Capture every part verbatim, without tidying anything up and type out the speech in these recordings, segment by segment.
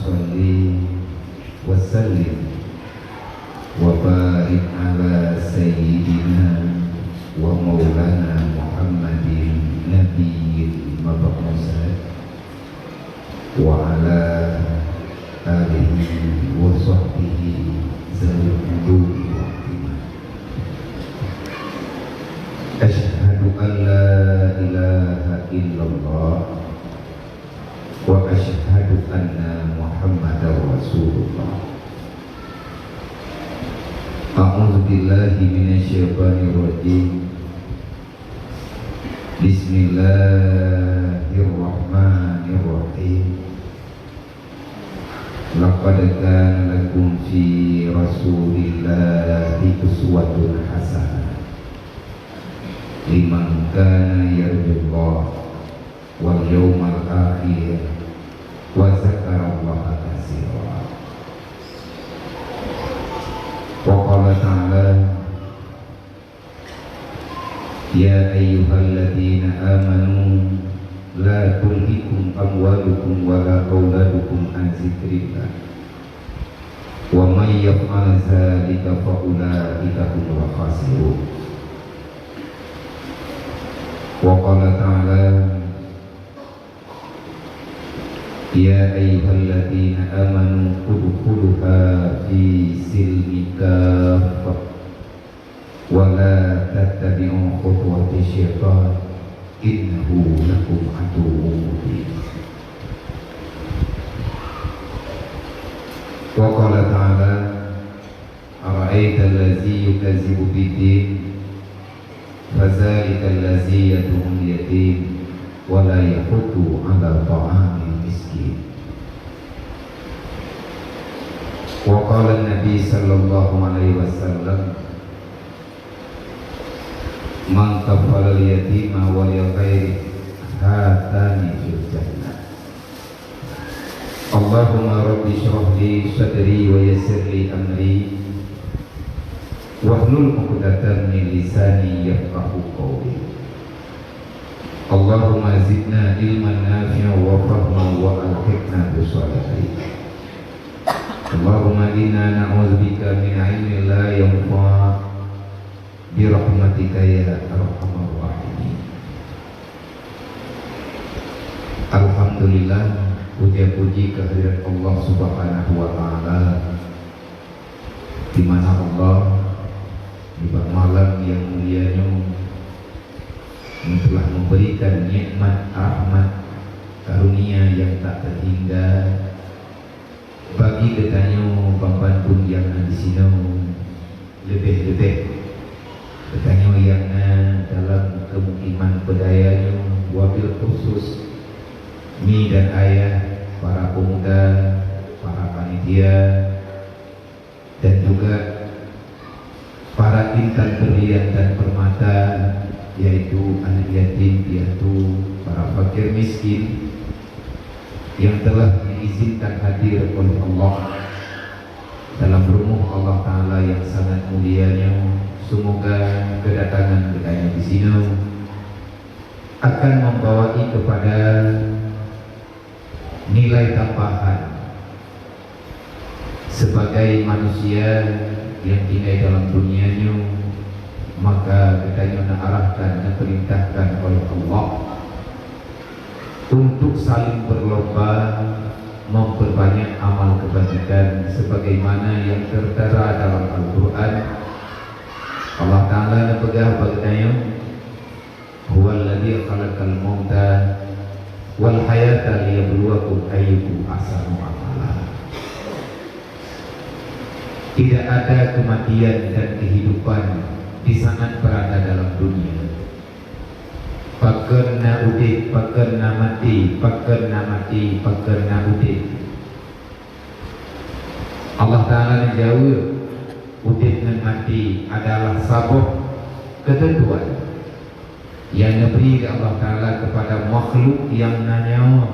Shalli wa sallim wa barik ala sayyidina wa maulana Muhammadin nabiyil mab'uts wa ala alihi wa sahbihi zawil quduri wa iman. Asyhadu an la ilaha illallah wa asyhadu anna Muhammadar Rasulullah. A'udzubillahi minasyaitonirrajim. Bismillahirrahmanirrahim. Laqad kana lakum fi Rasulillahi uswatun hasanah liman kana yarjullaha wal yaumal akhir wa dzakarallaha katsira. Wa qala ta'ala, ya ayyuhalladzina amanu la tulhikum amwalukum wala auladukum an dzikrillah, wa may yaf'al dzalika fa ulaika humul khasirun. Wa qala ta'ala, ya ayyuhalladzina amanu udkhuluha fi silmi kaffah wa la tattabi'u khutuwati syaitan innahu lakum aduwwun mubin. Wa qala ta'ala, ara'aital ladzi yukazzibu biddin, fadzalikal ladzi yad'ul yatim wa la yahuddu 'ala ta'amil miskin. Wa qala Nabi sallallahu alaihi wasallam, man kaffalal yatima wa li ghairihi hatani fil jannah. Allahumma rabbi shrah li sadri wa yassir li amri wahlul 'uqdatam min lisani yafqahu qawli. Allahumma zidna ilman nafi'an wa fahman wa alhiqna bis shalihin. Allahumma inna na'udzubika min ilmin la yanfa' bi rahmatika ya arhamar rahimin. Alhamdulillah, puja-puji kehadirat Allah Subhanahu wa Ta'ala, di mana Allah di bak malam yang mulia nyoe telah memberikan nikmat rahmat karunia yang tak terhingga bagi geutanyoe banmandum nyang na disinoe, leubeh-leubeh geutanyoe nyang na dalam keumukiman peudaya nyoe, wabil khusus mi dan ayah, para pemuda, para panitia, dan juga para intan berlian dan permata, yaitu aneuk yatim piatu, para fakir miskin yang telah diizinkan hadir oleh Allah dalam rumoh Allah Ta'ala yang sangat mulia nyoe. Semoga kedatangan geutanyoe disinoe akan membawai kepada nilai tambahan sebagai manusia yang tinggai dalam dunia nyoe, maka geutanyoe neuarahkan, neupeurintahkan oleh Allah untuk saling berlomba memperbanyak amal kebajikan sebagaimana yang tertera dalam Al-Quran. Allah Ta'ala neupeugah bak geutanyoe, huwallazi khalaqal mauta wal hayata liyabluwakum ayyukum ahsanu amala. Tidak ada kematian dan kehidupan di saat berada dalam dunia. Pakon na udeb, pakon na maté, pakon na maté, pakon na udeb. Allah Ta'ala neujaweueb, udeb ngon maté adalah saboh keuteuntuan nyang neubri lé Allah Ta'ala keupada makhluk nyang na nyawa.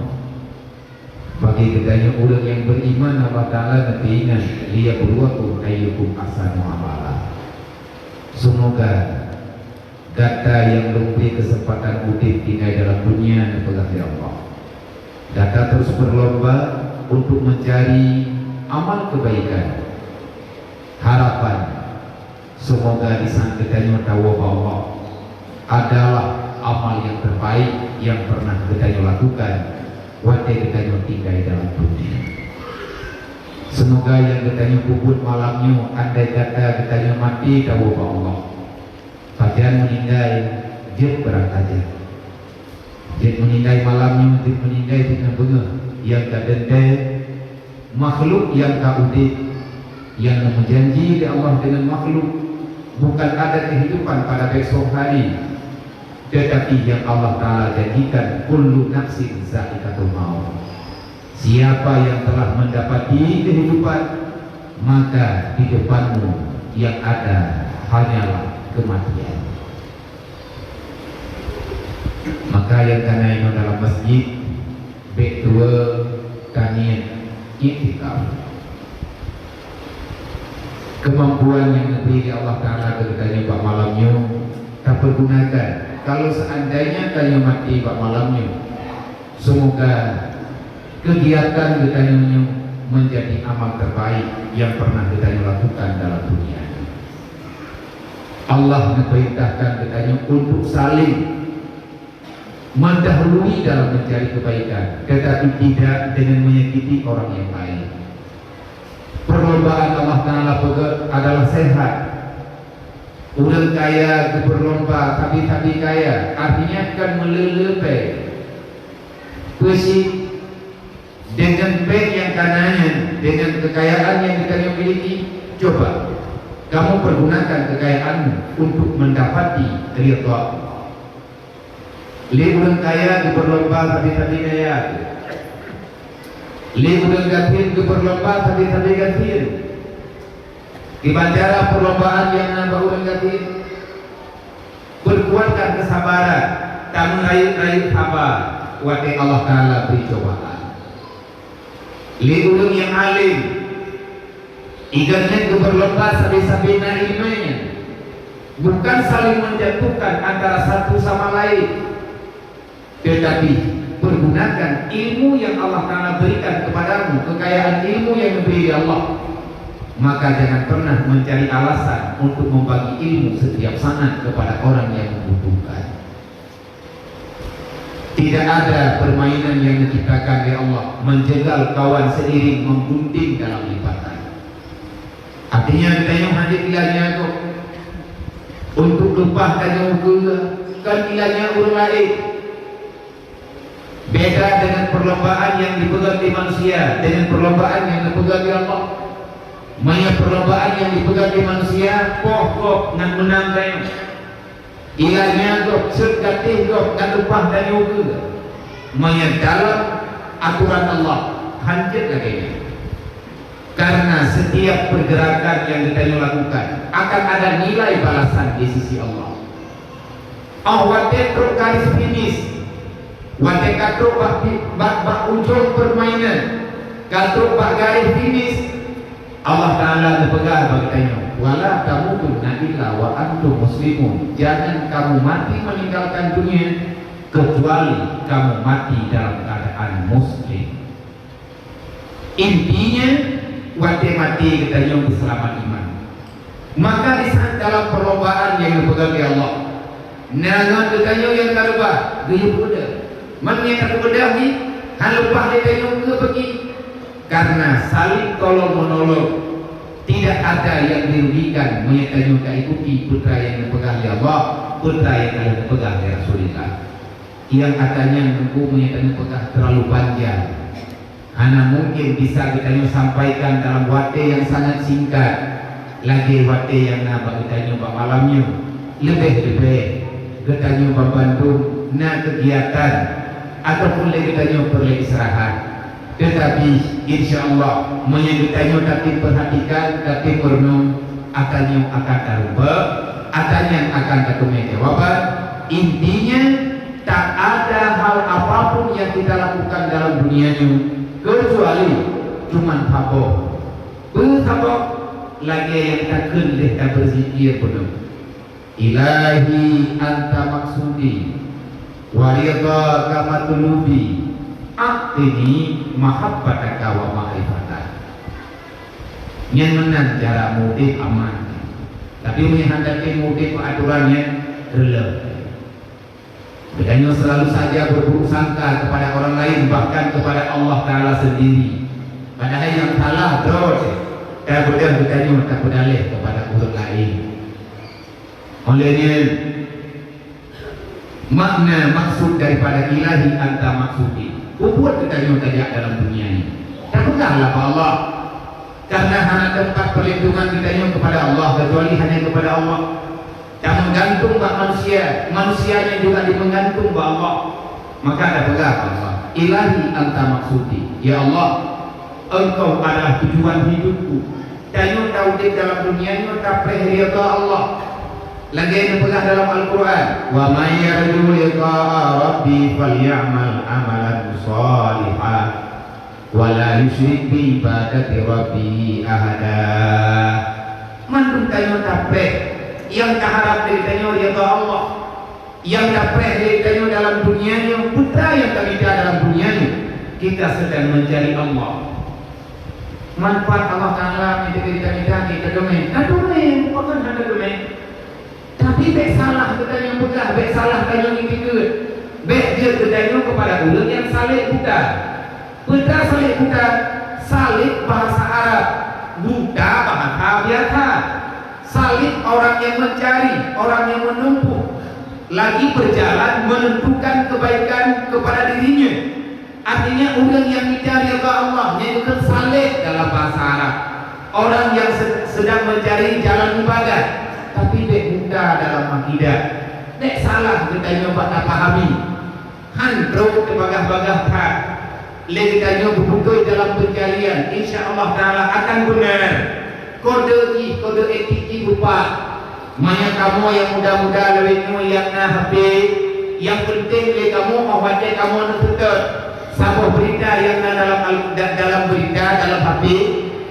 Bagi geutanyoe ureuëng nyang beriman, Allah Ta'ala neupeuingat, liyabluwakum ayyukum ahsanu amala. Semoga gata nyang lôn bri keuseumpatan udeb tinggai dalam dunia, neupeugah lé Allah, gata terus berlomba untuk mencari amal kebaikan. Harapan, semoga di saat geutanyoe tawoe bak Allah adalah amal yang terbaik yang pernah geutanyoe lakukan watée geutanyoe tinggai dalam dunia. Semoga nyang geutanyoe peubuet malam nyoe, andai kata geutanyoe maté tawoe bak Allah, pajan meuninggai jeuet beurangkajan. Jeuet meuninggai malam nyoe, jeuet meuninggai jeuet na beungoh, nyang ka teuntée makhluk nyang ka udeb, nyang neumeujanji lé Allah deungon makhluk, bukan ada kehidupan pada besok hari, tetapi yang Allah Taala janjikan, "Kullu nafsin zaikatul maut." Siapa yang telah mendapati kehidupan, maka di depanmu yang ada hanyalah kematian. Maka nyang kana inoe dalam masjid, bék tuwoe taniet iktikaf. Kemampuan nyang neubri lé Allah Taala keu geutanyoe bak malam nyoe, tapeurgunakan. Kalau seandainya tanyoe maté bak malam nyoe, semoga kegiatan geutanyoe nyoe menjadi amal terbaik yang pernah geutanyoe lakukan dalam dunia. Allah memerintahkan geutanyoe untuk saling mendahului dalam mencari kebaikan, tetapi tidak dengan menyakiti orang yang lain. Perlombaan Allah Taala peugah adalah sehat. Ureuëng kaya geupeurlomba sabe-sabe kaya, artinya kan meuleuleupée. Peusi dengan bank nyang kana nyan, dengan kekayaan yang geutanyoe miliki, coba kamu pergunakan kekayaanmu untuk mendapati ridha Allah. Lé ureuëng kaya geupeurlomba sabe-sabe kaya, lé ureuëng gasien geupeurlomba sabe-sabe gasien. Kiban cara perlombaan nyang na bak ureuëng gasien, perkuatkan kesabaran, tameurayeuk-rayeuk saba watée Allah Taala bri cobaan. Lé ureuëng nyang além, igan nyan geupeurlomba sabe-sabe na iéleumé nyan, bukan saling menjatuhkan antara satu sama lain, tetapi pergunakan ilmu yang Allah Taala berikan kepadamu, kekayaan ilmu yang diberi Allah, maka jangan pernah mencari alasan untuk membagi ilmu setiap saat kepada orang yang membutuhkan. Tidak ada permainan yang diciptakan oleh Allah menjegal kawan seiring menggunting dalam lipatan. Artinya, geutanyoe hana ilanya kok untuk leupah tanyoe ukeue, kan ilanya ureuëng laén. Beda dengan perlombaan yang dipeugah di manusia dengan perlombaan yang dipeugah di Allah. Maya perlombaan yang dipeugah di manusia, poh gob ngan meunang tanyoe. Ilanya gob, seuet gatéh gob, dan upah dan yoga. Maya dalam aturan Allah, hanjeuet lagée nyan. Karena setiap pergerakan yang geutanyoe lakukan akan ada nilai balasan di sisi Allah. Oh watée trok garis finish, watée ka trok bak, bak, bak ujong permainan, ka trok bak garis finish, Allah Taala neupeugah bak geutanyoe, "Wala tamutunna illa wa antum muslimun." Jangan kamu mati meninggalkan dunia kecuali kamu mati dalam keadaan muslim. Intinya, watée mati geutanyoe beuseulamat iman. Maka di saat dalam perlombaan nyang geupeugah lé Allah, na ngon geutanyoe nyang ka reubah, geuyue peubeudoh. Man nyang ka peubeudoh nyan, hana leupah lé tanyoe keu bagi. Karena saling tolong menolong, tidak ada yang dirugikan meunyoe tanyoe ka ikuti peue nyang geupeugah lé Allah, peue nyang ka lheueh geupeugah lé Rasulullah. Nyang ata nyan teungku meunyoe tanyoe peugah terlalu panjang. Hana mungkin bisa geutanyoe sampaikan dalam watée nyang sangat singkat, lagée watée nyang na bak geutanyoe bak malam nyoe. Leubeh-leubeh geutanyoe banmandum na keugiatan ataupun lé geutanyoe peureulée istirahat. Teutapi, insya Allah, meunyoe geutanyoe tatem peurhatikan, tatem meureunong, ata nyoe akan tarubek, ata nyan akan tateumé jawaban. Intinya, tak ada hal apapun yang kita lakukan dalam dunia nyoe kecuali cuman saboh. Peue saboh? Lagée nyang takheun lheueh tabeurzikir bunoe, "Ilahi anta maksudi, wa ridhaka matlubi, A'tini mahabbataka wa ma'rifataka. Nyan meunan cara mutéb aman. Tapi meunyoe hana tém mutéb atoran nyan, reuleuh. Geutanyoe selalu saja berburuk sangka kepada orang lain, bahkan kepada Allah Taala sendiri. Padahai nyang salah droe, ka beudôh geutanyoe tapeudaleh kepada ureuëng laén. Oleh nyan, makna maksud daripada ilahi anta maksudi. Peue buet geutanyoe tajak dalam dunia nyoe? Tapeugahlah bak Allah. Karena hana teumpat perlindungan geutanyoe kepada Allah, kecuali hanya kepada Allah. Tameugantung bak manusia, manusia nyan juga dimeugantung bak Allah. Maka tapeugah bak Allah, "Ilahi anta maksudi." Ya Allah, Engkau adalah tujuan hidupku. Tanyoe taudeb dalam dunia nyoe tapreh ridha Allah. Lagée neupeugah dalam Al-Quran, "Wa may yarju liqa'a rabbi falyamal amalan shaliha, wa la yusyrik bi ibadati rabbihi ahada." Mandum tanyoe tapreh, nyang taharab dari tanyoe ridha Allah. Nyang tapreh dari tanyoe dalam dunia nyoe, peue nyang tamita dalam dunia nyoe, kita sedang mencari Allah. Manfaat Allah Taala nyang tamita, kita teumé. Ka teumé, bukan hana teumé. Tapi bék salah geutanyoe peugah, bék salah tanyoe iktikeuet. Bék jeuet geutanyoe kepada ureuëng nyang saleb buta. Peue saleb buta? Saleb bahasa Arab, buta bahasa biasa. Saleb orang yang mencari, orang yang menempuh, lagi berjalan menentukan kebaikan kepada dirinya. Artinya, ureuëng nyang mita ridha Allah, nyan keuh saleb dalam bahasa Arab. Orang yang se-, sedang mencari jalan ibadah, tapi bék buta dalam akidah. Bék salah geutanyoe bak tapahami. Han trok teubagah-bagah that. Lé geutanyoe beutôi dalam pencarian, insya Allah Taala akan benar. Kode jih, kode etik jih beupah. Manyang kamoe nyang muda-muda lawét nyoe nyang na H P, nyang peunteng lé kamoe óh watée kamoe neuseutôt saboh beurita nyang na dalam al-, da-, dalam beurita dalam H P,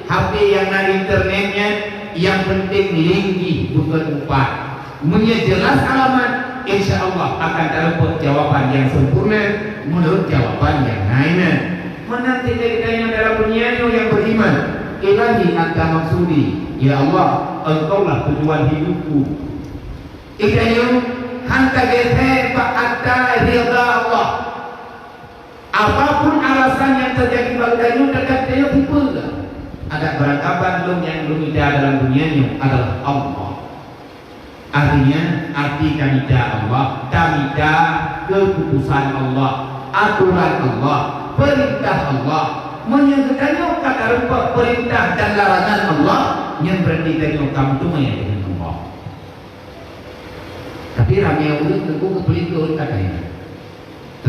H P nyang na internet nyan, nyang peunteng link jih bukon mupat. Meunyoe jeulaih alamat, insya Allah akan tarumpok jawaban nyang sempurna meunurot jawaban nyang na inan. Meunan cit lé geutanyoe dalam dunia nyoe nyang beriman, "Ilahi anta maksudi," ya Allah, Engkaulah tujuan hidupku. Geutanyoe han tageusé bak ata ridha Allah. Apapun alasan nyang teujadi bak geutanyoe, teuka geutanyoe tipe, adak beurangkaban lôn nyang lôn mita dalam dunia nyoe adalah Allah. Artinya, arti tamita Allah, tamita keuputusan Allah, atoran Allah, peurintah Allah. Meunyoe geutanyoe ka tarumpok peurintah dan larangan Allah, nyan beurati tanyoe ka meuteumé deungon Allah. Tapi ramé ureuëng teungku geupeulinto ka tanyoe.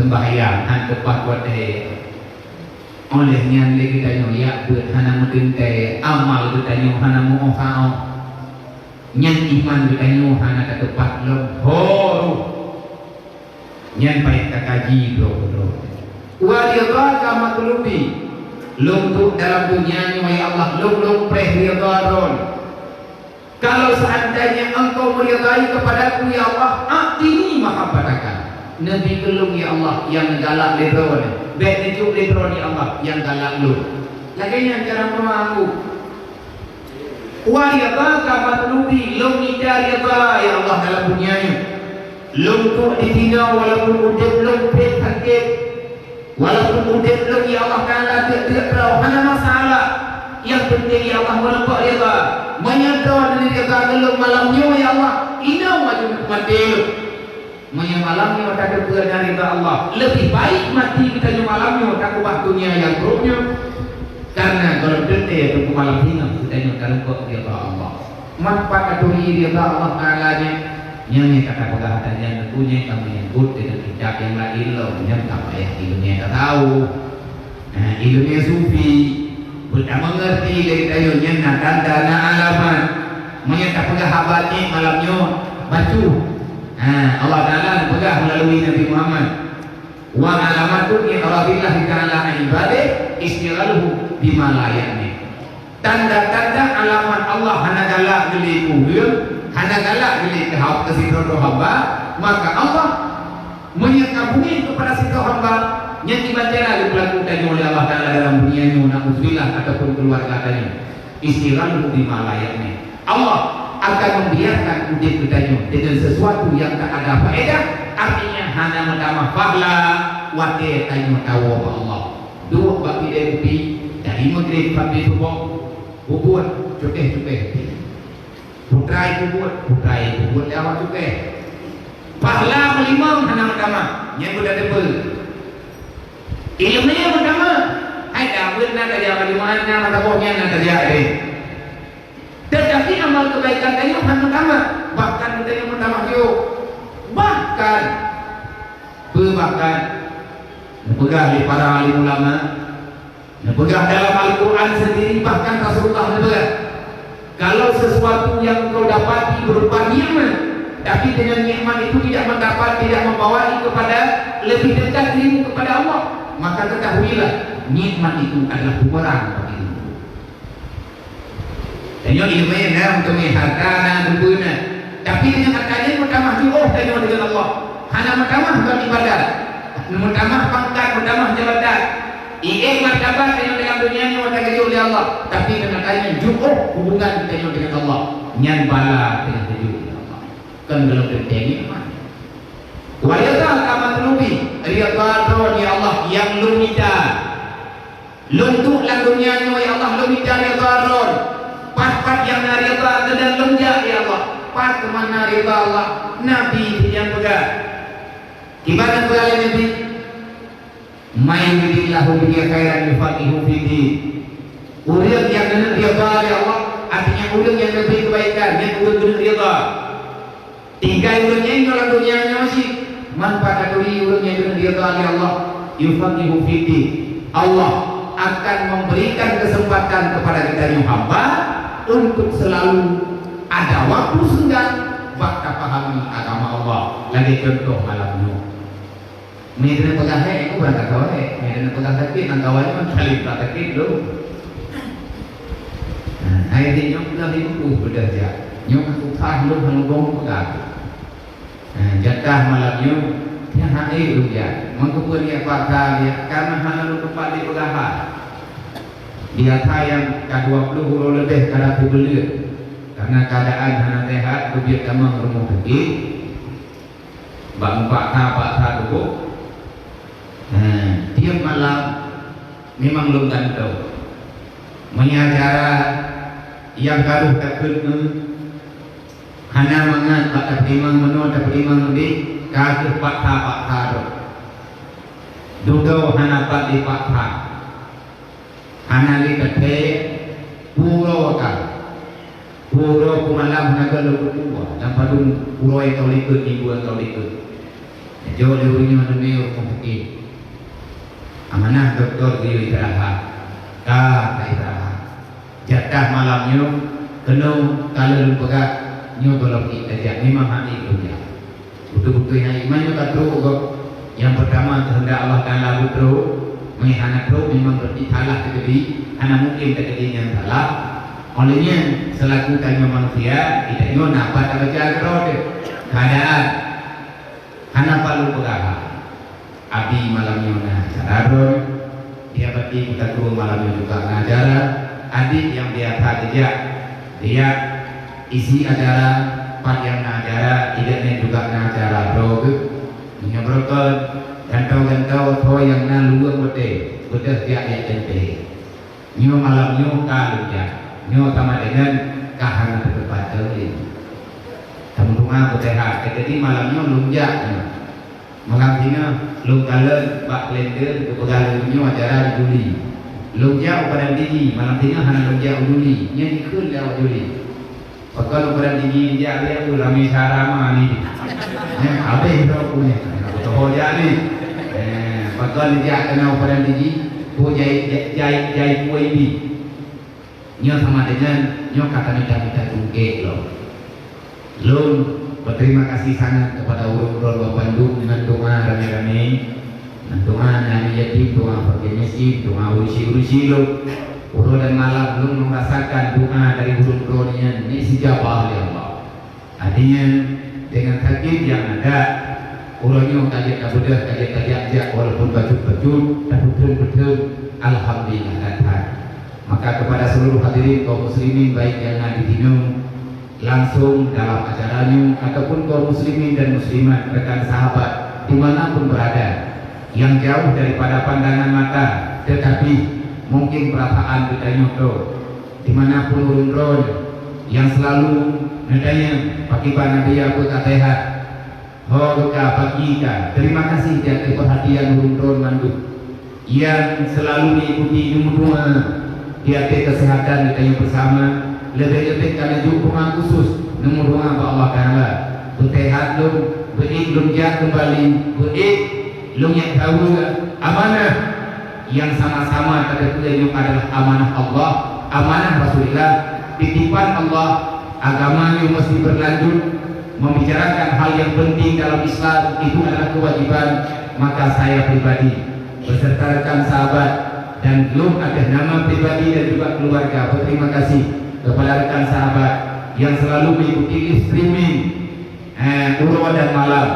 Seumbahyang han teupah watée. Óh lheueh nyan lé geutanyoe jak beuet hana meuteuntée, amal geutanyoe hana meuoh-saoh. Nyan iman geutanyoe hana tateupat lom ho roh. Nyan payah takaji droe-droe. Wa ridhaka matlubi. Lôn trok dalam dunia nyoe, ya Allah, lôn, lôn preh ridha Droen. Kalau seandainya Engkau meridai kepada-Ku, ya Allah, a'tini mahabbataka. Neubi keu lôn, ya Allah, nyang galak lé Droen. Bék neujok lé Droen, ya Allah, nyang galak lôn. Lagée nyan cara meudoá Engkau. Wa ridhaka matlubi, lôn mita ridha, ya Allah, dalam dunia nyoe. Lôn trok disinoe walaupun udeb lôn phet sakét, walaupun udeb lôn, ya Allah Taala, deuk-deuk droe, hana masalah. Nyang penting, ya Allah, meurumpok ridha. Meunyoe droe neuridha keu lôn malam nyoe, ya Allah, inoe aju maté lôn. Meunyoe malam nyoe tateupeue na ridha Allah, leubeh baik maté geutanyoe malam nyoe takeubah dunia nyang brok nyoe. Karena gohlom teuntée teungku malam singoh geutanyoe tarumpok ridha Allah. Manfaat aturi ridha Allah Taala nyan, nyan nyang ka tapeugah ata nyan, teungku, nyan ka meunyangkot deungon kitab nyang laén lom, nyan ka payah ileumèe tasawuf. Nah, ileumèe sufi, beutameungeurti lé geutanyoe nyan na tanda, na alamat. Meunyoe tapeugah haba nyan malam nyoe, bacut. Nah, Allah Taala neupeugah meulalu Nabi Muhammad, "Wa alamatun i'radillahi ta'ala an ibadih istighaluhu bima la ya'ni." Tanda-tanda alamat Allah hana galak geulé keu ureueng, hana galak geulé keu hab-, keu sidroe-droe hamba, maka Allah meunyoe ka beungéh keupada sidroe hamba, Nyan kiban cara geupeulaku tanyoe lé Allah Taala dalam dunia nyoe, na'udzubillah, ataupun keuluwarga tanyoe. Isytighaluhu bima la ya'ni. Allah akan membiarkan udép geutanyoe dengan sesuatu yang tak ada faedah, artinya hana meutamah pahala watée tanyoe tawoe bak Allah. Duek bak kidée kupi dari Maghrib sampai Suboh, bubuet cukéh-cukéh. Putra ibu buet, putra ibu buet lé awak cukéh. Pahala meulimong hana meutamah, nyan budak teupeu. Ileumé meutamah, hai dah buet na tajak bak Jumaat, na mata boh nyan na tajak deh. Tetapi amal kebaikan tanyoe hana meutamah, bahkan tanyoe meutamah jauh. Bahkan, beubahkan, neupeugah lé para alim ulama, neupeugah dalam Al-Quran sendiri, bahkan Rasulullah neupeugah, kalau sesuatu yang kau dapati berupa nikmat, tapi dengan nikmat itu tidak mendapat, tidak membawa kepada lebih dekat dirimu kepada Allah, maka ketahuilah nikmat itu adalah bumerang bagi dirimu. Tanyoe ileumé na, meuteumé harta na, geubeu na. Tapi deungon atra nyan meutamah jiôh tanyoe deungon Allah. Hana meutamah ngon ibadat. Meutamah pangkat, meutamah jabatan. Ié martabat tanyoe dalam dunia nyoe takeujot lé Allah. Tapi deungon atra nyan jiôh hubungan tanyoe deungon Allah. Nyan bala tanyoe keujot lé Allah. Kon golom teuntée nikmat. Wa ridha ka matlubi, ridha droe ya Allah nyang lôn mita. Lôn duek lam donya nyoe, ya Allah, lôn mita ridha Droe. Pat-pat nyang na ridha keunan lôn jak, ya Allah. Pat teuma na ridha Allah. Nabi nyang peugah. Kiban peugah lé Nabi, "May yuridillahu bihi khairan yufaqihu fiddin." Ureuëng nyang keuneuk ridha lé Allah, artinya ureuëng nyang leubeh keubaikan, nyang ureuëng keuneuk ridha. Tinggai ureuëng nyan lam donya nyoe cit, man pakaturi ureuëng nyang keuneuk ridha lé Allah, yufaqihu fiddin. Allah akan memberikan kesempatan kepada kita nyoe hamba untuk selalu ada waktu senggang bak tapahami agama Allah. Lagée contoh malam nyoe. Meunyoe keuneuk peugah hék, aku barang kata hék. Meunyoe keuneuk peugah sakét, nang kawan nyoe saling tak sakét dulu. Nah, hai dek nyoe peugah lima puluh peugah jak. Nyoe aku kah lôn hana lubong peugah. Nah, jatah malam nyoe, nyan hana lôn jak. Mengkeupeue niat paksa jak, karena hana lôn teumpat di peugah. Biasa nyang ka dua puluh uroe leubeh ka dapur beuleuen. Karena keadaan hana sehat, keubiet tamong rumoh sakét. Bak mupaksa-paksa tuboh. Nah, tiep malam memang lôn gantoe. Meunyoe acara nyang ka rôh takheun, hana mangat bak tapeutimang meunoe, tapeutimang udeb, ka kheueh paksa-paksa droe. Dudoe hana pat dipaksa. Hana lé tathée, pura ka. Pura peumalam hana lôn peubuet. Lam padum uroe nyang ka likot, minggu nyang ka likot. Jok lé ureuëng nyoe neumé rumoh sakét. Amanah dokto geuyue istirahat. Ka, ka istirahat. Jatah malam nyoe, keunoe ka lheueh lôn peugah, nyoe gohlom ék tajak, memang hana ék lôn jak. Beutôi-beutôi hana iman nyoe ka trok gob. Nyang peurtama keuheundak Allah Taala beutrok, meunyoe hana trok memang berarti salah teukeudi, hana mungken teukeudi nyang salah. Óh lheueh nyan, seulaku tanyoe manusia, geutanyoe na pat tabaca keudroe teuh. Keadaan hana pat lôn peugah. Abi malam nyoe na acara droe. Dia bati meutakru malam nyoe juga na acara. Adik nyang biasa geujak, dia isi acara, pat nyang na acara, idak nyan juga na acara droe geuh. Meunyoe beurokon, gantoe-gantoe soe nyang na luweue watée, beudôh jak jak teuntée. Nyoe malam nyoe ka lôn jak. Nyoe sama dengan ka hana teupat lé. Teuma-teuma beuteuha, jadi malam nyoe lôn jak nyoe. Malam singoh lôn kalon bak kalender geupeugah lé nyoe acara di Juli. Lôn jak u Padang Tinggi, malam singoh hana lôn jak u Juli. Nyan jikheun lé awak Juli. Pakon u Padang Tinggi jak lé aku ramé sarama ni. Nyan habéh droe ku nyan. Aku toho jak ni. Eh, pakon jak keunoe u Padang Tinggi, ku jai, jai, jai, jai kueh bi. Nyoe sama dengan nyoe ka tamita-mita tungkek lom. Lôn berterima kasih sangat kepada ureuëng droe bandum dengan doa ramé-ramé. Dengan doa aneuk yatim, doa fakir miskin, doa urusi-urusi lôn. Uroe dan malam lôn merasakan doa dari ureuëng droe nyan neusijabah lé Allah. Artinya, dengan sakét nyang ada, Uroe nyoe ka jeuet tabeudôh, ka jeuet tajak-jak, walaupun bacut-bacut, tapeutheun-peutheun, alhamdulillah that-that. Maka kepada seluruh hadirin kaum muslimin, baik nyang na di sinoe, langsung dalam acara nyoe, ataupun kaum muslimin dan muslimat, rekan sahabat, di mana pun berada, yang jauh daripada pandangan mata, tetapi mungkin perasaan geutanyoe troh, di mana pun ureuëng droe nyang selalu neutanyong, "Pakriban Nabi, peue ka sehat?" Ho geuka pagi ka. Terima kasih di ateueh perhatian ureuëng droe mandum nyang selalu mengikuti, neumeudoa di ateueh kesehatan geutanyoe bersama. Leubeh-leubeh ka neujok doa khusus, neumeudoa bak Allah Taala. Beuseuhat lom, beuék lom jak keumbali, beuék lom jak saweue amanah nyang sama-sama tateupeue nyoe adalah amanah Allah, amanah Rasulullah, titipan Allah. Agama nyoe mesti berlanjut. Membicarakan hal yang penting dalam Islam itu adalah kewajiban, maka saya pribadi beserta rekan sahabat dan lôn atas nama pribadi dan juga keluarga berterima kasih kepada rekan sahabat yang selalu mengikuti live streaming, eh, uroe dan malam.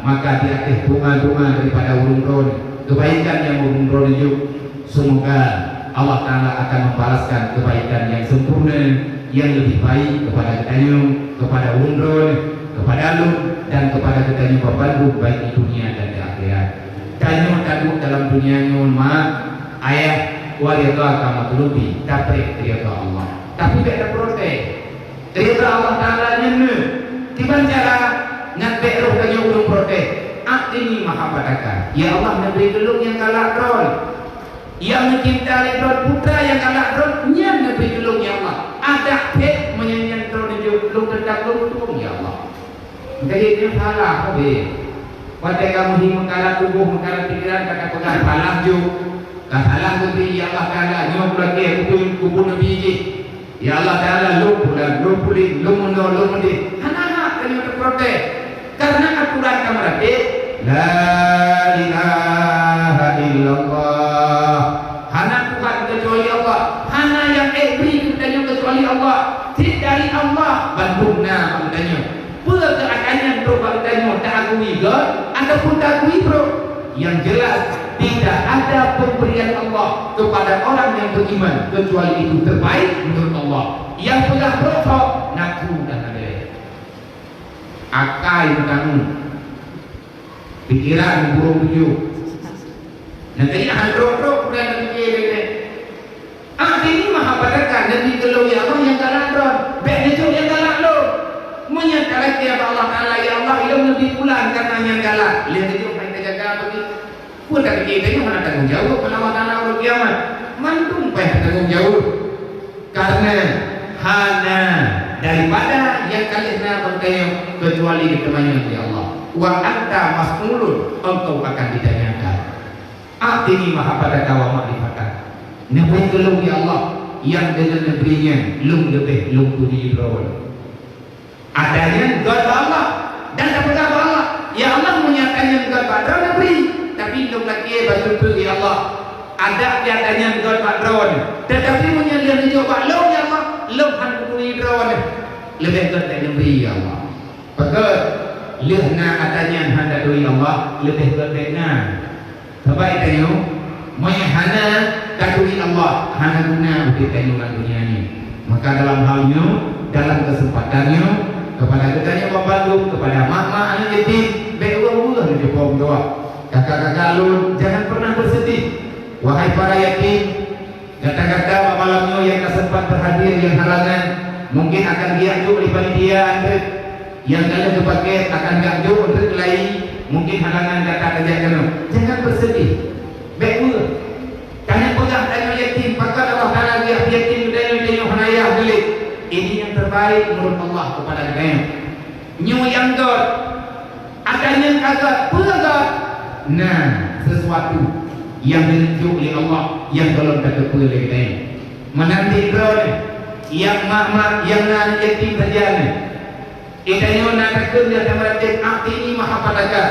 Maka di ateueh doa-doa daripada ureuëng droe, kebaikan yang ureuëng droe jok, semoga Allah Taala akan membalaskan kebaikan yang sempurna, yang lebih baik kepada geutanyoe, kepada ureuëng droe, kepada lôn, dan kepada geutanyoe bandum, baik di dunia dan di akhirat. Tanyoe taduek dalam dunia nyoe, mak, ayah, wa ridha ka meutulubi, tapreh ridha Allah. Tapi bék taprotes. Ridha Allah Taala nyan neu. Kiban cara? Ngat bék roh tanyoe ureuëng protes. A'tini mahabbataka. Ya Allah, neubri keu lôn nyang galak droe. Nyang neucinta lé droe, putra nyang galak droe, nyan neubri keu lôn, ya Allah. Adak phét meunyan nyan droe neujok, lôn teutab lôn tueng, ya Allah. Jadi nyoe salah, habéh. Watée ka meuhi meukarat tuboh, meukarat pikiran, ka tapeugah salah jok. Ka salah geubri, ya Allah Taala, nyoe kulakée kubu, kubu Nabi jih. Ya Allah Taala, lôn pulan, lôn puléng, lôn meunoe, lôn meudeh. Hana hak tanyoe teuprotes. Karena aturan ka meuratéb, la ilaha illallah. Hana Tuhan kecuali Allah. Hana nyang ék bri keu geutanyoe kecuali Allah. Cit dari Allah bandum na bak geutanyoe. Peue keu ata nyan trok bak geutanyoe, ta-akui göt ataupun ta-akui brok? Yang jelas, tidak ada pemberian Allah kepada orang yang beriman kecuali itu terbaik menurut Allah. Nyang peugah brok sok, nakeuh dan adée. Akai meutanggong. Pikiran burông tujoh. Nyang keuneuk han trok-trok peue nyang pike lé. A'tini mahabbataka, neubri keu lôn ya Allah nyang galak droe, bék neujok nyang galak lôn. Meunyoe talakée bak Allah Taala, "Ya Allah, ilôn neubri pulan kareuna nyan galak," lheueh neujok hai teugaga beugét. Peue tapike tanyoe hana tanggông jaweueb bak Allah Taala uroe kiamat? Mandum payah tanggông jaweueb. Karena hana daripada nyang ka lheueh na bak geutanyoe keucuali geuteumanyong lé Allah. "Wa anta mas'ulun," engkau akan ditanyakan. "A'tini mahabbataka wa ma'rifataka." Neubri keu lôn, ya Allah, nyang deungon neubri nyan lôn leubeh lôn turi droe. Ata nyan göt bak Allah dan tapeugah bak Allah, "Ya Allah, meunyoe ata nyan göt bak droe neubri, tapi lôn lakée bacut peue, ya Allah. Adak di ata nyan göt bak droe, tetapi meunyoe lheueh neujok bak lôn, ya Allah, lôn han kuturi droe. Leubeh göt bèk neubri, ya Allah." Pakon? Lheueh na ata nyan hana turi Allah, leubeh göt bèk na. Sabab tanyoe, meunyoe hana taturi Allah, hana guna udép tanyoe lam dunia nyoe. Maka dalam hal nyoe, dalam kesempatan nyoe, kepada geutanyoe bandum, kepada mak-mak aneuk yatim, bèk weueh-weueh neuteupeue meudoa. Kakak-kakak lôn, jangan pernah bersedih. Wahai para yatim, gata-gata bak malam nyoe nyang ka sempat berhadir nyang halangan, mungkin akan geujok lé panitia antre. Nyang ka lheueh geupakét akan geujok antre keulai, mungkin halangan gata tajak keunoe. Jangan bersedih. Bèk weueh. Tanyoe peugah tanyoe yatim, pakon Allah Taala geujak yatim, tanyoe, tanyoe hana yah geuléh. Ini yang terbaik menurut Allah kepada geutanyoe. Nyoe nyang göt. Ata nyang ka göt, peue göt? Na sesuatu nyang geujok lé Allah nyang gohlom tateupeue lé geutanyoe. Meunan cit droeneuh, nyang mak-mak nyang na aneuk yatim sajan nyoe. Geutanyoe na takheun nyang tameuratéb, "A'tini mahabbataka."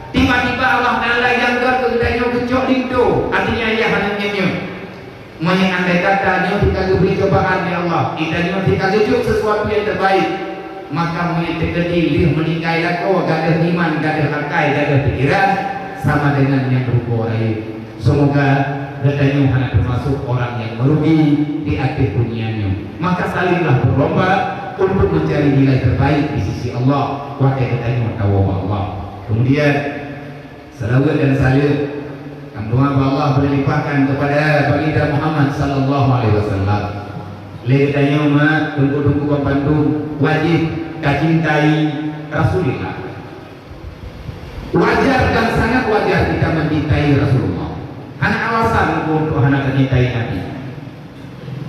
Tiba-tiba Allah Taala nyang göt keu geutanyoe geucok linto, artinya yah aneuk nyan nyoe. Meunyoe andai kata nyoe ka geubri cobaan lé Allah, geutanyoe ka geujok sesuatu nyang terbaik. Maka meunyoe teukeudi lheueh meuninggai lakoe gadôh iman, gadôh akai, gadôh pikiran, sama dengan nyang rugoe rayeuk. Seumoga geutanyoe hana teumasok orang nyang meurugi di ateueh dunia nyoe. Maka salinglah berlomba untuk mencari nilai terbaik di sisi Allah watée geutanyoe tawoe bak Allah. Kemudian, seulaweuet dan saleuem, alhamdulillah, Allah berlimpahkan kepada Baginda Muhammad sallallahu alaihi wasallam. Lé geutanyoe ma, teungku-teungku bandum, wajéb tacintai Rasulullah. Wajar dan sangat wajar kita mencintai Rasulullah. Hana alasan untuk hana tacintai Nabi.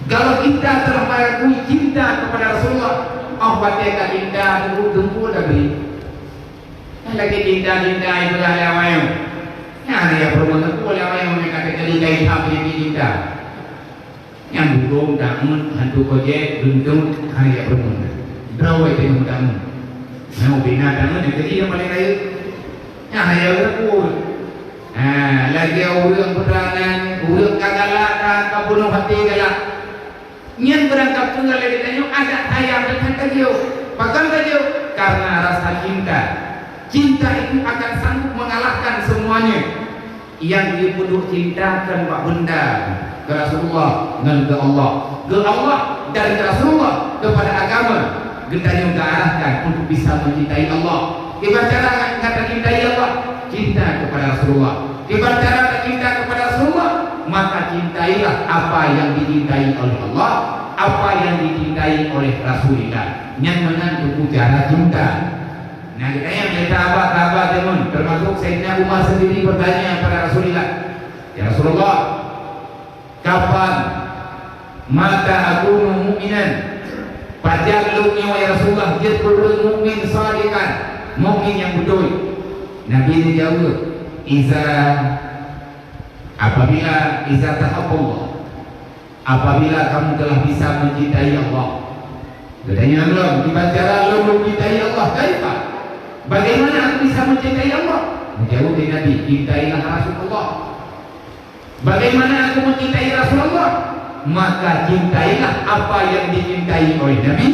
Kalau kita telah mengakui cinta kepada Rasulullah, oh, watée ka cinta teungku-teungku Nabi. Lagi cinta-cinta ibadah lewat. Nah, ya, perempuan tu lewat yang mereka kata cinta, cinta. Nyang bukon, dangeut, hantu kojek, guntung, hai, ya, peureumeun. Droe teungoh dangeut. Nyoe bina dangeut, nyang keudeh nyang paleng rayeuk. Nyan hai, ya, ureueng. Ha, lagèe ureueng peurangan, ureueng ka galak, ka, ka peunoh até galak. Nyan beurangkapeue lé geutanyoe adat sayang teuh ka jeuet. Pakon ka jeuet? Karena rasa cinta. Cinta itu akan sanggup mengalahkan semuanya. Nyang geupeuduek cinta kon bak benda, keu Rasulullah ngon keu Allah. Keu Allah dan keu Rasulullah, keupada agama, geutanyoe geuarahkan untuk bisa mencintai Allah. Kiban cara gata cintai Allah? Cinta kepada Rasulullah. Kiban cara gata cinta kepada Rasulullah? Maka cintailah apa yang dicintai oleh Allah, apa yang dicintai oleh Rasulullah. Nyan meunan teungku cara cinta. Nah, geutanyoe lé sahabat-sahabat jameun, termasuk Sayyidina Umar sendiri bertanya pada Rasulullah, "Ya Rasulullah, kapan mata akunu mu'minan? Pajan lôn nyoe, ya Rasulullah, jeuet keu ureueng mukmin shadiqan, mukmin nyang beutôi?" Nabi geujaweueb, "Iza, apabila, iza tahabballah." Apabila kamu telah bisa mencintai Allah. Geutanyong lom, kiban cara lôn mencintai Allah? Kaifa? Bagaimana aku bisa mencintai Allah? Menjawab lé Nabi, cintailah Rasulullah. Bagaimana aku mencintai Rasulullah? Maka cintailah apa yang dicintai oleh Nabi,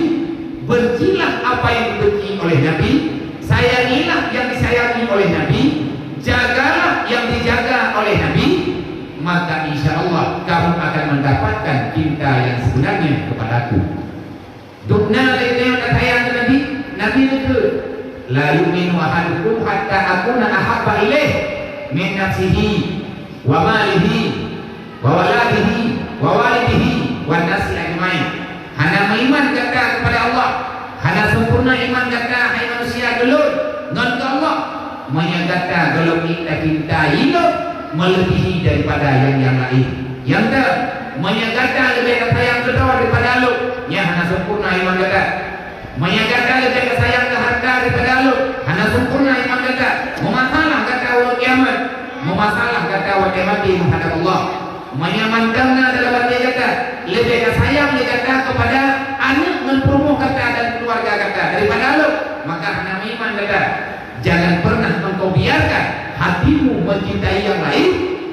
bencilah apa yang dibenci oleh Nabi, sayangilah yang disayangi oleh Nabi, jagalah yang dijaga oleh Nabi, maka insya Allah kamu akan mendapatkan cinta yang sebenarnya kepadaku. Dubna lé geutanyoe tasayang keu Nabi, Nabi neukheun, "La yu'minu ahadukum hatta akuna ahabba ilaih min nafsihi wa malihi wa waladihi wa walidihi wan nasi ajmain." Hana meuiman gata keupada Allah, hana sempurna iman gata, hai manusia, keu lôn ngon keu Allah, meunyoe gata gohlom nyoe tacintai lôn meuleubèhi daripada nyang, nyang laén. Nyang ka, meunyoe gata leubeh tasayang keu droe daripada lôn, nyan hana sempurna iman gata. Meunyoe gata leubeh tasayang keu hareuta daripada lôn, hana sempurna iman gata. Meumasalah gata uroe kiamat, meumasalah gata watèe maté meuhadab Allah. Meunyoe mantong na dalam até gata, leubeh tasayang lé gata keupada aneuk ngon peurumoh gata dan keuluwarga gata daripada lôn, maka hana meuiman gata. Jangan pernah engkau biarkan hatimu mencintai yang lain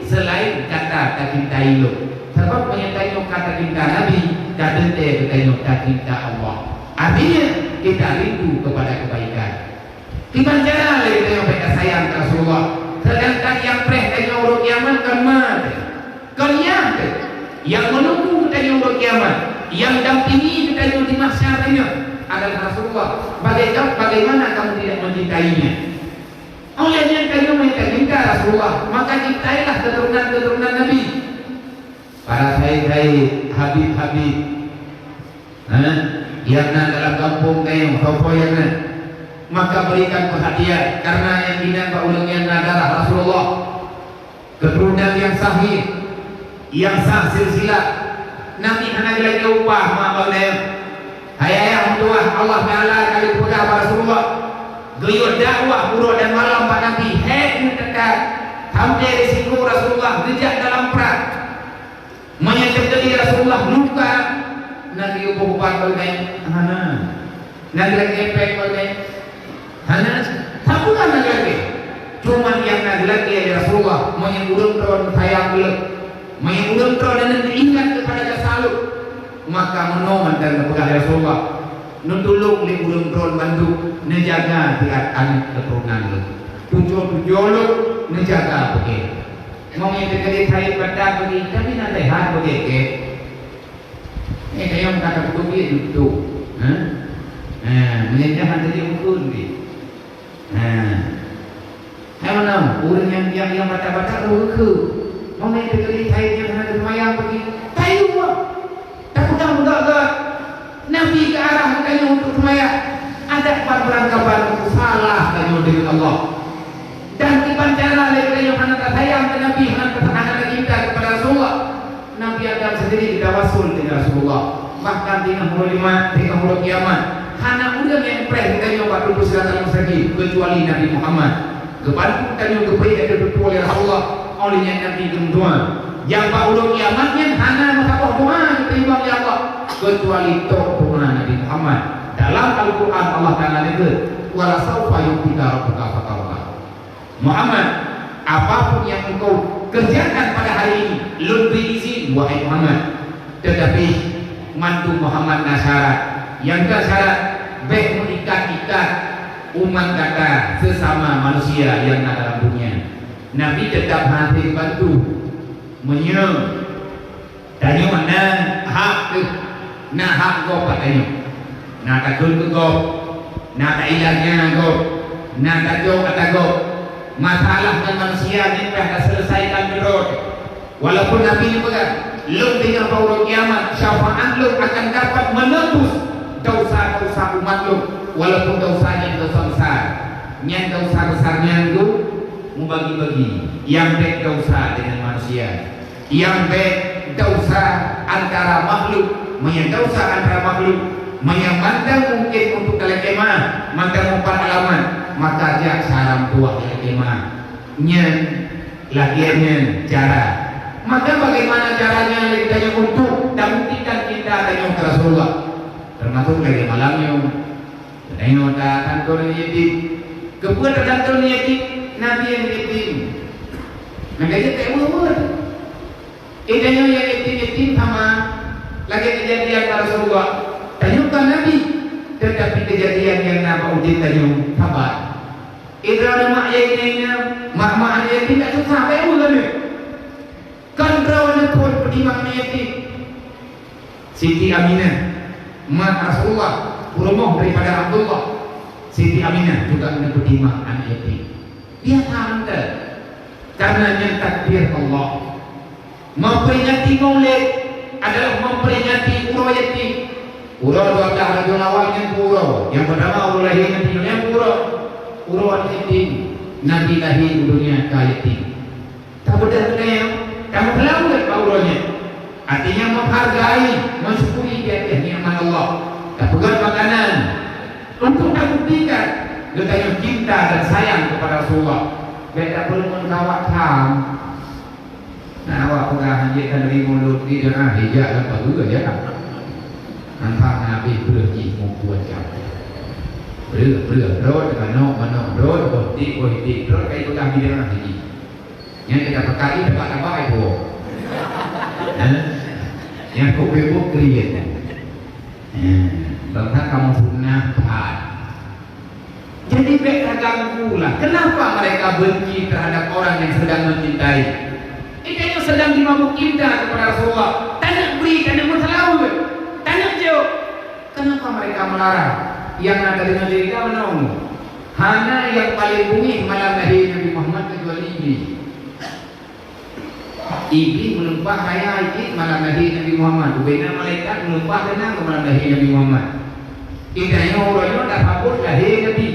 selain gata tacintai lôn. Sabab meunyoe tanyoe ka tacinta Nabi, ka teuntèe geutanyoe tacinta Allah. Artinya, kita rindu kepada kebaikan. Kiban cara lé geutanyoe bèk tasayang keu Rasulullah, seudangkan nyang preh tanyoe uroe kiamat kon ma teuh. Kon nyan teuh, nyang meununggu geutanyoe uroe kiamat, nyang dampingi geutanyoe di mahsyar nyoe adalah Rasulullah. Bagai-, bagaimana kamu tidak mencintainya? Oleh nyan tanyoe meunyoe tacinta Rasulullah, maka cintailah keuturonan-keuturonan Nabi. Para said-said, habib-habib, ha? Nyang na dalam gampông tanyoe, soe-soe nyang na. Maka berikan perhatian, karena nyang inan bak ureueng nyan na darah Rasulullah. Keuturonan nyang sahih, nyang sah silsilah. Nabi hana geulakèe upah mak bapak nyan. Hai ayah meutuah, Allah Taala ka geupeugah bak Rasulullah, geuyue dakwah uroe dan malam bak Nabi, hèk nyoe teuka sampai risiko Rasulullah geujak dalam prang. Meunyoe teukeudi Rasulullah luka, na geuyue boh ubat bak nyan? Hana. Na geulakèe pèng bak nyan? Hana. Sapeue na geulakèe? Cuma nyang na geulakèe lé Rasulullah, meunyoe ureueng droe sayang keu lôn, meunyoe ureueng droe na ingat keupada jasa lôn, maka meunoe mantong geupeugah lé Rasulullah, Neutulông lé ureuëng droen bandum neujaga siat aneuëk keuturonan lôn. Tujoh-tujoh lôn neujaga beugét. Meunyoe teukeudi thayet bata beugét, tapi na lé that beugét-gét. Eh, kayong kata beugét dudoe. Hah? Ha, meunyoe jahan tadi ukun di. Ha. Hai meunan, ureuëng nyang, nyang, nyang batat-batat rôh keu. Meunyoe teukeudi thayet nyang hana teuseumayang bagi, tayue. Tapeugah meuga-ga. Nabi geuarah geutanyoe untuk seumayang. Adak ban beurangkaban salah tanyoe deungon Allah. Dan kiban cara lé geutanyoe hana tasayang keu Nabi, hana tas-, hana tacinta keupada Rasulullah. Nabi Adam sendiri geutawassul dengan Rasulullah. Bahkan teungoh uroe jumat, teungoh uroe kiamat, hana ureuëng nyang preh geutanyoe bak teumpat Siratal Mustaqim, kecuali Nabi Muhammad. Geubantu tanyoe geubri ateueh tutoe lé Rasulullah, óh lheueh nyan Nabi geumeudoá. Nyang bak uroe kiamat nyan hana meusaboh doá geuteurimong lé Allah, kecuali tok doá Nabi Muhammad. Dalam Al-Quran Allah Taala neugeuet, "Wala saufa yu'tika rabbuka fatarda." Muhammad, apapun yang engkau kerjakan pada hari ini, lôn bri izin, wahai Muhammad. Tetapi, mandum Muhammad na syarat. Nyang ka syarat, bék meuikat-ikat umat gata sesama manusia yang na dalam dunia. Nabi tetap hadir bantu. Meunyoe tanyoe na hak teuh, na hak gob bak tanyoe. Na takheun keu gob, na tailanya gob, na tacok ata gob. Masalah ngon manusia nyan payah taseuleusaikan keudroe. Walaupun Nabi neupeugah, "Lôn teungoh bak uroe kiamat, syafaat lôn akan dapat menembus dosa-dosa umat lôn, walaupun dosa nyan dosa besar." Nyan dosa besar nyan geuh mubagi-bagi, nyang bék dosa deungon manusia. Nyang bék dosa antara makhluk, meunyoe dosa antara makhluk, meunyoe mantong mungkin untuk talakée meu'ah, mantong meupat alamat, maka jak salam tuah talakée meu'ah. Nyan lagée nyan cara. Maka bagaimana caranya lé geutanyoe untuk tabuktikan cinta tanyoe keu Rasulullah? Termasuk lagée malam nyoe. Tanyoe tatantu ngon yatim. Keupeue tatantu ngon yatim? Nabi nyang yatim. Maka jeuet taeu-eu. Eh, tanyoe nyang yatim-yatim sama lagée keujadian bak Rasulullah. Tanyoe kon nabi, teutapi keujadian nyang na bak udeb tanyoe saban. Eh, droeneuh mak yatim, mak-mak aneuk yatim ka susah, beu lagée. Kon droeneuh phon peutimang aneuk yatim. Siti Aminah, mak Rasulullah, peurumoh daripada Abdullah. Siti Aminah juga neupeutimang aneuk yatim. Biasa mantong. Karena nyan takdir Allah. Memperingati Maulid adalah memperingati uroe yatim. Uroe dua belas Rabiul Awal nyan uroe. Nyang pertama uroe lahé Nabi, nyang uroe, uroe yatim. Nabi lahé u dunia ka yatim. Tapeugah keu tanyoe, tapeulaweuet bak uroe nyan. Artinya menghargai, mensyukuri di atas nikmat Allah. Tapeugah makanan untuk tabuktikan geutanyoe cinta dan sayang kepada Rasulullah. Bék tapeureumeun keu awak tham. Nah, awak peugah hanjeuet taneurima lôn di deungon hijak lam pageue, ya. Nampak Nabi breuh jih muphom jam. Breuh, breuh, droe teuka nok, manok droe, boh tik, boh itik droe, kai peugah di deungon hiji. Nyang kita peugah di deungon tabai droe. Hah? Nyang kok bebok kriet. Hah, bangsa kamoe sunnah that. Jadi bék taganggu lah. Kenapa mereka benci terhadap orang yang sedang mencintai? Kita yang sedang dimabuk cinta kepada Rasulullah. Tanyoe bri, tanyoe meuseulaweuet, tanyoe jok. Kenapa mereka melarang? Nyang na tadeungoe cerita meunoe. Hana nyang paleng beungéh malam lahé Nabi Muhammad kecuali Iblih. Iblih meulumpah raya cit malam lahé Nabi Muhammad. Bubena malaikat meulumpah teunang keu malam lahé Nabi Muhammad. Di tanyoe uroe nyoe tapeubuet lahé Nabi.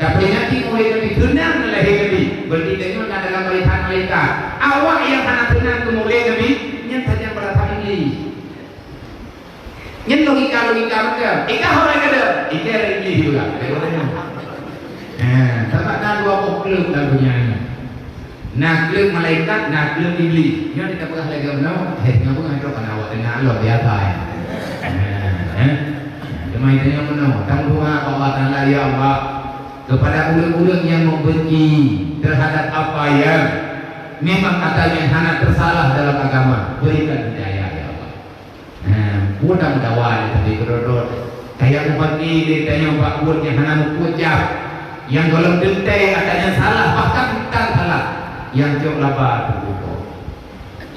Taperingati maulid Nabi, teunang lahé Nabi. Berarti tanyoe na dalam barisan malaikat. Awak nyang hana teunang keu maulid Nabi, nyan sajan barisan Iblih. Nyan logika-logika macam, "Ika hora kada?" Ika ada Iblih juga. Ada orang nyoe. Eh, sebab na dua boh klub dalam dunia ni. Na klub malaikat, na klub Iblih. Nyoe kita peugah lagi meunoe, eh, nyoe peugah itu kan awak tengah luar biasa, ya. Eh, eh. Cuma itu yang meunoe. Tang doa kepada Allah Taala, "Ya Allah, kepada ureuëng-ureuëng yang membenci terhadap apa yang memang katanya hana tersalah dalam agama, berikan hidayah, ya Allah." Nah, mudah-mudahan tapi keudroe-droe. Tayang bagi lé tanyoe bak buet nyang hana muphom cap, nyang gohlom teuntèe ata nyang salah, bahkan tan salah, nyang cok laba teupeue.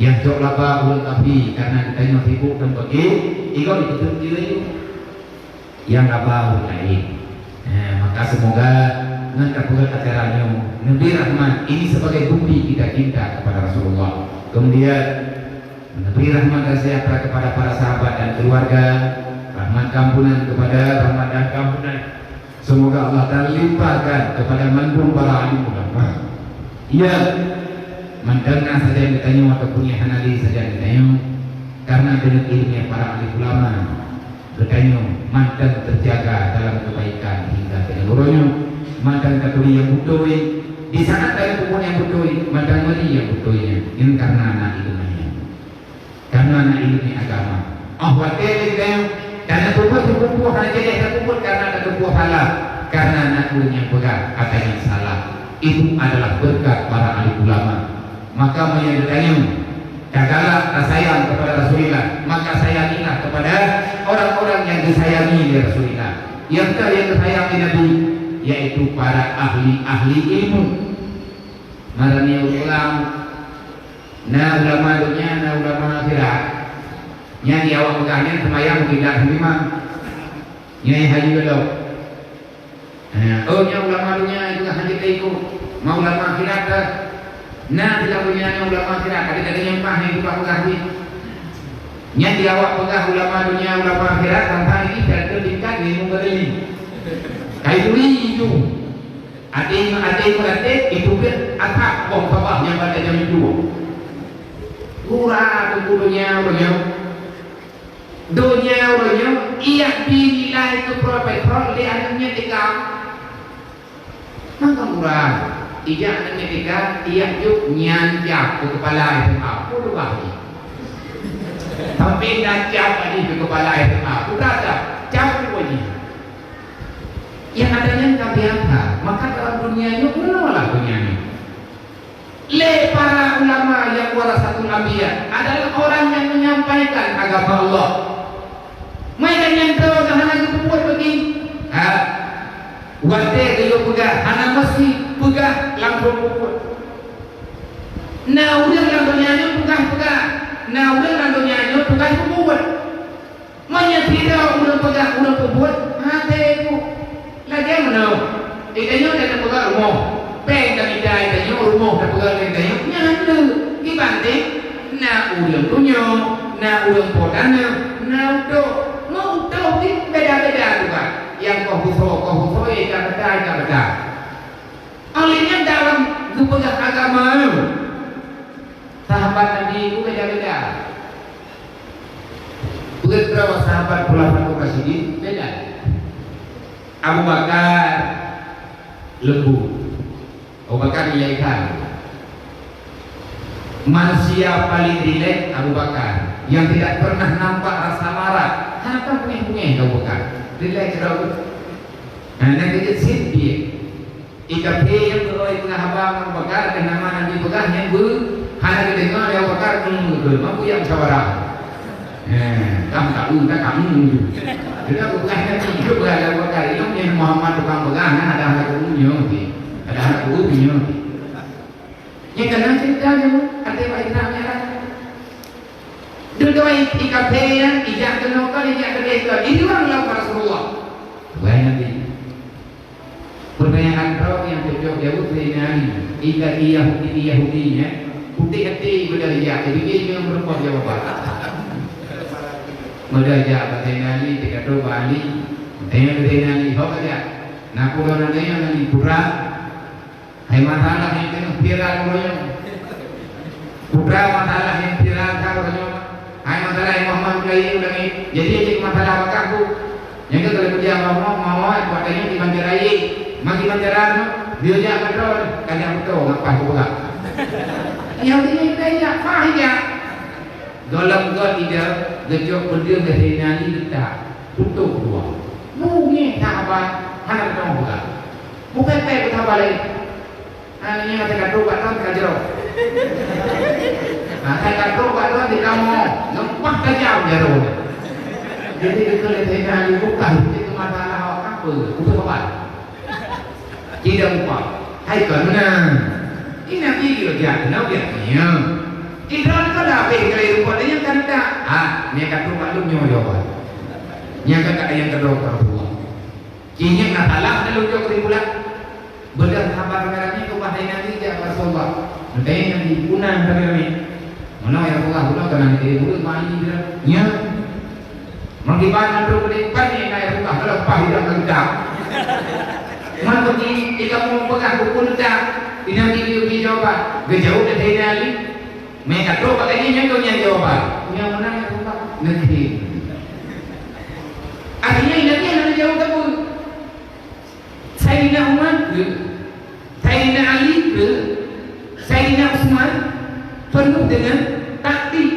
Nyang cok laba ureueng kafé, karena geutanyoe sibuk ngon bagi, igoe ikeuteuk jih laju. Nyang laba ureueng laén. Eh, maka semoga ngon tapeugöt acara nyoe neubri rahmat, ini sebagai bukti kita cinta kepada Rasulullah. Kemudian, neubri rahmat dan sejahtera kepada para sahabat dan keluarga, rahmat keampunan kepada, rahmat dan keampunan. Semoga Allah Taala limpahkan kepada mandum para alim ulama. Ya, mantong na sajan geutanyoe ataupun nyang hana lé sajan geutanyoe, karena deungon ileumèe para alim ulama, geutanyoe mantong teujaga dalam keubaikan hingga keunoe uroe nyoe. Mantong taturi nyang beutôi, di saat tanyoe peubuet nyang beutôi, mantong meuri nyang beutôi nyan, nyan karena na ileumèe nyan. Karena na ileumèe agama. Oh, watèe lé geutanyoe, tanyoe peubuet seukumpul hana jadeh tapeubuet karena tateupeue salah. Karena na ureueng nyang peugah ata nyang salah. Itu adalah berkat para alim ulama. Maka meunyoe geutanyoe tagalak, tasayang kepada Rasulullah, maka sayangilah kepada orang-orang yang disayangi oleh Rasulullah. Nyang ka nyang geusayang lé Nabi, yaitu para ahli-ahli ilmu. Marani ulang, na ulama dunia, na ulama akhirat. Nyan di awak peugah nyan seumayang meukidak seulimang. Nyan haji galak. Eh, oh, nyan ulama dunia itu kan hanya ikut. Mau ulama akhirat dah. Na di dalam dunia nyan ulama akhirat, ada-ada nyang pah yang tukang peugah ni. Nyan di awak peugah ulama dunia, ulama akhirat, sampai ini dah tingkat ilmu berlin. Kai turi itu. Até, até meuratéb, itu pih asab boh babah nyang pada jam itu. Gura teungku donya uroe nyoe. Donya uroe nyoe, iyak bi nilai keu peurofesor lé aneuk nyan tika. Maka gura, ijak aneuk nyan tika, iyak jok nyan jak keu keupala S M A. Bodoh bah ni. Tapi na cap tadi keu keupala S M A. Udah cap, cap tu wajib. Nyang ada nyan ka biasa, maka dalam dunia nyoe meunolah dunia nyoe. Lé para ulama nyang warasatul anbiya adalah orang yang menyampaikan agama Allah. Maka nyan droe hana geupeubuet bagi. Ha? Watèe geuyue peugah, hana meusti peugah langsung peubuet. Na ureueng lam dunia nyoe peugah-peugah, na ureueng lam dunia nyoe peugah peubuet. Meunyoe sidroe ureueng peugah ureueng peubuet, hana teuk. Lagèe meunoe, geutanyoe ka tapeugah rumoh, péng tamita geutanyoe, rumoh tapeugah lé geutanyoe, nyan hana teuk. Dibandéng na ureueng tunyok, na ureueng po tanoh, na utôh. Meu utôh pih beda-beda tuha. Nyang koh beusoe, koh beusoe, nyang ka beuta, nyang ka beuta. Óh lheueh nyan dalam geupeugah agama, sahabat Nabi itu beda-beda. Peue droe sahabat Khulafaur Rasyidin beda. Abu Bakar leumbut, Abu Bakar rileks that. Manusia paling rileks Abu Bakar, yang tidak pernah nampak rasa marah. Hana pungéh-pungéh Abu Bakar. Rileks droe. Nah, nyan keuh sifat dia. Di kafé nyang beurôi peugah haba ngon Abu Bakar, keu nama Nabi peugah nyang beu, hana geudeungoe lé Abu Bakar, hmm, beutôi, mampu nyang musyawarah. Eh, kam tahu, tak kamu. Jadi aku peugah Nabi, itu peugah lé Abu Bakar, ilong nyang Muhammad tukang peugah, nah, ada hana geudeungoe nyoe, ada hana geudeungoe nyoe. Nyang keunan cerita nyoe, ada baik nak nyalah. Dudoe di kafé nyan, ijak keunoe kon, ijak keudeh kon, di luwa lam Rasulullah. Wahai Nabi, Peutanyaan droe nyang cocok jaweueb Saidina Ali, i Yahudi, i Yahudi nyan, putéh até beudôh jak, jadi nyoe meureumpok jawaban. Beudôh jak bak Saidina Ali, teuka trok bak Ali, tanyong keu Saidina Ali, "Ho ka jak? Na peue lôn tanyong Ali, putra? Hai masalah nyang teungoh viral uroe nyoe." Putra masalah nyang viral ka uroe nyoe. Hai masalah nyang Muhammad Ibrahim ulangi. Jadi, jadi masalah wakaf tu. Nyang ka kalau dia ngomong, ngomong, buat tanya di banjar air. Maki banjar anu, dia jak betul, kadang betul, ngapa aku pegang. Yang dia kaya, faham ya? Dalam gua tidak, gejok benda dari nani letak. Tutup dua. Bunyi sahabat, hana betul pegang. Bukan tak sahabat lain. Ha, nyan ka teuka trok bak droe teuka jaroe. Ha, ka teuka trok bak droe teuka mo, leumpah tajam jaroe. Jadi, keu lé teuka di bukan, itu masalah awak kafir, itu apa? Tidak upah. Hai, kon meunan. Ini Nabi dia jahat, Nabi artinya. Idon kau dah habis kali rupa dia yang kan tak. Ah, ni kata maklum nyoe jawaban. Nyang ka kata yang kedua orang tua. Kini masalah dalam jawab kesimpulan. Beudôh haba ramé-ramé keu wahai Nabi, jak Rasulullah. Meuteumé Nabi, "Peue na ramé-ramé?" "Meunoe ya Rasulullah, bunoe keunan di murit mali dia." "Nya." Meukiban mandum di depan ni, "Na ya Rasulullah, kalau pah hidup lengkap." Man bagi di kampung peugah buku leutak, di Nabi geuyue jawaban. Geujaweueb dari Nabi. Meuka trok bak gaki nyan keu nyan jawaban. Nyang meunan ya Rasulullah. Neukhém. Artinya, Nabi hana jaweueb teupeu. Saidina Umar keu, Saidina Ali keu, Saidina Utsman penuh dengan taktik.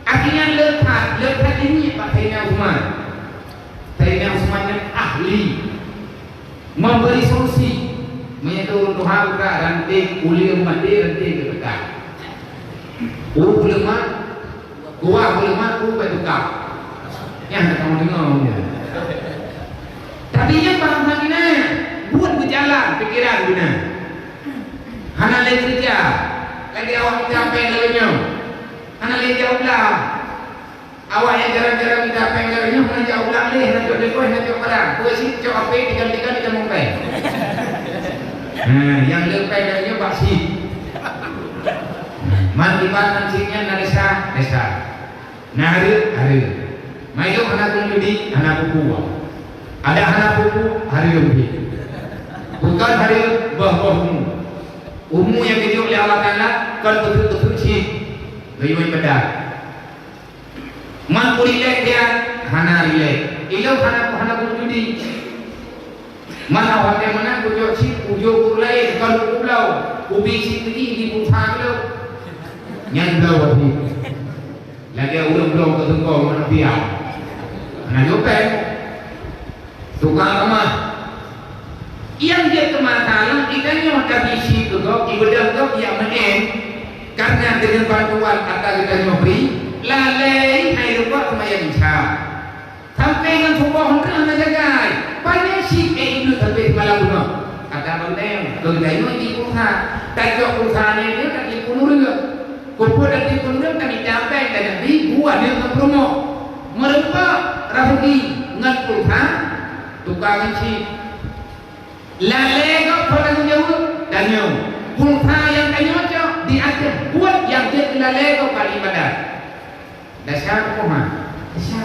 Akhirnya le that, le that ini bak Saidina Utsman. Saidina Utsman nyan ahli memberi solusi. Meunyoe ureuëng tuha buka ranté uleueng maté, ranté geupeugah. Ureuëng ulama Kuah ulama ku bak tukang. Nyang ka kamu dengar. Tapi nyan bangsa gina, buet beujalan pikiran gina. Hana lé keureuja. Lagèe awak mita péng lagèe nyoe. Hana lé jak u blang. Awak nyang jarang-jarang mita péng lagèe nyoe, hana jak u blang lé, hana cok depois, hana cok barang. Peue cit cok HP tiga-tiga di kamoe péng. Nah, nyang le péng lagèe nyoe bak sit. Man iman nan sit nyan na desya, desya. Na hareuem, hareuem. Mailok hana keumeudi, hana peue-peue. Adak hana peue-peue, hareuem pih. Bukon hareuem, boh-boh umu. Umu nyang geujok lé Allah Taala kon beutôi-beutôi cit. Geuyue peugah. Man ku rilek dia, hana rilek. Ilok hana, hana keumeudi. Man awak watèe meunan kujok cit, kujok ureueng laén, kon keu bloe, kubi cit teungi di pulsa bloe. Nyan bloe wajéb. Lagèe ureueng bloe keu teungkong manusia. Hana jopeng. Tukang keumah. Nyang jeuet keu masalah, geutanyoe tabisi keu gob, ibadah gob, ya meu'en. Karena dengan bantuan ata geutanyoe bri, lalè hai rupa seumayang Isya. Sampai ngon suboh hana jagai. Pane cit, eh, iduek sampai semalam bunoe. Kata Bang Teng, keu geutanyoe di pulsa. Tajok pulsa nyan, dia tak tipu nureueng. Kupeue dan tipu nureueng, kami capek dan Nabi buah dia ngon peurumoh. Meureumpok Rahudi ngon pulsa, tukang ngon cit. Lalè gob, soe tanggong jaweueb? Tanyoe. Pulsa nyang tanyoe cok di ateueh buet nyang jeuet keu lalè gob bak ibadat. Desya peue, ha? Desya.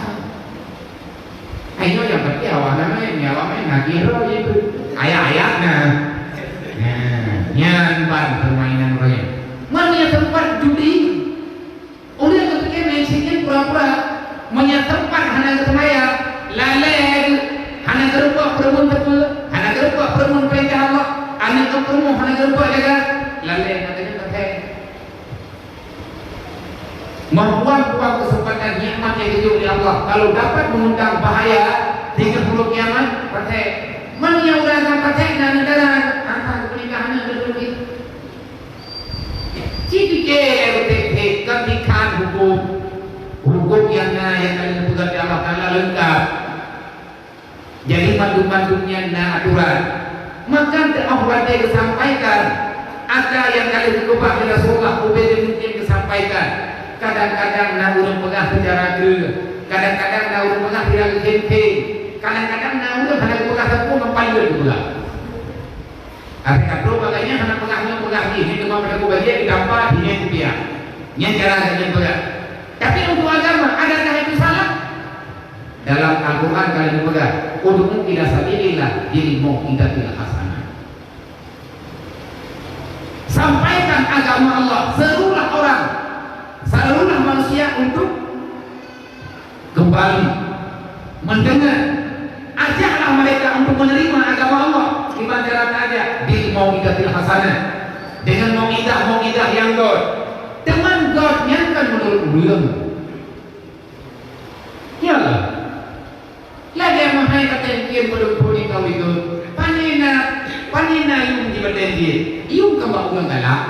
Hai nyoe nyang peunteng awak na meu'en, nyan awak meu'en na kiro jih tu. Ayat-ayat na. Nah, nyan ban permainan ureueng. Man nyang sempat judi, ureueng geupike meu'en cit nyan pura-pura. Meunyo sempat hana geuseumayang, lalè geuh, hana geurumpok peureumeun teupeu, hana geurumpok peureumeun peurintah Allah, aneuk ngon peurumoh hana geurumpok jaga, lalè na teungoh pakai. Membuang-buang kesempatan nikmat yang dijok oleh Allah. Kalau dapat mengundang bahaya di kemudian kiamat, pakai. Man nyang udah akan pakai dan negara angka keperniagaan yang terjadi. Ci pike beuteutek ketika hukum, hukum yang na yang kali peugah di Allah Taala lengkap. Jadi, mandum-mandum nyan na aturan. Maka, teuh watèe geusampaikan, ata nyang ka lheueh geukeubah lé Rasulullah, ubé mungken geusampaikan. Kadang-kadang na ureueng peugah seucara kreueh, kadang-kadang na ureueng peugah sira geukhém-khém, kadang-kadang na ureueng hana geupeugah sapeue, meupalet geupeugah. Tapi ka trok bak gobnyan hana peugah nyoe peugah jih, nyan teuma pada bajèe ditampa, nyan kupiah. Nyan cara gobnyan peugah. Tapi untuk agama, adakah itu salah? Dalam Al-Quran ka geupeugah, "Ud'u ila sabilillah bil mau'izatil hasanah." Sampaikan agama Allah, serulah orang, serulah manusia untuk kembali mendengar. Ajaklah mereka untuk menerima agama Allah. Kiban cara taajak, bil mau'izatil hasanah. Dengan mau'izah-mau'izah nyang göt. Teuma göt nyan kan meunurot ureueng. Iyalah. Lagèe meuhai ka teuntèe peuleumpôt di kawan itu. Pane na, pane na yum di badan dia. Yum ka bak ureueng galak.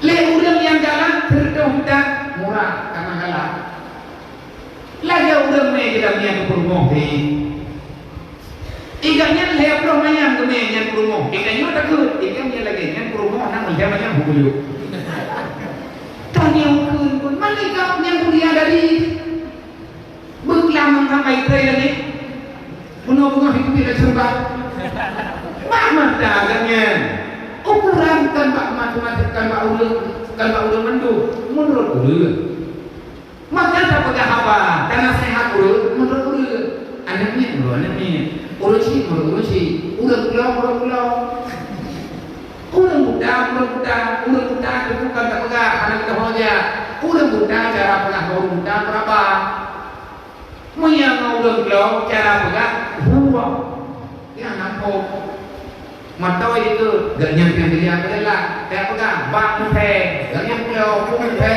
Lé ureueng nyang galak, teuntèe hutang murah, karena galak. Teumé jeuet nyan keu peurumoh teuh. Iga nyan lhèe ploh manyam teumé nyan peurumoh. Iga nyoe takheun, iga nyan lagèe nyan peurumoh na lhèe manyam bubuyuek. Tanyong kheun pun, malaikat nyan mulia dari. Beuklam ngon sampai trei lagèe. Bunoe beungoh itu tidak sempat. Bak mata agak nyan. Ukuran kan bak matematik, kan bak ureueng, kan bak ureueng mandum. Menurut ureueng. Maka tapeugah haba, tanaseuhat ureueng meunurot ureueng. Aneuk miet meunurot aneuk miet, ureueng chik meunurot ureueng chik, ureueng pulo meunurot pulo. Ureueng buta meunurot buta, ureueng buta teuh bukan tapeugah hana geutanyoe jak. Ureueng buta cara peugah bak ureueng buta peuraba. Meunyoe ngon ureueng pulo cara peugah huwa. Nyang nampok. Mantoi dikeue, geuh nyan nyang geujak keu lelak, teupeugah, "Bak meuphé," geuh nyan pulo, "Bak meuphé."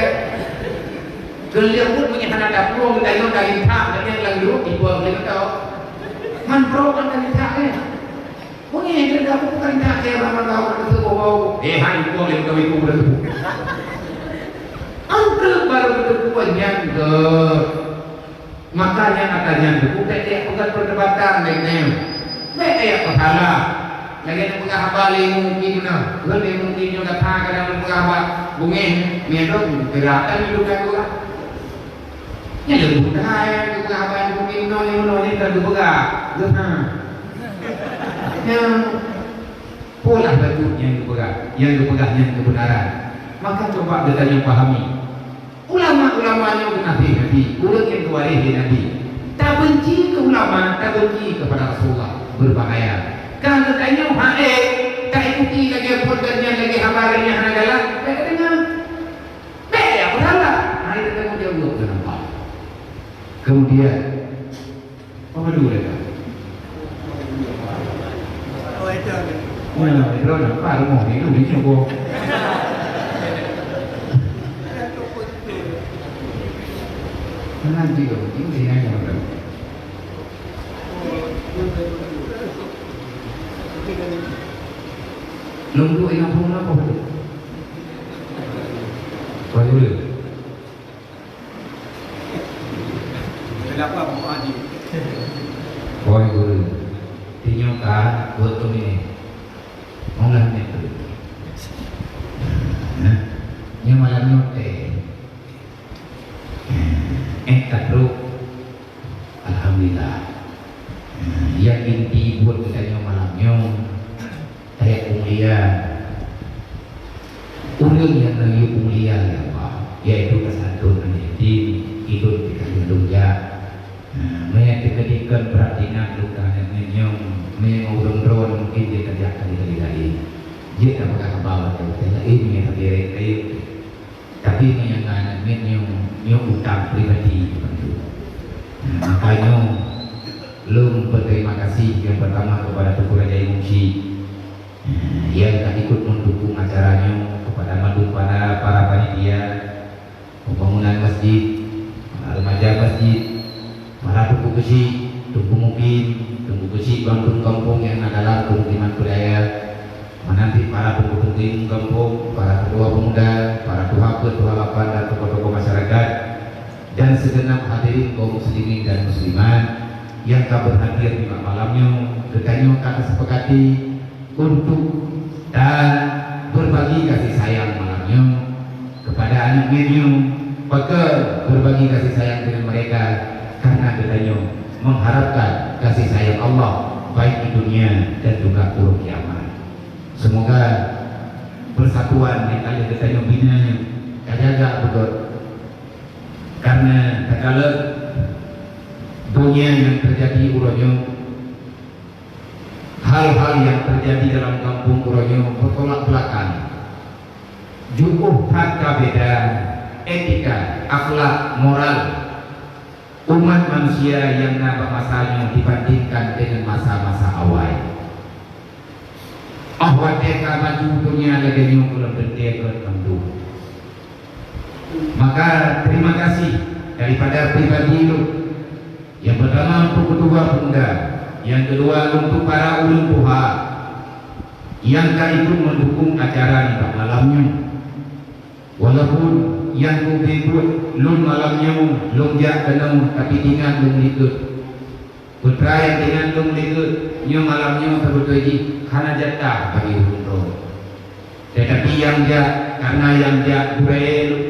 Keu lheueh buet meunyoe hana taplueng, geutanyoe talintak, geuh nyan lam jurông, tipe lé mantong. Man pro kan talintak, eh. Meunyoe geutanyoe bukan lintak, eh, bak mantong, bak mantong, bak mantong. Eh, hai, ipo lé mantong, ipo lé mantong. Angkeuek baru teupeue nyan geuh. Maka nyan ata nyan teupeu bèk tajak peugah perdebatan lagèe nyan. Bèk tajak peusalah. Lagèe nyang peugah haba lé mungkin na. Lôn lé mungkin nyoe gata kadang lôn peugah haba bungéh, nyan dong, geurakan hidup gata. Nyan lé buta nyang peugah haba lé mungkin na, nyoe na, nyan ka geupeugah. Geuh na. Nyan polah bacut nyang geupeugah, nyang geupeugah nyan keubeunaran. Maka cuba geutanyoe pahami. Ulama-ulama nyoe geunabi-nabi, ureueng nyang geuwaréh lé Nabi. Tabenci keu ulama, tabenci keupada Rasulullah, beubahaya. Ka geutanyoe hana taikuti lagèe phon dan nyan lagèe haba nyang hana galak, bèk tadeungoe. Bèk ya, beurala. Hai tadeungoe jaweueb keu nampak. Kemudian, Apa dulu mereka? Oh, itu. Oh, ya, itu nampak rumah ni, dulu ni, oh. Nanti tu, ini dia yang ada. Lunggu ingat pun apa tu? Apa dulu? Kenapa mau haji? Boy guru, tinyoe ka buet tu ni. Maulah ni tu. Nah, nyoe malam nyoe teh. Eh, tak bro. Alhamdulillah. Nah, yang inti buat kita nyoe malam nyoe. Ayat mulia. Ureueng nyang neuyue mulia lé Allah, yaitu tasantun aneuk yatim, idun pih ka lheueh jak. Nah, meunyo teukeudi kon brat ingat luka aneuk nyoe, meunyo ureueng droe mungkin jeuet tajak kali-kali laén. Jeuet tapeugah haba watèe-watèe laén meunyo tabirek kayém. Tapi meunyo ngon aneuk miet nyoe, nyoe utang pribadi dibantu. Nah, maka nyoe lôn berterima kasih yang pertama kepada Teungku Raja Imum Syik, eh, yang ka ikut mendukung acara nyoe, kepada mandum para, para panitia pembangunan masjid, para remaja masjid, para teungku keuchik, teungku mukim, teungku keuchik bandum gampông nyang na dalam pemukiman budaya, meunan cit para teungku-teungku gampông, para ketua pemuda, para tuha peuet, tuha lapan dan tokoh-tokoh masyarakat, dan segenap hadirin kaum muslimin dan muslimat nyang ka berhadir di malam nyoe, geutanyoe ka teusepakati untuk dan berbagi kasih sayang malam nyoe kepada aneuk miet nyoe. Pakon berbagi kasih sayang dengan mereka? Karena geutanyoe mengharapkan kasih sayang Allah baik di dunia dan juga uroe kiamat. Semoga persatuan nyang ka lheueh geutanyoe bina nyoe tajaga beugöt. Karena takalon dunia nyang teujadi uroe nyoe, hal-hal nyang teujadi dalam gampông uroe nyoe beutolak beulakang. Jiôh that ka beda etika, akhlak, moral umat manusia nyang na bak masa nyoe dibandingkan dengan masa-masa awai. Óh watèe ka maju donya lagèe nyoe gohlom teuntèe kon mandum. Maka terima kasih daripada pribadi lôn. Yang pertama untuk ketua pemuda, yang kedua untuk para ulun tuha yang ka ikut mendukung acara nibak malam nyoe. Walaupun Nyang kubi buet lôn malam nyoe, lôn jak keunoe, tapi tingat lôn likot. Putra nyang tingat lôn likot, nyoe malam nyoe teubeutôi jih hana jatah bagi ulôn droe. Tetapi nyang jak, karena nyang jak gurée lôn,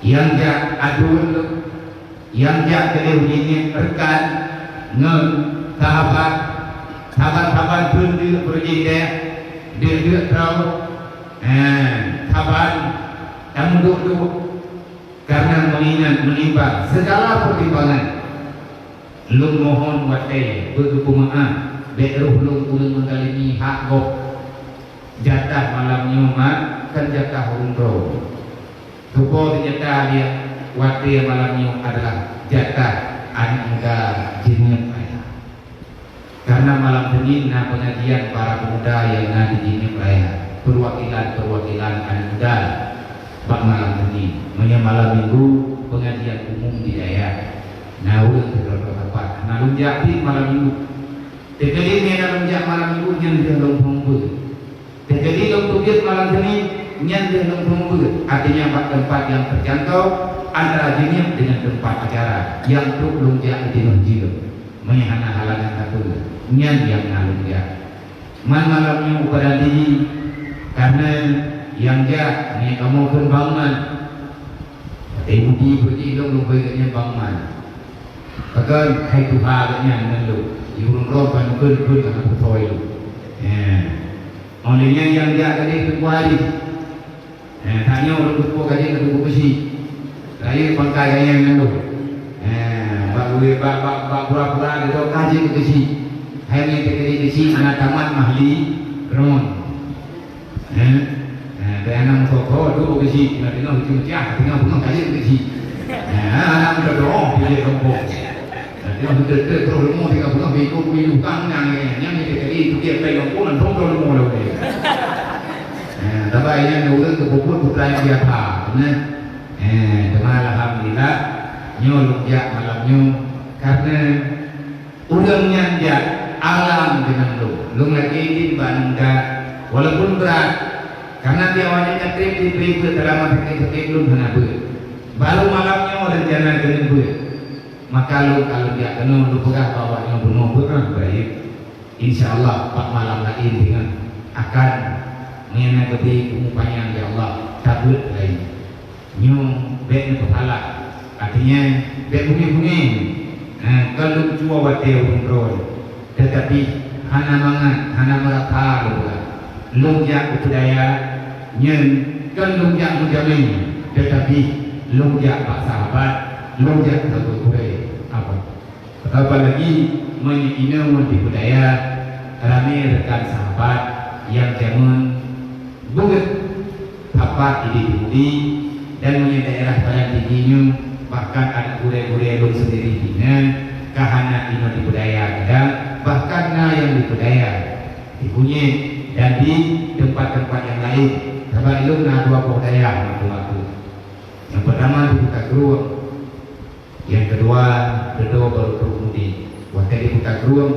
nyang jak aduen lôn, nyang jak keu lôn jingeuet rekan ngon sahabat, saban-saban thon deuk beureujeudeh, deuk-deuk troe, eh, saban tameuduek-duek. Karena mengingat, menimbang segala pertimbangan, lôn mohon watée beugeupeumaáf, bék roh lôn ureuëng meugalimi hak gob. Jatah malam nyoe mat kan jatah ureuëng droe. Tupo teunyata dia watée malam nyoe adalah jatah aneuk muda jeuet ayah. Karena malam Senin na pengajian para pemuda yang na di Jeunieb Raya, perwakilan-perwakilan aneuk muda bak malam Senin. Meunyoe malam Minggu pengajian umum di dayah. Na ureuëng keudroe-droe teumpat. Na lôn jak pih malam Minggu. Teukeudi na lôn jak malam Minggu nyan deuh lôn phôn beuet. Teukeudi lôn teubiet malam Senin, nyan deuh lôn phôn beuet, artinya bak teumpat nyang terjangkau antara Jeunieb dengan teumpat acara nyang trok lôn jak di tinoh jeuem. Meunyoe hana halangan sapeue, nyan nyang na lôn jak. Man malam nyoe upadan diri, karena nyang jak nyoe kamoe kheun Bang Man. Watée Budi beuti lôn lôn beuet nyan Bang Man. Pakon hai tuha geuhnyan ngon lôn. Di ureuëng droe ban kheun-kheun kana putôi lôn. Óh lheueh nyan nyang jak gadeh Teungku Arif. Eh, tanyoe ureuëng tupo ka jeuet keu Teungku Beusi. Rayeuk pangkai gaya nyan lôn. Eh, bak ureuëng bak, bak, bak pura-pura geudoe ka jeuet keu Beusi. Hai nyan teukeudi Beusi na tamat mahli ron. Eh, eh, bèk hana meuko-ko, duek Beusi, na teungoh meucah, teungoh beungoh ka jeuet keu Beusi. Eh, hana meudoe-doe, pih jeuet gampông. Nah, teungoh beuteutek troh rumoh tiga puluh minggu, minggu kang nyang, nyang, nyang, nyang, jadi, itu dia payung pun, dan troh rumoh lalu dia. Nah, tapi ini ada orang ke puput putra yang biasa, nah. Eh, teuma alhamdulillah, nyoe lôn jak malam nyoe, karena ureuëng nyan jak alam deungon lôn. Lôn lagée jih bak nda, walaupun brat, karena di awaknyan ka treb di pribeuet dalam sakét-sakét lôn hana beuet. Baru malam nyoe rencana keuneuk beuet. Maka lôn ka lôn jak keunoe, lôn peugah bak awaknyoe bunoe beuet, baik. Insya Allah, bak malam laén deungon akan meunyoe na geubri umu panyang, ya Allah, tabeuet laén. Nyoe bék neupeusalah, artinya bék beungéh-beungéh, eh, kon lôn cuba watée ureuëng droe, teutapi hana mangat, hana meurasa lôn peugah. Lôn jak keu peudaya, nyan kon lôn jak meujamé, teutapi lôn jak bak sahabat, lôn jak saboh gurée. Apa? Apalagi meunyoe inoe di budaya ramé rekan sahabat nyang jameun beungéh sapat di Budi dan meunyoe daerah Padang Tiji nyoe, bahkan aneuk gurée-gurée lôn sendiri di nyan ka hana inoe di budaya kadang, bahkan na nyang di budaya di Kunyit dan di tempat-tempat yang lain. Sabab lôn na dua boh dayah waktu-waktu. Yang pertama di Kuta Krueng, yang kedua, Dedo baru trok mudik. Watée di Kuta Krueng,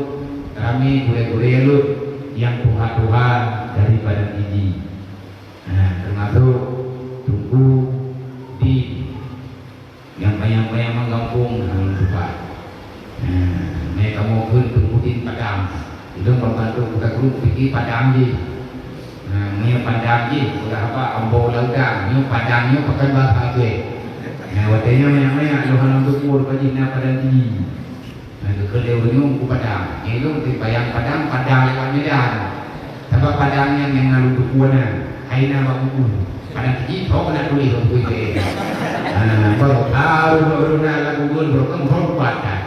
ramé gurée-gurée lôn nyang tuha-tuha dari Padang Tiji. Nah, termasuk Teungku di nyang panyang-panyang manggampông hana lôn tupat. Nah, mé kamoe kheun Teungku di Padang. Ilôn ban bantu Kuta Krueng pike Padang jih. Nah, meunyoe Padang jih, udah apa, ambo laudang, nyoe Padang nyoe pakai bahasa Aceh. Nah, watée nyoe nyang manyang lôn hana tukur bajih na Padang Tiji. Nah, geukheun lé ureuëng nyoe ku Padang. Nyoe lôn teubayang Padang, Padang lewat Medan. Sabab Padang nyan nyang na lôn tukur na, hai na bak buku. Padang Tiji, thok na tuléh bak buku I T S. Nah, baru, baru, baru na lagu gol, baru kan, baru kuat kan.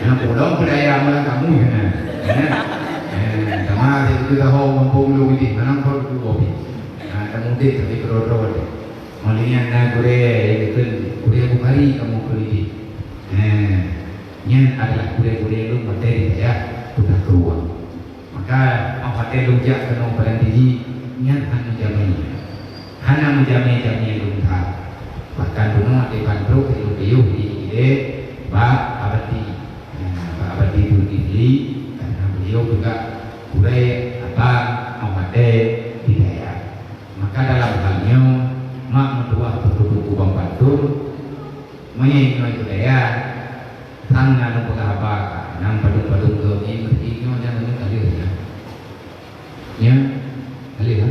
Nah, pulang budaya malah kamu, ya, nah. Ya. Eh, sama ada itu dah orang kampung lu ini, mana kau dulu kopi. Nah, kamu dek tapi kerodo deh. Maksudnya na gurée, ya, betul. Gurée Bukhari kamu kau ini. Eh, nyan adalah gurée-gurée lu materi ya, udah keluar. Maka óh watée lôn jak keunoe Padang Tiji, nyan hana meujamé. Hana meujamé-jamé lôn that. Bahkan bunoe di Bandung, di Lubiyuh, di Ile, bak Abati. Nah, bak Abati Zulkifli, karena beliau juga gurée abang óh watée di dayah. Maka dalam hal nyoe, mak meutuah Meunyoe inoe keu daya, sang na lôn peugah haba, nyang padum-padum gob nyoe, meuseuti nyoe nyang meunyoe ka lheueh nyan. Nyan, ka lheueh, ha?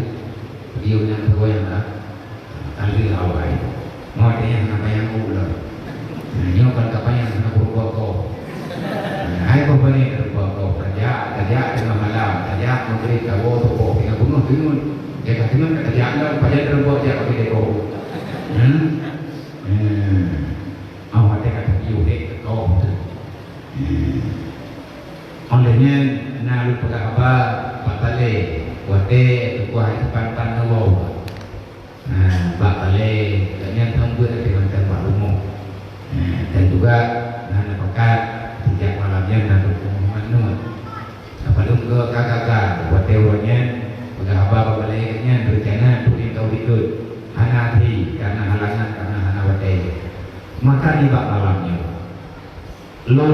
Video nyang keudua nyang ka, ka lheueh awai. Ngon watèe nyan hana panyang u lom. Nah, nyoe kan ka panyang hana peurumpok gob. Nah, hai boh bani peurumpok gob. Tajak, tajak teungoh malam, tajak maghrib, tawoe suboh, tinggai beungoh teungeut. Tajak teungeut ka tajak lom, pajan peurumpok jak bagi dekoe. Hmm? Hmm. Oh, watèe ka tapiôh hek keu kong tu. Hmm. Óh lheueh nyan na lôn peugah haba bak balèe, watèe tutoe hai sipan-sipan neuwoe. Nah, bak balèe, gobnyan thôn beuet ateueh mantong bak rumoh. Nah, dan juga na neupakat sijak malam nyan na Teungku Muhammad Nur. Padum goe ka gagal, watèe uroe nyan peugah haba bak balèe nyan reuncana untuk lhèe taun dikeue. Hana até, karena halangan, karena hana watèe. Maka nibak malam nyoe, lôn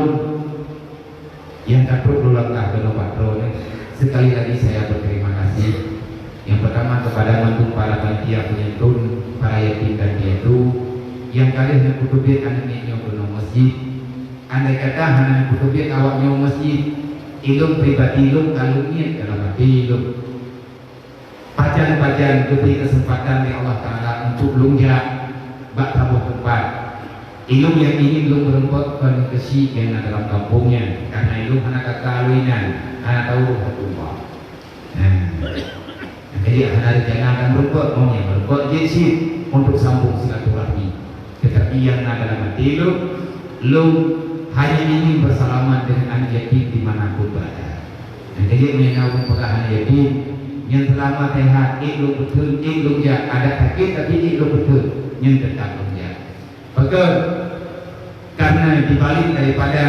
nyang ka trok lôn langkah keunoe bak droeneuh, sekali lagi saya berterima kasih. Yang pertama kepada mandum para panitia penyantun, para yatim dan piatu, nyang ka lheueh neupeuteubiet aneuk miet nyoe keunoe meuseujid. Andai kata hana neupeuteubiet awak nyoe meuseujid, ilôn pribadi lôn ka lôn niet dalam até lôn. Pajan-pajan geubri keuseumpatan lé Allah Taala untuk lôn jak bak saboh teumpat. Ilôn nyang ingin lôn meureumpok kon keuchik nyang na dalam gampông nyan, karena ilôn hana ka ka lôn inan, hana tao roh Rasulullah. Nah, jadi hana rencana akan meureumpok, mau nyang meureumpok jeuet cit untuk sambung silaturahmi. Tetapi nyang na dalam até lôn, lôn hanya ingin bersalaman dengan aneuk yatim di mana pun berada. Nyang keujeuet meunyoe na ureueng peugah aneuk yatim, nyang seulama sehat, ék lôn peutheun, ék lôn jak, adak sakét tapi ék lôn peutheun, nyan teutap lôn jak. Pakon? Karena di balik daripada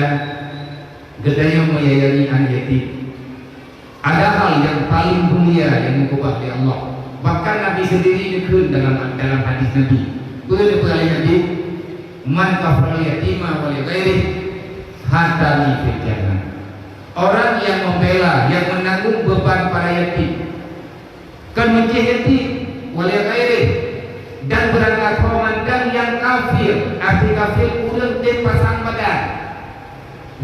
geutanyoe menyayangi aneuk yatim, ada hal yang paling mulia yang dikeubah lé Allah. Bahkan Nabi sendiri neukheun dalam, dalam hadis Nabi. Peue neupeugah lé Nabi? "Man kafalal yatima wa li ghairihi, hatani fil jannah." Orang yang membela, yang menanggung beban para yatim, kon meucéh yatim, wa li ghairihi, dan beurangkasoe mandang nyang kafir, arti kafir ureueng tem pasang badan.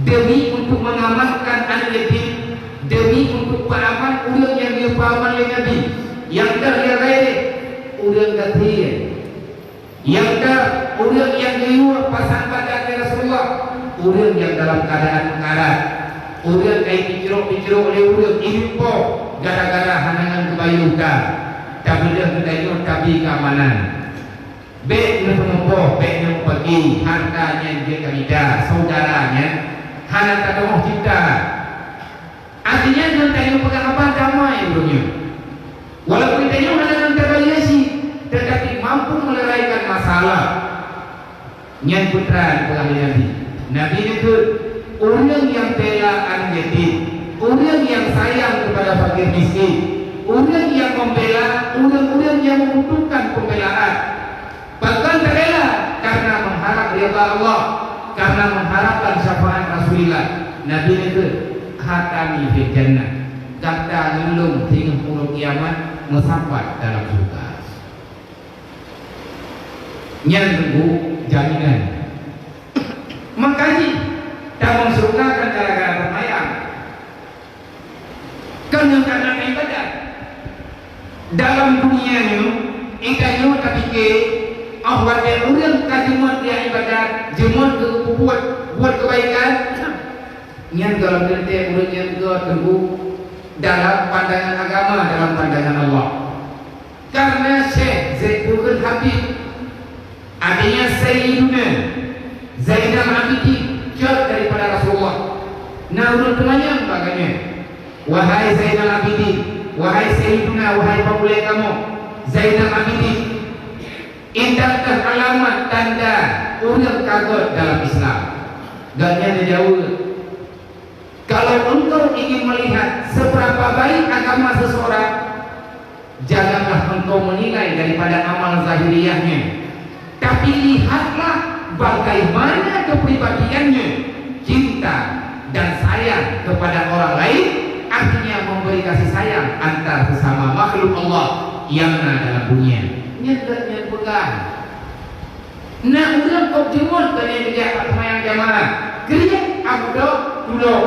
Demi untuk mengamankan aneuk yatim, demi untuk peuaman ureueng nyang geupeuaman lé Nabi, nyang ka lheueh rayeuk ureueng gasien, nyang ka ureueng nyang geuyue pasang badan lé Rasulullah, ureueng nyang dalam keuadaan meukarat, ureueng ka jipicrok-picrok lé ureueng, iduek po gara-gara hana ngon geubayeue utang. Tabeudôh geutanyoe tabi keuamanan. Bèk neupeumeupoh, bèk neupeugi, harta nyan jeuet tamita, syedara nyan hana tateumeuh cit. Artinya, ngon tanyoe peugah haba damai ureueng nyoe. Walaupun tanyoe hana ngon tabayeue cit, tetapi mampu menyelesaikan masalah. Nyan peue treuk peugah lé Nabi. Nabi neukheun, ureueng nyang bela aneuk yatim, ureueng nyang sayang kepada fakir miskin, ureueng nyang membela ureueng-ureueng nyang membutuhkan pembelaan. Pakon tabela? Karena mengharap ridha Allah, karena mengharapkan syafaat Rasulullah. Nabi neukheun, "Hatani fil jannah." Gata ngon lôn singoh uroe kiamat meusapat dalam syeuruga. Nyan teungku jaminan. Maka jih tamong syeuruga kan gara-gara seumayang. Kan nyang kana ibadat. Dalam dunia nyoe, geutanyoe tapike, oh watèe ureueng ka jeuet jak ibadat, jeuet keu peubuet, buet keubaikan, nyan dalam teuntèe ureueng nyang geuteungku dalam pandangan agama, dalam pandangan Allah. Karena Syekh Zaid Tuhan Habib, artinya Sayyiduna Zainal Abidin, jauh daripada Rasulullah. Nah, ureueng teumanyong bak gobnyan, "Wahai Zainal Abidin, wahai Sayyiduna, wahai pangulèe kamoe, Zainal Abidin, indahkah alamat tanda ureueng ka göt dalam Islam?" Gobnyan geujaweueb, "Kalau engkau ingin melihat seberapa baik agama seseorang, janganlah engkau menilai daripada amal zahiriahnya, tapi lihatlah bagaimana kepribadiannya, cinta dan sayang kepada orang lain, artinya memberi kasih sayang antar sesama makhluk Allah yang na dalam dunia." Nyan gobnyan peugah. Na ureuëng kok jeuet ka lheueh geujak bak seumayang jamaah, kriet Abu Dok tulok.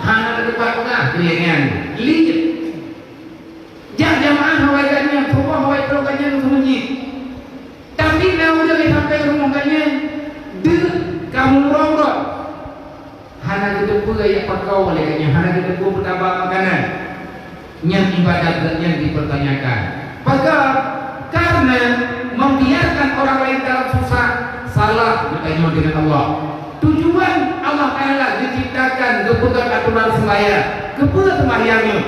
Hana teupat peugah kriet nyan. Liet. Jak jamaah hawai ganyang, suboh hawai trok ganyang keu meuseujid. Tapi na ureuëng nyang sampai rumoh ganyang, deuek ka meurong-rong. Hana geuteupeue jak pakon lé geuh nyan, hana geuteupeue peutaba makanan. Nyan ibadat geuh nyan dipertanyakan. Pakon? Karena membiarkan orang lain dalam susah, salah geutanyoe dengan Allah. Tujuan Allah Taala geuciptakan, geupeugah aturan sembahyang. Keupeue sembahyang nyoe?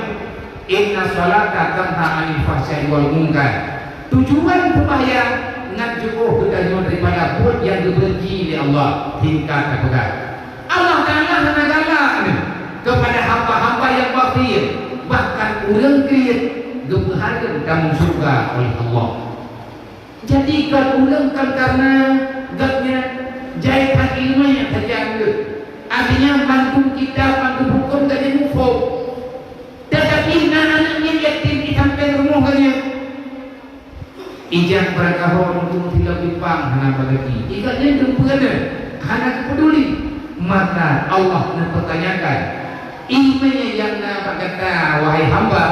Inna salata tanha anil fahsya'i wal munkar. Tujuan sembahyang ngat jiôh geutanyoe daripada buet nyang geubenci lé Allah. Singkat tapeugah, Allah Taala hana galak nyoe kepada hamba-hamba nyang bakhil, bahkan ureuëng kriet geupeuhareuem tamong syeuruga oleh Allah. Jadi kon ureuëng kon karena gobnyan jai that iéleumé nyang tajak geuh. Artinya mandum kitab, mandum huköm gobnyan muphom. Tetapi na aneuk nyan yatim di sampéng rumoh gobnyan. Ijak beurangkaho muphom silop lipang hana bagaki. Ijak nyan geumpeue hana geupeuduli. Maka Allah neupertanyakan, iéleumé nyang na bak gata, wahai hamba,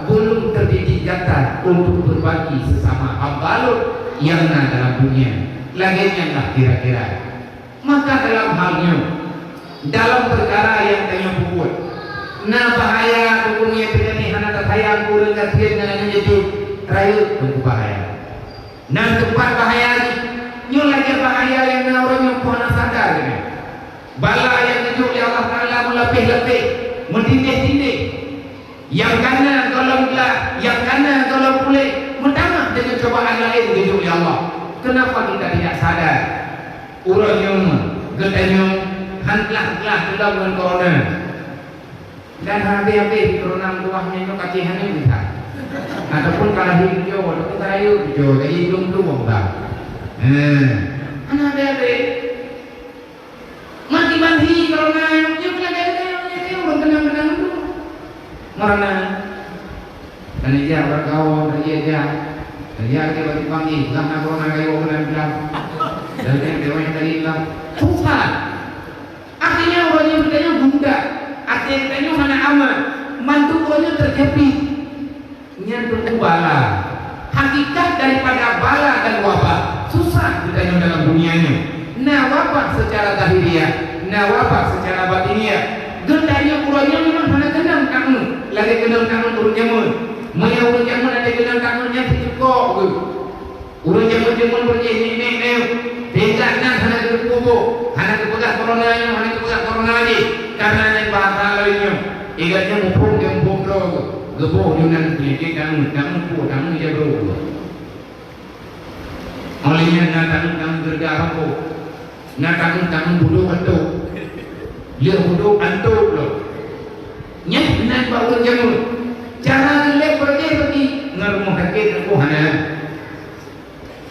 belum terdidik gata untuk berbagi sesama hamba Lôn nyang na dalam dunia. Lagée nyan lah kira-kira. Maka dalam hal nyoe, dalam peukara nyang tanyoe peubuet, na bahaya tubuh nyang teukeudi hana tasayang keu ureuëng gasien ngon aneuk yatim, rayeuk teungku bahaya. Na teumpat bahaya jih, nyoe lagée bahaya nyang na uroe nyoe pih hana sadar keunoe. Bala nyang geujok lé Allah Taala meulapéh-lapéh, meutindéh-tindéh. Nyang kana gohlom glah, nyang kana gohlom puléh, meutamah deungon cobaan laén geujok lé Allah. Kenapa kita tidak sadar? Uroe nyoe geutanyoe han glah-glah teulom ngon corona. Dan habéh-habéh corona meutuwah nyoe ka cit hana bisa. Ataupun ka lahé tujoh, ataupun ka rayeuk tujoh, jadi belum-belum dah. Eh, hana habéh-habéh. Mati banhi corona nyoe, nyoe keunan gaya-gaya nyoe, nyoe ureueng keunang-keunang tu. Corona. Dan ija ureueng kawon, dan ija. Dan ija ke bagi panggil, lah nak corona kayu keunan bilang. Dan dia dewan tadi bilang, susah. Artinya ureueng nyoe geutanyoe geudak. Até geutanyoe hana aman. Mandum ureueng nyoe terjepit. Nyan teungku bala. Hakikat daripada bala dan wabah, susah geutanyoe dalam dunia nyoe. Na wabah secara zahiriah, na wabah secara batiniah. Geutanyoe uroe nyoe memang hana keunong tangieng, lagée keunong tangieng ureueng jameun. Meunyoe ureueng jameun até keunong tangieng nyan sicukop geuh. Ureueng jameun-jameun beureueh nek-nek nyoe, tingkat nan hana geupeuboh, hana geupeugah corona nyoe, hana geupeugah corona jih, karena nyan bahasa laén nyoe. Igat nyan muphom, dia muphom droe geuh. Geuboh nyoe nan peunyakét tangieng, tangieng peue, tangieng jaroe. Óh lheueh nyan na tangieng-tangieng geureuga rampok, na tangieng-tangieng budok antok. Lheueh budok antok lom. Nyan nan bak ureueng jameun. Cara geulép beureueh bagi ngon rumoh sakét nyan hana.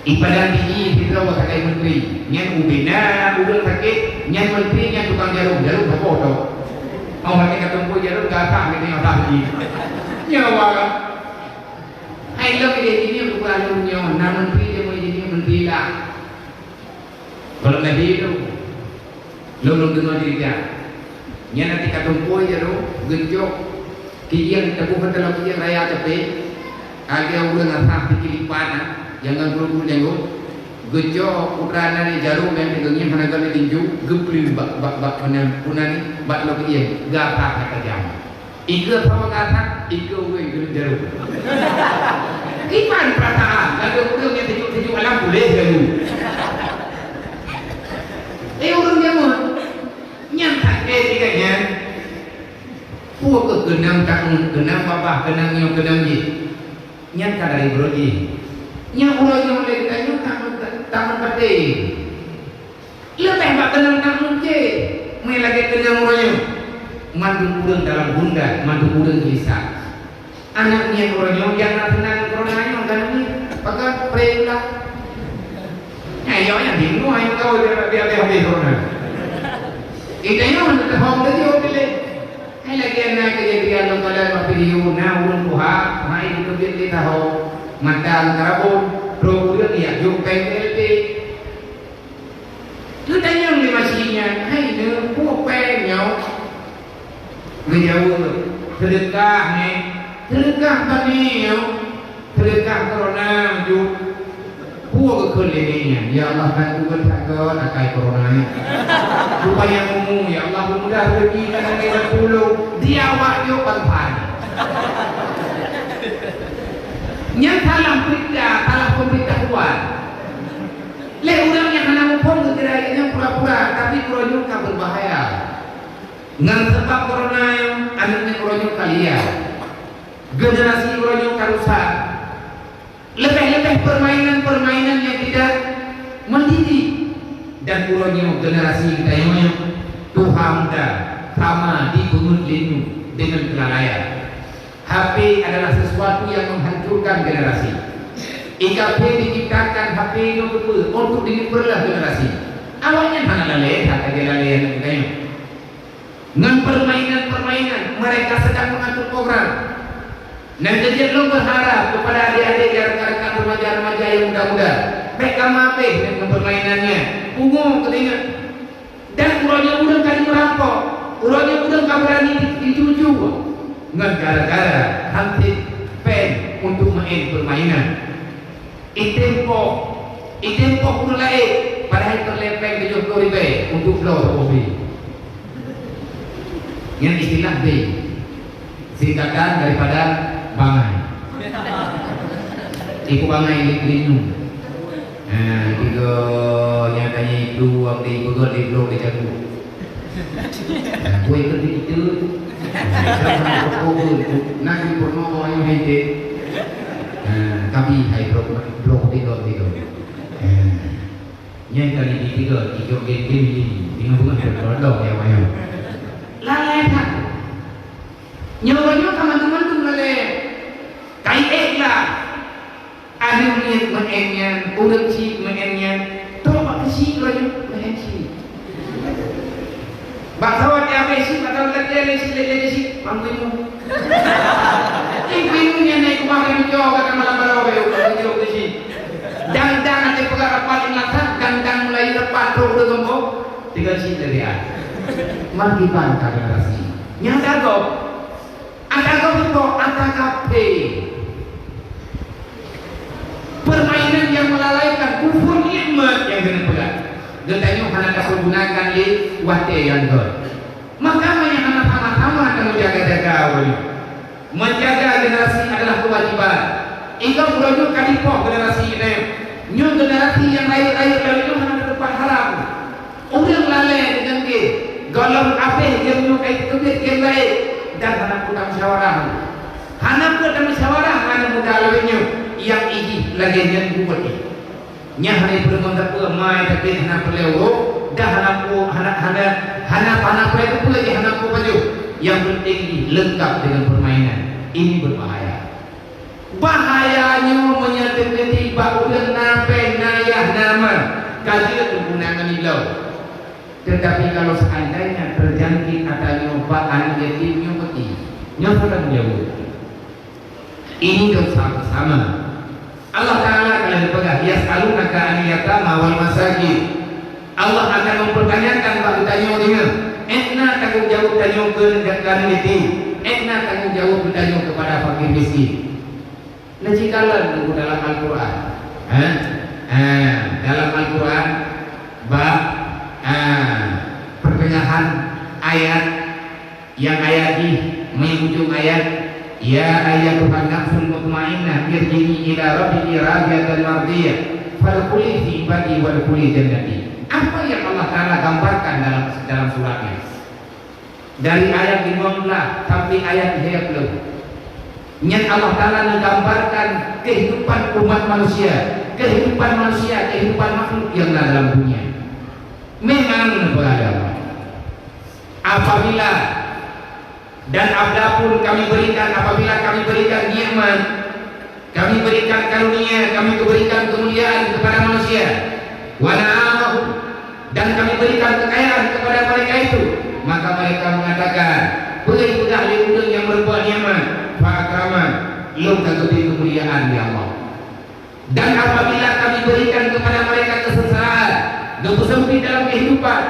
Ipadan biji sidroe sagai menteri. Nyan ubena ureueng sakét, nyan menteri nyan tukang jarum, jarum saboh tok. Awak ni ka tumpôi jarum, gasak gitu yang tak biji. Nyawa kan? Hai lom dia ini bukan alun nyawa, na menteri dia mau jadi menteri lah. Kalau nabi tu, Lôn, lôn deungoe ceurita. Nyan até ka tumpôi jaroe, geucok kijéng, teupeue teuh lom kijéng raya capée, lagée ureueng asah pike lipat na, jangan guru-guru nyang geucok putra na lé jaroe nyang teungoh nyan hana geutinju, geupleue bak, bak, bak, peue nan, peue nan ni, bak lôn kijéng, gata ka tajam. Ikeue sawa gata, ikeue wéh geuneuk jaroe. Iman peurasaan, lagée ureueng nyang sejuk-sejuk alam puléh laju. Eh, ureueng jameun, nyan sakét tinggai nyan. Peue keuh keunong tangieng, keunong babah, keunong nyoe, keunong jih. Nyan ka dari uroe jih. Nyan uroe nyoe lé geutanyoe tangieng, tangieng paté. Leubeh bak keunong tangieng cit, meunan lagée keunong uroe nyoe. Mandum ureueng dalam gundah, mandum ureueng gelisah. Aneuk miet uroe nyoe nyang na teunang corona nyoe, aneuk miet, pakat pré lah. Nyan, yo, nyan bingung, ayo kau dia, dia, dia, dia corona. Kita nyoe hana teuhom tadi, oh, pilih. Hai lagée na kejadian lam Padang Mapiriu, na ureueng tuha, hai dikeubit lé taho, mata karabon. Droe ureuëng jak jok péng K L B. Geutanyong lé masjid nyan, "Hai neu, peue péng nyoe?" Geujaweueb, "Seudeukah nyoe." "Seudeukah bak nyoe?" "Seudeukah corona jok." Peue geukheun lé nyan, "Ya Allah, bantu keu that kon akai corona nyoe." Rupanya umu, "Ya Allah, mudah rezeki keu aneuk nyoe pulo." Di awak jok ban phan. Nyan salah peurintah, salah pemerintah tuan. Lé ureuëng nyang hana muphom geukira nyan pura-pura, tapi uroe nyoe ka beubahaya. Ngon sabab corona nyoe, aneuk nyoe uroe nyoe ka liya. Generasi uroe nyoe ka rusak. Leubeh-leubeh permainan-permainan nyang tidak mendidik. Dan uroe nyoe generasi geutanyoe nyoe tuha muda sama dipeungeut lé nyoe deungon keulalaian. H P adalah sesuatu yang menghancurkan generasi. I K P diciptakan H P nyoe keupeue untuk dipeureulah generasi. Awaknyan hana lalée that lagée lalée aneuk geutanyoe. Ngon permainan-permainan, mereka sedang mengatur program. Dan jadi lôn berharap kepada adik-adik dan rekan-rekan remaja-remaja yang muda-muda, bék ka maabéh ngon permainan nyan. Pungo keuneuk. Dan uroe nyoe ureuëng ka jimeurampok, uroe nyoe ureuëng ka beurani jijuju ngon gara-gara han tem péng untuk maén permainan. Item poh, item poh ureuëng laén, padahai peureulée péng tujoh ploh ribée untuk bloe saboh B. Nyan istilah B. Singkatan daripada bangai. Ibu bangai di, di nyoe. Ha, tiga nyang tanya itu, waktu ibu gol di blok di jago. Ha, kue itu di itu. Nah, di purno ayam hente. Ha, tapi hai blok, blok tiga, tiga. Ha. Nyan kali di tiga, tiga game, game ini. Tengah bunga berkodok ya, Mayu. Lalai tak? Nyoe-nyoe ka mandum-mandum lalée. Kai ék lah. Aneuk miet meu'en nyan, ureueng chik meu'en nyan. Trok bak keuchik laju, meu'en chik. Bak sawat di abéh chik, bak sawat lagèe lé chik, lé, lé chik, bang kuimu. Ih, kuimu nyan naik kubah keu meujok, kata malam baroe, keu meujok keuchik. Dang-dang até peugah rapat di meulasan, dang-dang mulai rapat trok ureueng geumbok, tinggai chik lé dia. Meukiban ka generasi. Nyang dagok. Ata kafé, ata kafé. Permainan yang melalaikan, kufur nikmat nyang keuneuk peugah. Geutanyoe hana tapeugunakan lé watèe nyang göt. Maka meunyoe hana sama-sama tanyoe jaga-jaga ureueng nyoe. Menjaga generasi adalah kewajiban. Ingat uroe nyoe ka dipoh generasi nyoe. Nyoe generasi nyang rayeuk-rayeuk lagèe nyoe hana teupat haram. Ureueng lalè deungon gèt, gohlom abéh gèt nyoe ka jiteubiet gèt laén, dan hana peue tamusyawarah. Hana peue tamusyawarah ngon aneuk muda lagèe nyoe, nyang jih lagèe nyan buet jih. Nyan hana peurumoh sapeue, mai tapi hana peureulèe uroe, dan hana peue, hana, hana, hana, hana peureulèe keupeue jih, hana peue pajoh. Nyang penting jih leungkap deungon permainan. Ini berbahaya. Bahaya nyoe meunyoe teukeudi bak ureueng na péng, na yah, na ma, ka jeuet guna ngon ilong. Tetapi kalau seandainya terjangkit ata nyoe bak aneuk yatim nyoe peuti, nyoe peue tanggung jaweueb? Ini dosa bersama. Allah Taala ka lheueh peugah, "Yas'alunaka 'anil yatama wal masakin." Allah akan mempertanyakan bak geutanyoe deungon, "Ék na tanggung jaweueb tanyoe keu aneuk yatim? Ék na tanggung jaweueb geutanyoe keupada fakir miskin?" Neucikalon teungku dalam Al-Quran. Ha? Ha, dalam Al-Quran, bak, ha, pertengahan ayat, nyang ayat jih, meuujong ujong ayat, "Ya ayyatuhan nafsul mutmainnah, irji'i ila rabbiki radiyatan mardiyah, fadkhuli fi ibadi wadkhuli jannati." Apa yang Allah Taala gambarkan dalam, dalam suratnya? Dari ayat lima belas sampai ayat tiga puluh. Nyan Allah Taala menggambarkan kehidupan umat manusia, kehidupan manusia, kehidupan makhluk yang ada dalam dunia. Memang beragama. Apabila dan adapun kami berikan, apabila kami berikan nikmat, kami berikan karunia, kami berikan kemuliaan kepada manusia. Wa na'amahu, dan kami berikan kekayaan kepada mereka itu. Maka mereka mengatakan, "Peue peugah lé ureueng nyang meurumpok nikmat, fa akraman, lôn ka geubri keumuliaan, ya Allah." Dan apabila Kami berikan kepada mereka kesengsaraan, geupeusempit dalam kehidupan,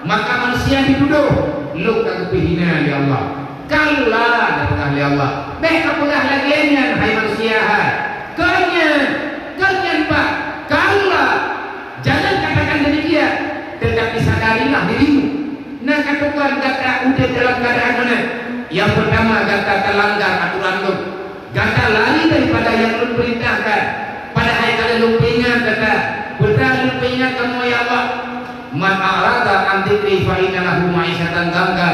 maka manusia dituduh, "Lôn ka geupeuhina lé Allah." Kalla, geupeugah lé Allah. Bék kapeugah lagée nyan, hai manusia hai. Kon nyan, kon nyan, Pak. Kalla. Jangan katakan demikian. Tetapi sadarilah dirimu. Na ka tukon gata udeb dalam keadaan mana? Yang pertama, gata talanggar aturan Lôn. Gata lari daripada nyang Lôn perintahkan, padahai ka lheueh Lôn peuingat gata. Peue teuma Lôn peuingat kamoe, ya Allah? "Man a'rada an dzikri fa inna lahu ma'isyatan dhanka."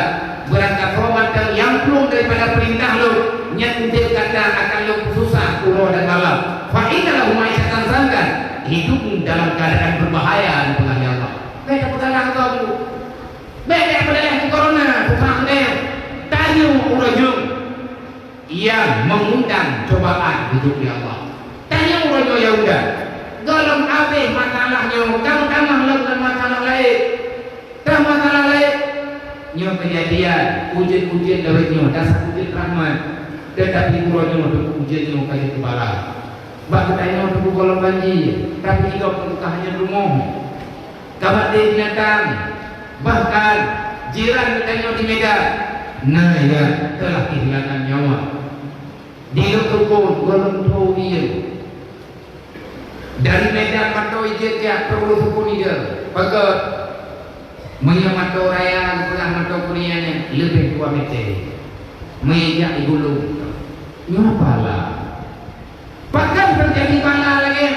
Barang kasoe mantong nyang plueng daripada peurintah Lôn, nyan udeb gata akan Lôn peususah uroe dan malam. "Fa inna lahu ma'isyatan dhanka." Hidup dalam keadaan berbahaya, geupeugah lé Allah. Bék tapeugalak droe. Bék tapeugalak corona, susah udeb. Tanyoe uroe nyoe nyang mengundang cobaan geujok lé Allah. Tanyoe uroe nyoe Yahuda, gohlom abéh masalah nyoe, tamah-tamah lom ngon masalah laén. Tamah masalah laén. Nyoe keujadian, ujeuen-ujeuen lawét nyoe, dasar ujeuen rahmat. Teutapi uroe nyoe teupeu ujeuen nyoe ka jeuet keu bala. Bak geutanyoe teupeu gohlom banjir, tapi idop teupeu ka hanyot rumoh. Ka maté binatang, bahkan jiran geutanyoe di Medan, na nyang telah kehilangan nyawa. Di Lhoksukon gohlom tho ie. Dari Medan mantong ijak-jak trok Lhoksukon ija. Pakon? Meunyoe mantong raya geupeugah mantong kunia nyan leubeh dua meter. Meunyoe ijak di gulong. Nyoe bala. Pakon teujadi bala lagée?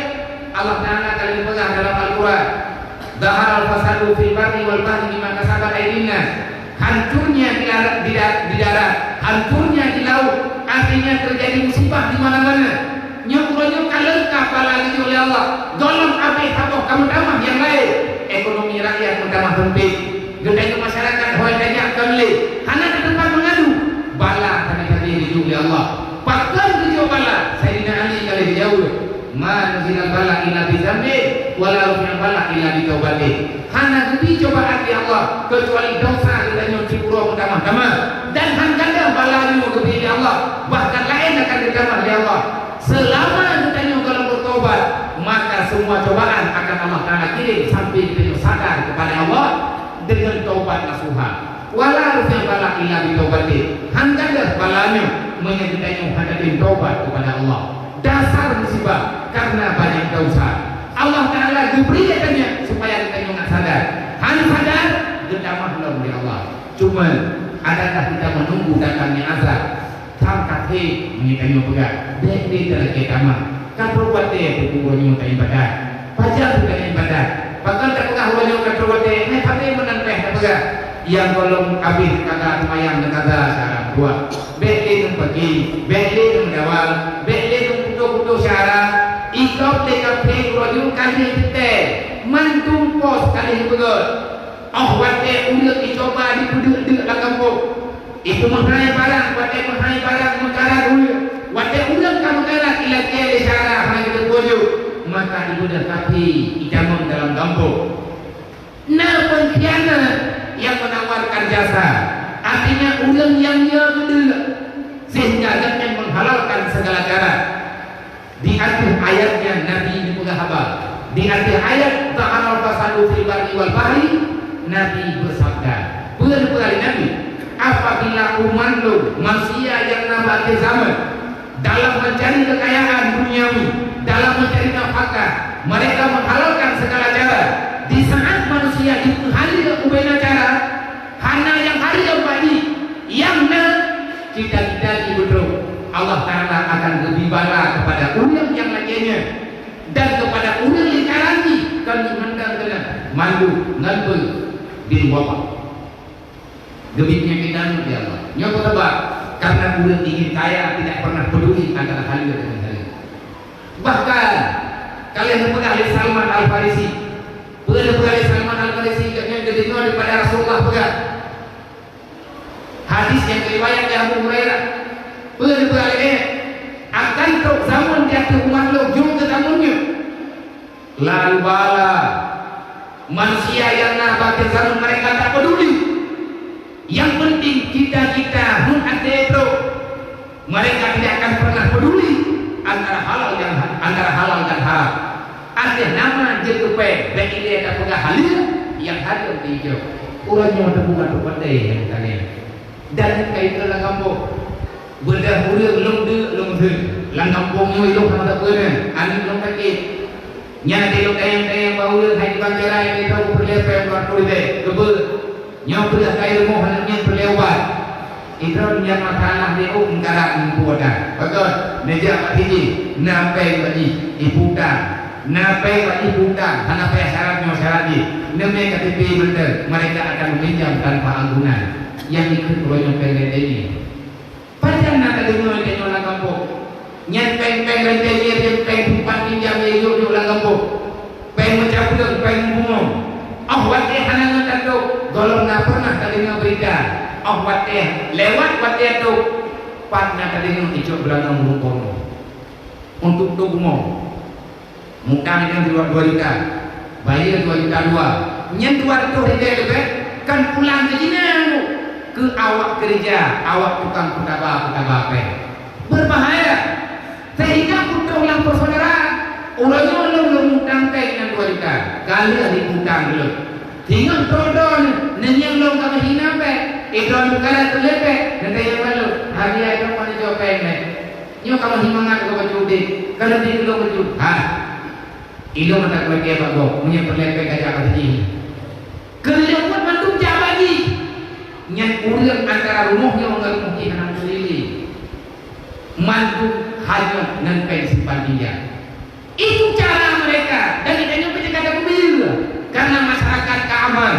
Allah Taala ka lheueh peugah dalam Al-Quran, "Zaharal fasadu fil barri wal bahri bima kasabat aydin nas." Hancurnya di darat, di da-, di darat, hancurnya di laut, artinya terjadi musibah di mana-mana. Nyoe uroe nyoe ka leungkap bala geujok lé Allah. Gohlom abéh saboh ka meutamah nyang laén. Ekonomi rakyat meutamah sempit. Geutanyoe masyarakat hôi tajak kon lé, hana na teumpat meungadu. Bala sabe-sabe geujok lé Allah. Pakon geujok bala? Saidina Ali ka lheueh geujaweueb, "Ma nuzilal bala illa bi dzambin, wa la rufi'al bala illa bi taubatin." Hana geubri cobaan lé Allah keucuali desya geutanyoe cit uroe meutamah-tamah, dan han gadôh bala nyoe geubri lé Allah, bahkan laén akan geutamah lé Allah. Seulama geutanyoe gohlom beutaubat, maka semua cobaan akan Allah Taala kirim sampai geutanyoe sadar kepada Allah dengan taubat nasuha. Wa la rufi'al bala illa bi taubatin. Han gadôh bala nyoe meunyoe geutanyoe hana tem taubat kepada Allah. Dasar musibah karena banyak dosa. Allah Taala geubri geutanyoe supaya geutanyoe ngat sadar. Han sadar, geutamah lom lé Allah. Cuma, adakah kita menunggu datangnya azab? Tham ka thé meunyoe tanyoe peugah, "Bék lé talakée tamah. Ka trok watée teupeu uroe nyoe taibadat." Pajan teuka ibadat? Pakon tapeugah uroe nyoe ka trok watée, meusabe meunan péh tapeugah. Nyang gohlom abéh kaza seumayang dan kaza syahra dua. Bék lé neupeuki, bék lé neumeudawa, bék lé neuputôh-putôh syahra. Ikot lé kafé uroe nyoe ka lheueh teuntée, mandum pos ka lheueh beugöt. Óh watée ureuëng jicoba jipeudeuek-deuek lam gampông, jipeumeuhai barang, watée meuhai barang meukarat ureuëng. Watée ureuëng ka meukarat, ilakée lé syahra hana geuteupeue jeuet, maka jibeudôh kafé jitamong dalam gampông. Na peungkhianat nyang menawarkan jasa, artinya ureuëng nyang nyoe geudeuek, sehingga gobnyan menghalalkan segala cara. Di ateueh ayat nyan Nabi neupeugah haba. Di ateueh ayat zaharal fasadu fil barri wal bahri, Nabi beusabda, peue neupeugah lé Nabi? Apabila umat lôn, manusia nyang na bak akhé zaman, dalam mencari kekayaan duniawi, dalam mencari nafkah, mereka menghalalkan segala cara. Di saat manusia jipeuhaleue ubena cara, hana nyang hareuem bak jih, nyang na cita-cita jih beudroe, Allah Taala akan geubri bala kepada ureuëng nyang lagée nyan, dan kepada ureuëng lingkaran jih. Kami mandang keunan mandum ngon beu bin wabah. Geubri penyakit danau, ya Allah. Nyoe peue sabab? Karena ureuëng ingin kaya tidak pernah peduli antara haleue dengan haleue. Bahkan, ka lheueh neupeugah lé Salman Al-Farisi, peue neupeugah lé Salman Al-Farisi, gobnyan geudeungoe daripada Rasulullah peugah. Hadis nyang riwayat lé Abu Hurairah, peue neupeugah lé nyan, akan trok zaman di ateueh umat lôn jeuet keu zaman nyoe. Lalu bala manusia nyang na bak akhé zaman, mereka tak peduli. Yang penting cita-cita, heuet até trok. Mereka tidak akan pernah peduli antara halal dan, antara halal dan haram. Até nama jeuet keu péng, bék ilée tapeugah haleue nyang hareuem di jroh. Uroe nyoe teupeugah teupeudeh nyang ka lheueh. Dan ka ikeu lam gampông. Beudôh ureuëng lôn deuk lôn seuet. Lam gampông nyoe ilôn hana sapeue nyan, aneuk lôn sakét. Nyan dilôn tanyong-tanyong bak ureuëng hai tukang jarai, nyoe peureulée péng dua ratus ribèe. Keubeue? Nyoe peureulee kai rumoh aneuk nyan peureulée ubat. Idroe nyan masalah lé ôk eungkara ngon puwoe that. Pakon? Neujak bak sijih, na péng bak jih, iputang. Na péng bak jih, putang. Hana payah syarat nyoe syarat jih. Neumè K T P mantong, mereka akan meminjam tanpa agunan. Nyang ikheun uroe nyoe péng lé teuh nyoe. Pajan na tadeungoe tanyoe lam gampông? Nyan péng-péng rentenir, nyan péng simpan pinjam nyang yôk-yôk lam gampông. Péng meucapeue, péng bungong. Óh watée hana ngon tanto, gohlom na pernah tadeungoe beurita. Óh watée lewat watée tôb, pat na tadeungoe icok beulangang ureuëng keunoe. Untuk tôb bungong. Mutang nyan dua, dua juta. Bayeue dua juta dua. Nyan dua reutôh ribèe leubeh, kan pulang keu jihnyan keu awak keureuja, awak tukang peutaba-peutaba péng. Berbahaya. Sehingga putôh lam persaudaraan, uroe nyoe lôn, lôn mutang péng nyan dua juta. Ka lheueh iputang lôn. Singoh droe-droe neungieng lôn ka meuhina péng, idroe neukala teulepek, neutanyong bak lôn, "Hadiah dong mana jaweueb péng nyan?" Nyoe kamoe himangat keu bacut udeb, ka lheueh jih lôn bacut. Ha. Ilôn mata kulakée bak gob, meunyoe peureulée péng ka jak bak jih. Keu lheueh buet mandum jak bak jih. Nyan ureuëng antara rumoh nyoe ngon rumoh jih hana meuseulili. Mandum hanyut ngon péng simpan pinjam. Itu cara mereka, dan geutanyoe pih ka tapeubeuet. Karena masyarakat ka aman,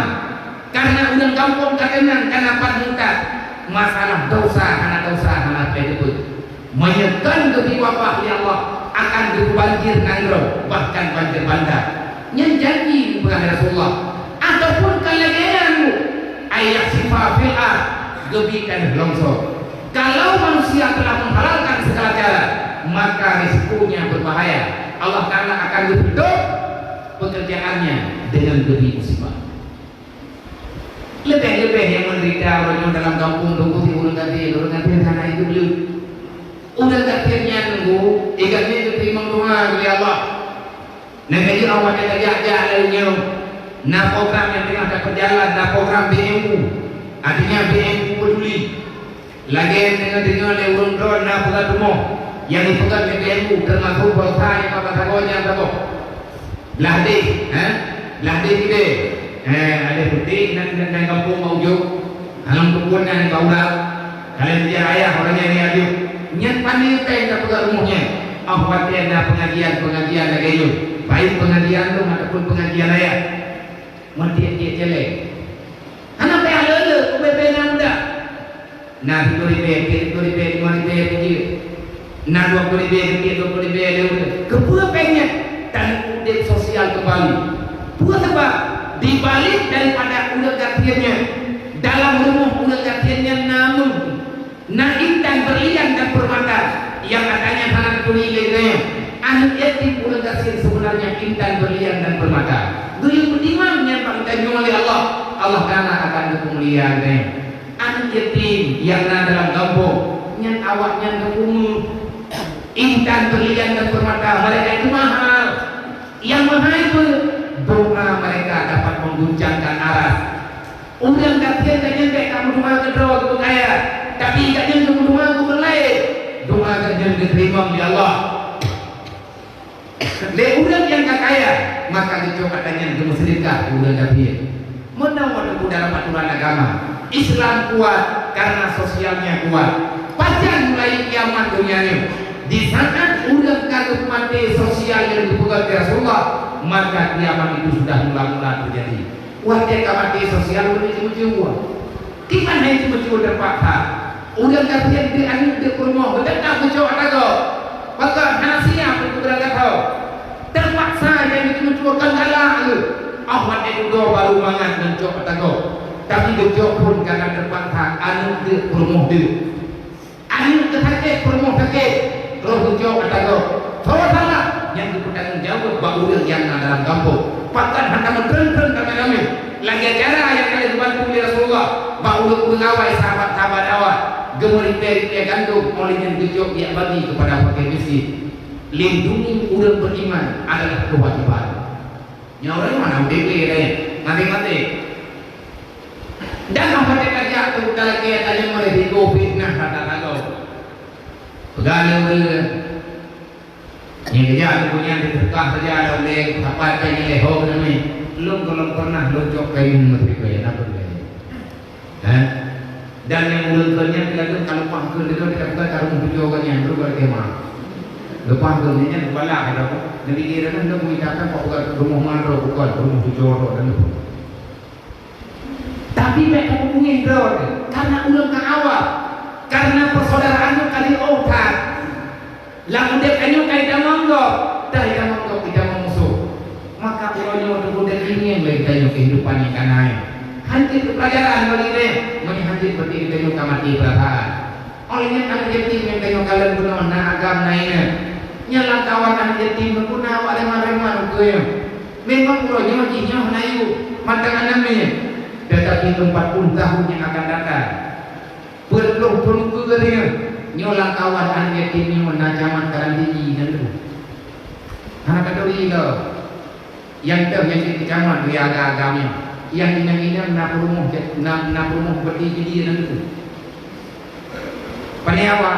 karena ureuëng gampông ka teunang, karena pat mutat. Masalah dosa hana, dosa hana payah teupeue. Meunyoe kon geubri wabah lé Allah, akan geupeubanjir nanggroe, bahkan banjir bandar. Nyan janji geupeugah lé Rasulullah. Ataupun ka lagée nyan, "Ay yakhsifa fil ard," geubri taneuh longso. Kalau manusia telah menghalalkan segala cara, maka risikonya berbahaya. Allah Ta'ala akan geupeutôp pekerjaannya dengan geubri musibah. Leubeh-leubeh nyang menderita uroe nyoe dalam gampông, tunggu di ureuëng gasien, ureuëng gasien hana hidup lé. Ureuëng gasien nyan nunggu, igat nyan geuteurimong doa lé Allah. Nanggroe awaknyan tajak-jak laju nyoe, na program nyang teungoh tapeujalan, na program B M U. Artinya B M U peduli. Lagée nyang deungoe lé ureuëng droe na peugah rumoh nyang dipeugah lé B M U, teumasok bansa nyang mata sagoe nyang saboh. Blah deh, ha? Blah deh sideh. Eh, ada putih nan, nan, nan gampông bak ujong. Dalam tukun nan bak ulang. Kalian biar ayah orang yang diadu. Nyan pandai péng ka peugah rumoh nyan. Ah, watée na pengajian-pengajian lagée nyoe. Baik pengajian tu ataupun pengajian ayah. Meudiek-diek jelek. Hana payah le-le, ubé-bé na muda. Na sikureueng ribée, tiep sikureueng ribée, limong ribée, tujoh. Na dua puluh ribée, tiep dua puluh ribée, lhée puluh. Keupeue péng nyan? Taneuk udeb sosial keumbali. Peue sabab? Dibalik daripada ureuëng gasien nyan, dalam rumoh ureuëng gasien nyan na meuh, na intan, berlian dan permata nyang katanya hana teuturi lé geutanyoe. Aneuk yatim ureuëng gasien sebenarnya intan, berlian dan permata. Geuyue meutimang nyan bak geutanyoe lé Allah, Allah Ta'ala akan geupeumulia geutanyoe. Aneuk yatim nyang na dalam gampông, nyan awaknyan geupeumeuh. Intan, berlian dan permata mereka itu mahal. Nyang meuhai peue? Doa mereka dapat mengguncangkan aras. Ureuëng gasien geutanyoe bék ka meudoa keudroe keu kaya, tapi geutanyoe meudoa keu ureuëng laén. Doa geutanyoe geuteurimong lé Allah. Lé ureuëng nyang ka kaya, maka geucok atra nyan geumeuseudeukah keu ureuëng gasien. Meunoe teupeu dalam aturan agama. Islam kuat karena sosialnya kuat. Pajan mulai kiamat donya nyoe? Di saat ureuëng ka geumaté sosial nyang geupeugah lé Rasulullah, maka kiamat itu sudah mula-mula terjadi. Watée ka maté sosial ureuëng ceumeucue. Kiban hai ceumeucue teupaksa. Ureuëng gasien deuek aneuk deuek peurumoh, geuteutap geucok atra gob. Pakon hana siap untuk beurangkat ho. Teupaksa nyang geuceumeucue kon galak lé. Óh watée dudoe baru mangat ngon cok atra gob. Tapi geucok phon kana teupaksa, aneuk deuek peurumoh deuek. Aneuk teusakét, peurumoh sakét, roh geucok atra gob. Soe salah? Nyang geupeutanggong jaweueb bak ureuëng nyang na dalam gampông. Pakon hana meutreun-treun ramé-ramé? Lagée cara nyang ka lheueh geubantu lé Rasulullah bak ureuëng-ureuëng awai, sahabat-sahabat awai, geumeuribée-ribée gandom, óh lheueh nyan geucok geujak bagi keupada fakir miskin. Lindungi ureuëng beriman adalah kewajiban. Nyoe ureuëng mana udeb lé, maté-maté. Dan meuhadab raja tu, talakée tanyong resiko fitnah kata lagoe. Peugah lé ureuëng, nyang keujak tu nyan ditukah saja ada ulée, sapat teunyeleh ho keuneumi. Lôn gohlom pernah lôn cok kayun meusripe, na peureulée. Eh? Dan nyang ulôn kon nyan, bila lôn ka leupah keu lôn, kita bukan ka rumoh tujoh kan nyan, baru balik kemah. Leupah keu nyan, nyan bala kata, nabi kira kan lôn mita kan kok bukan rumoh mandro, bukan rumoh tujoh roh dan lôn. Tapi bèk ka peubungéh droe, karena ulôn ka awam, karena persaudaraan nyoe ka jiôh that. Lam udeb tanyoe ka jitamong gob, dan jitamong gob, jitamong musoh. Maka uroe nyoe teupeue teuingieng lé geutanyoe keuhidupan nyang ka na nyoe. Hanjeuet keu pelajaran bagi lé, meunyoe hanjeuet berarti geutanyoe ka maté peurasaan. Óh lheueh nyan aneuk yatim nyang tanyoe kalon bunoe na agam na inong. Nyan lam kawan aneuk yatim nyoe pun na awak reman-reman ukeue nyoe. Memang uroe nyoe jih nyoe hana yue mantong aneuk miet, tetapi empat puluh tahun yang akan datang, peuet ploh thon keudeh nyoe, nyoe lam kawan aneuk yatim nyoe na camat kadang tinggi dan tu. Hana katuri lom. Nyang teuh nyang di keucamat di agam-agam nyoe. Nyang inong-inong na peurumoh, na, na peurumoh beuti jidi dan tu. Pane awak,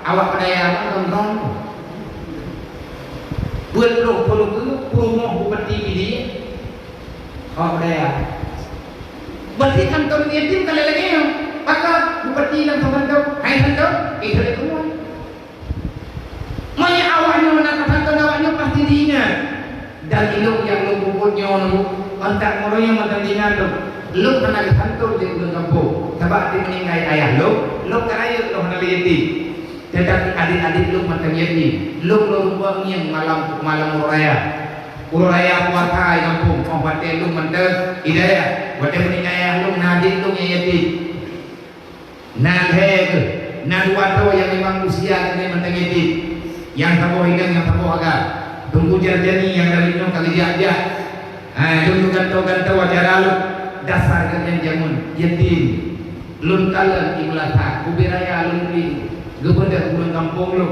awak peudaya ngon droe. Peuet ploh thon keudeh peurumoh bupati jidi. Awak peudaya. Berarti kantô yatim ka lagée nyoe. Pakon bupati lam kantô, hai kantô, itu lagée nyoe. Meunyoe awak nyoe na keusanton, awak nyoe pasti diingat. Dan ilôn nyang lôn peubuet nyoe, antak meureueng mantong diingat lôn. Lôn hana geusanton lé ureueng gampông, sabab di meuninggai ayah lôn, lôn ka rayeuk lôn hana lé yatim. Teutapi adék-adék lôn mantong yatim. Lôn, lôn rumpok ngieng malam, malam uroe raya. Uroe raya puasa di gampông, óh watée lôn mantong hidayah. Watée meuninggai ayah lôn, na adék lôn nyang yatim. Na lhée kheueh, na dua droe nyang memang usia geuhnyan mantong yatim. Nyang saboh inong, nyang saboh agam. Teungku Jarjani nyang dari nyoe ka geujak-jak. Hai, lôn gantô-gantô acara lôn. Dasar geuhnyan jameun yatim. Lôn kalon di meulasan, ubé raya lôn bri, geubeudôh ureueng gampông lôn.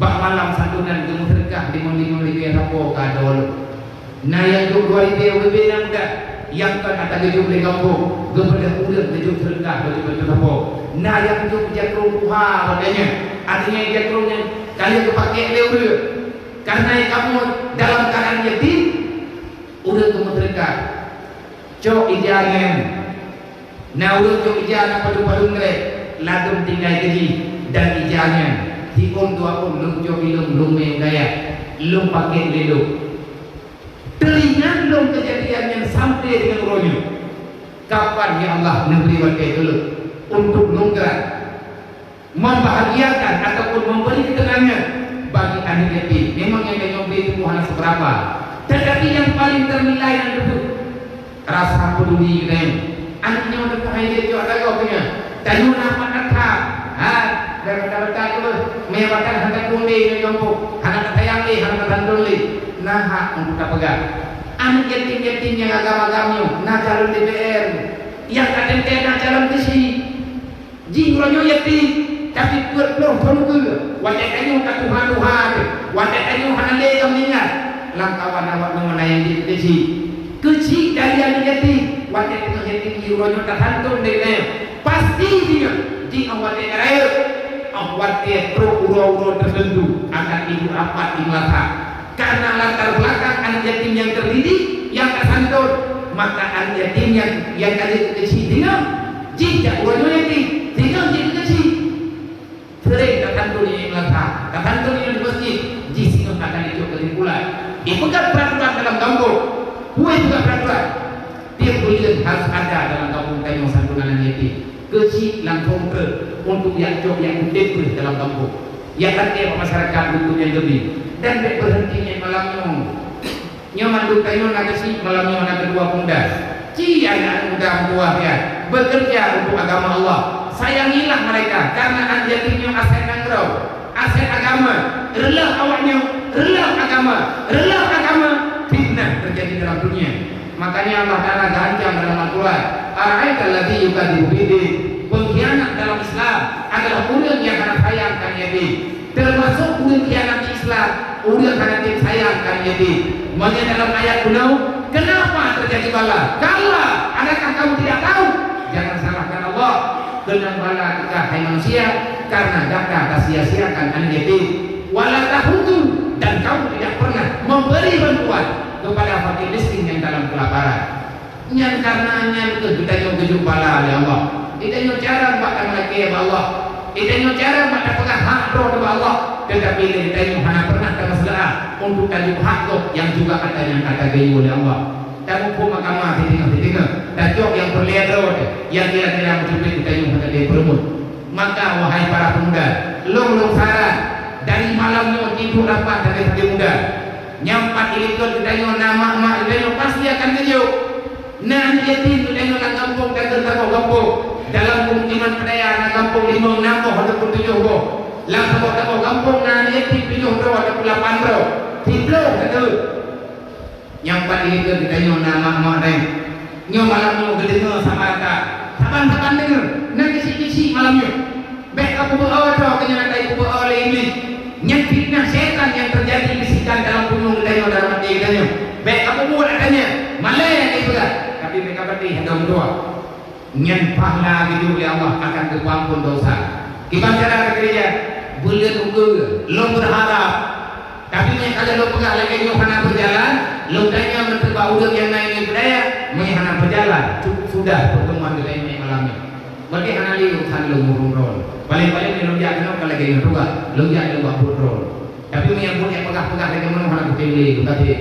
Bak malam santunan geumeuseudeukah limong-limong ribée sapo keu adoe lôn. Na nyang jok dua ribée ubé-bé nyang muda, nyang kon ata geujok lé gampông, geubeudôh ureueng geujok seudeukah beureutôh-reutôh sapo. Na nyang jok jakrong tuha bak geuhnyan, artinya jakrong nyan ka lheueh geupakék lé ureueng. Kareuna kamoe dalam keuadaan yatim, ureueng geumeuseudeukah. Cok ija nyan. Na ureueng jok ija na padum-padum grek, ladôm tinggai keu jih, dan ija nyan, siôn dua ôn lôn cok ilôn lôn mé u dayah, lôn pakék lé lôn. Teuingat lôn keujadian nyan sampoe deungon uroe nyoe. Kapan, ya Allah, neubri watée keu lôn untuk lôn gerak? Membahagiakan ataupun memberi ketenangan bagi aneuk yatim. Memang nyang tanyoe bri tuboh hana seuberapa, tetapi nyang paling ternilai nyan teupeu rasa peduli geutanyoe. Aneuk nyoe teuka hai jeuet jok lagoe keu nyan. Tanyoe na mat that. Ha, dan mata-mata tu, meubakan hana kundé nyoe jompo, hana tatayang lé, hana tatanton lé. Na hak untuk tapeugah. Aneuk yatim-yatim nyang agam-agam nyoe na calon D P R, nyang ka teuntée na calon keuchik. Jih uroe nyoe yatim, tapi peuet ploh thon keudeh, watée tanyoe ka tuha-tuha teuh, watée tanyoe hana lé lom ingat, lam kawan awak nyoe na nyang jeuet keuchik. Keuchik dari aneuk yatim, watée teungoh yatim jih uroe nyoe tatanton lé nyan, pasti jih nyoe, jih óh watée ka rayeuk, óh watée trok uroe-uroe teuteuntu akan idup rapat di meulasan. Karena latar belakang aneuk yatim nyang teudidik, nyang tasanton, maka aneuk yatim nyang, nyang ka jeuet keuchik singoh, jih jak uroe nyoe yatim, singoh jeuet keuchik. Seuréng tasanton di meulasan, tasanton di masjid, jih singoh akan jijok keusimpulan. Ipeugah peuraturan dalam gampông, peue ipeugah peuraturan? Tieb buleuen harôh ada dalam gampông tanyoe santunan aneuk yatim. Keuchik langsong trok untuk jak cok, jak udeb dalam gampông. Jak até bak masyarakat untuk nyang geubri. Dan bék beureunti nyan malam nyoe. Nyoe mandum tanyoe na keuchik, malam nyoe na keudua peumuda. Ci aneuk muda meutuwah nyan, bekerja untuk agama Allah. Sayangilah mereka, karena aneuk yatim nyoe aset nanggroe, aset agama. Reuloh awak nyoe, reuloh agama, reuloh agama, fitnah terjadi dalam dunia. Makanya Allah Taala geuancam dalam Al-Quran, "Ara'aital ladzi yukadzibu biddin." Khianat dalam Islam adalah ureuëng nyang hana sayang ka yatim. Teumasok ureuëng khianat di Islam, ureuëng hana tem sayang ka yatim. Meunyoe dalam ayat bunoe, kenapa terjadi bala? Kalla, adakah kamu tidak tahu? Jangan salahkan Allah. Keunong bala teuka hai manusia, karena gata tasia-siakan aneuk yatim. Wala tahuddu, dan kamu tidak pernah memberi bantuan kepada fakir miskin yang dalam kelaparan. Nyan karena nyan keuh geutanyoe geujok bala lé Allah. Geutanyoe jarang bak tameulakée bak Allah. Geutanyoe jarang bak tapeugah hak droe bak Allah. Teutapi lé geutanyoe hana pernah tameuseulah untuk tajok hak gob nyang juga ata nyang ka tageuyue lé Allah. Tamuphom agama siteungoh-siteungoh, tacok nyang peureulée droe, nyang kira-kira meuteubit geutanyoe hana lé peurumoh. Maka, wahai para pemuda, lôn lôn saran, dari malam nyoe tiduek rapat sabe-sabe muda. Nyang pat ilikot geutanyoe na mak-mak geutanyoe pasti akan geujok. Na aneuk yatim geutanyoe lam gampông, dageng saboh gampông. Dalam pemukiman peudaya na gampông limong, nam boh ataupun tujoh boh. Lam saboh-saboh gampông na aneuk yatim tujoh droe ataupun lapan droe. Siploh sateue. Nyang pat ilikot geutanyoe na mak-mak nyan. Nyoe malam nyoe geudeungoe saban ka. Saban-saban deungoe. Na kisi-kisi malam nyoe. Bék kapeubeue droe keu nyan, ata ipeubeue lé Iblih. Nyan fitnah syaitan nyang teujadi bisikan dalam pulông geutanyoe, dalam até geutanyoe. Bék kapeubuet ata nyan, malée nyang ipeugah, tapi bék kapatéh hana meutuah. Nyan pahala geujok lé Allah akan geupeuamphon desya. Kiban cara teukeurija, buleuen ukeue, lôn beurharap. Tapi meunyoe ka lôn peugah lagée nyoe hana beujalan, lôn tanya meuteubak ureuëng nyang na iéleumé budaya, meunyoe hana beujalan, cukup sudah pertemuan geutanyoe malam nyoe. Berarti hana lé urusan lôn ureuëng droe. Paléng-paléng lôn jak keunoe ka lagée nyoe tugaih, lôn jak lôn bak buet droe. Tapi meunyoe buet nyang peugah-peugah lagée meunoe hana kutem lé, lôn katé.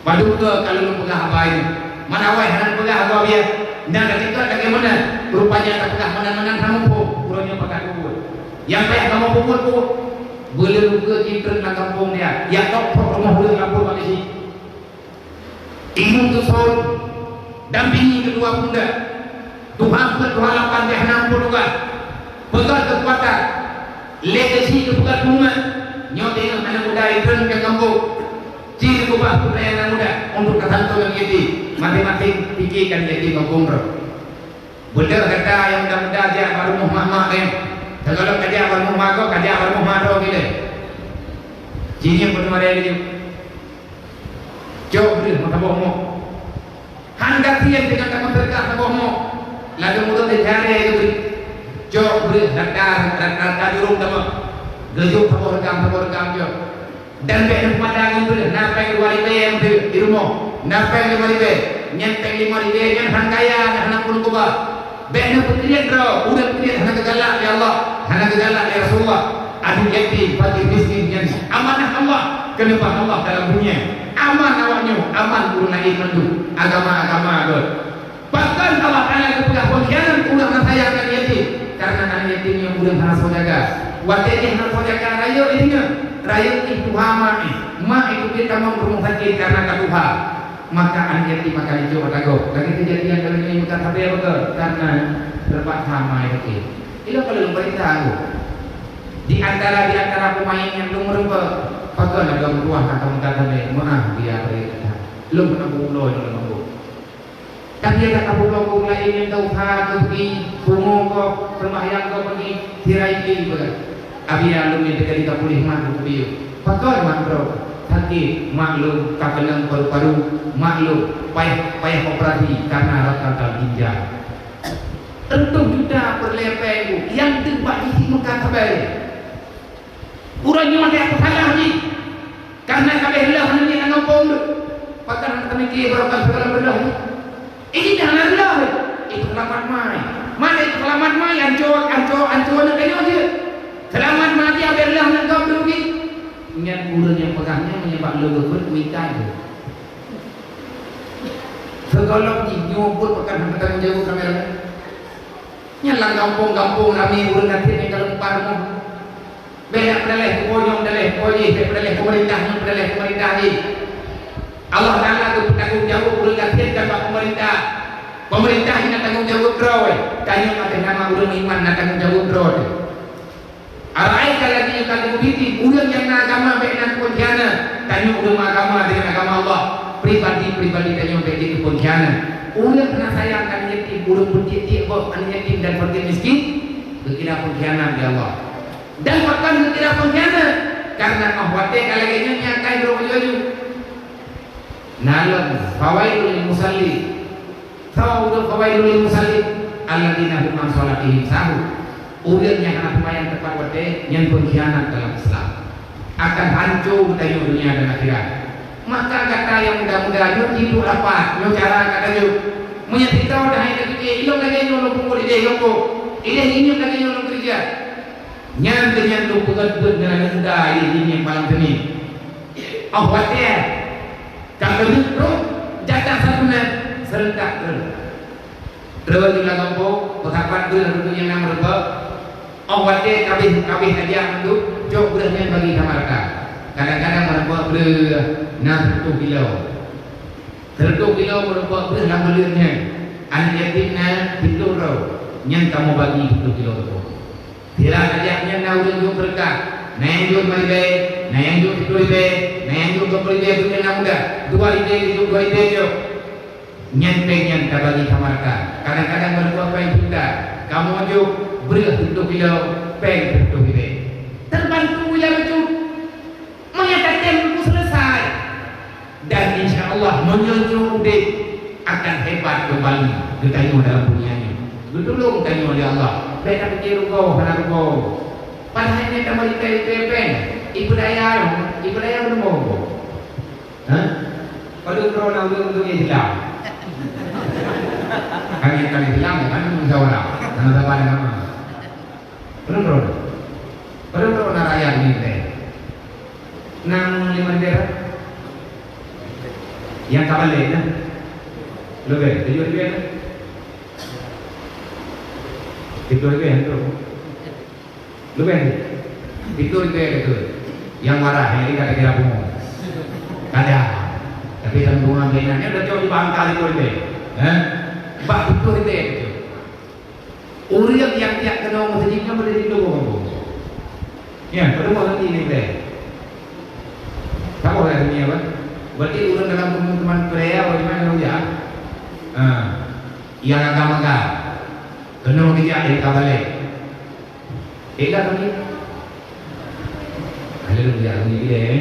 Padub keu ka lôn peugah haba nyoe. Man awai hana peugah haba biasa. Nyan ka teuka lagée meunan. Rupanya tapeugah meunan-meunan hana muphom. Uroe nyoe pakat peubuet. Nyang payah kamoe peubuet-buet. Buleuen ukeue jitreun lam gampông dia. Ya tok pok rumoh ureuëng lapor bak polisi. Imum tuson, dampingi keudua pemuda. Tuhan peuet, Tuhan lapan, deh hana muphom tugaih. Peugah keukuatan. Lé geuchik geupeugah umat. Nyoe teungoh aneuk muda jitreun lam gampông. Ci geukeubah peureulée aneuk muda untuk tasantom aneuk yatim. Maséng-maséng pikirkan yatim gampông droe. Beudôh gata nyang muda-muda jak bak rumoh mak-mak nyan. Teugalom ka jak bak rumoh mak gob, ka jak bak rumoh mak droe ilée. Ci nyan peuteumé laju. Cok breueh meusaboh mok. Han gasien deungon tameuseureudah saboh mok. Lagée murit teujarée geubri. Cok breueh rata, rata, rata jurông tamah. Geujok saboh reugam, saboh reugam jok. Dan bék neupeumada ngon breueh, na péng dua ribée meuteuk di rumoh, na péng lima ribée. Nyan péng lima ribée nyan han kaya, hana peue neukeubah. Bék neupeukriet droe, ureuëng kriet hana geugalak lé Allah, hana geugalak lé Rasulullah. Aneuk yatim, fakir miskin nyan amanah Allah, keuneubah Allah dalam dunia. Aman awak nyoe, aman ureuëng laén mandum, agama-agama geuh. Bahkan Allah Taala geupeugah pengkhianat ureuëng hana sayang aneuk yatim, karena aneuk yatim nyan ureuëng hana soe jaga. Watée jih hana soe jaga rayeuk jih nyan, rayeuk jih tuha mak jih. Mak jih teubiet tamong rumoh sakét karena ka tuha. Maka aneuk yatim akan icok mata gob. Lagée keujadian dalam nyoe meukat sabe beutôi, karena teurpaksa mak jih sakét. Ilong ka lôn peurintah aku. Di antara, di antara peumaén nyang lôn meureumpok, pakon lagée ureuëng tuha ka meukat sabe, meuáh dia peurintah. Lôn peunoh beuulo nyoe lôn mampu. Tapi ada kapulo ureuëng laén nyang teuka keu peugi, pungo gob, seumbahyang gob peugi, sirai peugi peugah, "Abi, aleuem nyoe teuka ka puléh mak lôn keu piôh." "Pakon mak droe?" "Sakét mak lôn, ka keunong paru-paru mak lôn, payah, payah operasi karena gatal ginjal." Reutôh juta peureulée péng, nyang deuh bak jih meukat sabe. Ureuëng nyoe hana peusalah jih. Karena ka abéh lheueh aneuk nyan lam gampông deuh. Pakon hana teumiké barokah sigohlom lheueh jih. Ini dah hana lheueh. Itu seulamat mai. Mana itu seulamat mai? Ancô, ancô, ancô aneuk tanyoe jeuet. Seulamat mai jih abéh lheueh aneuk gob deuh jih. Nyan ureuëng nyang peugah nyan meunyoe bak lôn geukheun mita jih. Sigohlom jih nyoe buet pakon hana tanggong jaweueb kamera. Nyan lam gampông-gampông ramé ureuëng gasien nyang ka lheueh mupat rumoh. Bék na peudaléh keu po nyoe, peudaléh po jih, bék peudaléh peumeurintah nyoe, peudaléh peumeurintah jih. Allah Taala geupeutanggong jaweueb ureuëng gasien dan bak peumeurintah. Peumeurintah jih na tanggong jaweueb droe. Tanyoe ateueh nama ureuëng meuiman na tanggong jaweueb droe. Araita alladzi yukadzibu biddin, ureuëng nyang na agama bék na peuhianat. Tanyoe ureuëng meuagama deungon agama Allah. Pribadi-pribadi tanyoe bék jeuet keu peungkhianat. Ureuëng hana sayang aneuk yatim, ureuëng peucik-cik boh aneuk yatim dan fakir miskin, geukira peungkhianat lé Allah. Dan pakon geukira peungkhianat? Karena 'oh watée ka lagée nyan, nyan akai droe laju-laju. Na lom, "Fawailul lil musallin." Tho ureuëng, "Fawailul lil musallin, alladzina hum an shalatihim sahun." Ureuëng nyang hana seumayang teupat watée, nyan peungkhianat dalam Islam. Akan hanco geutanyoe dunia dan akhirat. Maka gata nyang muda-muda, nyoe tiduek rapat, nyoe cara gata jok. Meunyoe sitoe dah hai tapike, ilong lagée nyoe lôn peubuet idéh lôn boh, idéh nyoe lagée nyoe lôn keureuja. Nyan keuh nyang lôn peugét beuet ngon aneuk muda, idéh nyoe malam Senin. 'Oh watée ka keureuek troh, jatah sapeue na, seureuntak troh. Troh di lam gampông, peusapat breueh ureuëng nyang na meurumpok. 'Oh watée ka abéh, ka abéh tajak mandum, cok breueh nyan bagi sama rata. Kadang-kadang meurumpok breueh na sireutoh kilo. Sireutoh kilo meurumpok breueh lam buleuen nyan. Aneuk yatim na siploh droe, nyan kamoe bagi siploh kilo teupeu. Sira tajak nyan na ureuëng jok seudeukah, na nyang jok lima ribée, na nyang jok siploh ribée, na nyang jok dua ploh ribée, bunoe na muda, dua ribée jok, dua ribée jok. Nyan péng nyan tabagi sama rata. Kadang-kadang meurumpok péng juta, kamoe jok breueh siploh kilo, péng siploh ribée. Teubantu ya beutôi. Meunyoe tatém buku selesai, dan insya Allah meunyoe nyoe udeb akan hebat keumbali geutanyoe dalam dunia nyoe. Geutulông tanyoe lé Allah. Bék tapike rugoe hana rugoe. Padahai nyan tameurita ipe-ipe, ipeudaya nyoe, ipeudaya meunyoe. Hah? Padahai droe na ulôn untuk Islam. Hanya kan Islam kan musyawarah. Hana sabar agama. Padahai droe. Padahai droe na rakyat ni teh. Nang lima ribée? Nyang ka balek na? Leubeh, tujoh ribée na? Tujoh ribée tu. Leubeh. Tujoh ribée tu. Nyang marah, nyang ingat kira bumoe. Kada. Tapi dalam bunga bina, nyan dah cok di bangka tujoh ribée. Eh? Bak tujoh ribée tu. Ureuëng nyang tiak keunoe meuseujid nyan boleh jituboh kampung. Ya, peurumoh nanti ni boleh. Saboh lah dunia, bah. Berarti ureuëng dalam pemukiman budaya, bagaimana ureuëng jak? Ha. Nyang agam-agam. Keunoe dijak dari Kabalek. Eka kami. Ada lu jak bunyi dia, eh.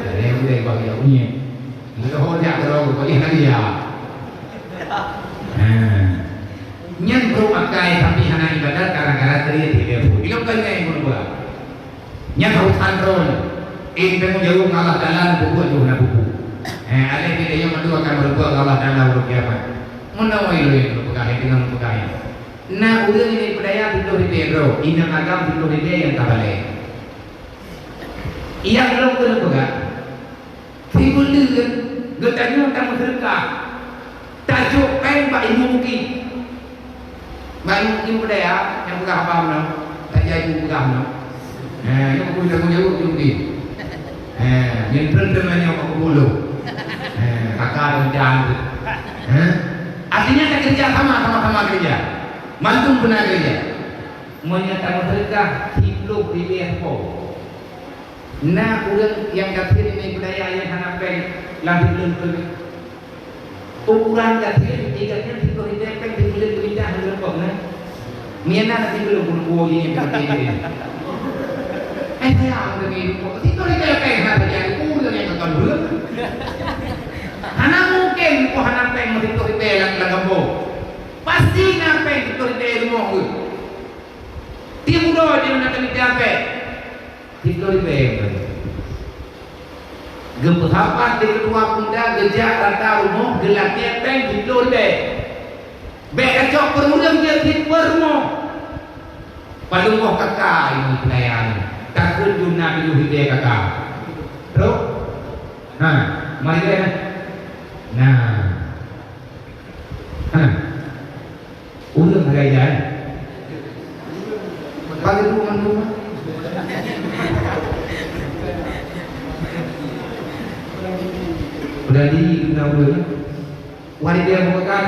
Ada yang boleh bagi jak bunyi. Kita ho jak kalau bagi hadiah. Ha. Nyan bro akai tapi hana ibadat gara-gara teuliet di dia. Ilok kan nyai mun buat. Nyan harus kontrol. Eh, tanggung jawab ngon Allah Taala, buku tu na buku. Eh, ada kita yang mandua akan berbuat ngon Allah Taala uroe kiamat. Mun na wai loi peugah, eh, dengan peugah. Na ureuëng ini budaya tujoh ribée droe, inong agam tujoh ribée nyang ka balek. Nyang lôn keuneuk peugah, sibuleuen geutanyoe tameuseudeukah, tajok péng bak imeum bukit. Bak imeum bukit budaya nyang peugah haba meunoe, tajak ibu peugah meunoe. Eh, nyoe pun tanggung jaweueb jih. Eh, nyan treun-treun nyoe ka peubuet lôn. Eh, kaka dan jan tu. Eh? Artinya kita kerja sama, sama-sama kerja. Mandum beuna kerja. Meunyoe tameuseudeukah siploh ribée po. Na ureuëng nyang gasien ini budaya nyang hana péng lam siploh ribée. Ukuran gasien, igat nyan siploh ribée péng sibuleuen geuminta hana leupah na. Mian na sibuleuen pun kuwoe nyang gasien. Eh, sayang demi rupa. Siploh ribée péng hana jadi ureuëng nyang kakon ureuëng. Hana mungkin ko hana péng siploh ribée lam, lam gampông. Pasti na péng siploh ribée rumoh tu. Tiep uroe jih na keuneuk japée. Siploh ribée. Geupeusapat di keudua pemuda geujak rata rumoh geulakée péng siploh ribée. Bék kacok peureumeureueng jeuet cit peurumoh. Padum boh kaka ini peudaya ni. Takheun jumna tujoh ribée kaka. Trok? Ha, mari deh. Nah. Ha. Ureuëng sagai jai. Bagi tu mandum. Udah di guna ureuëng. Wari dia buka kan?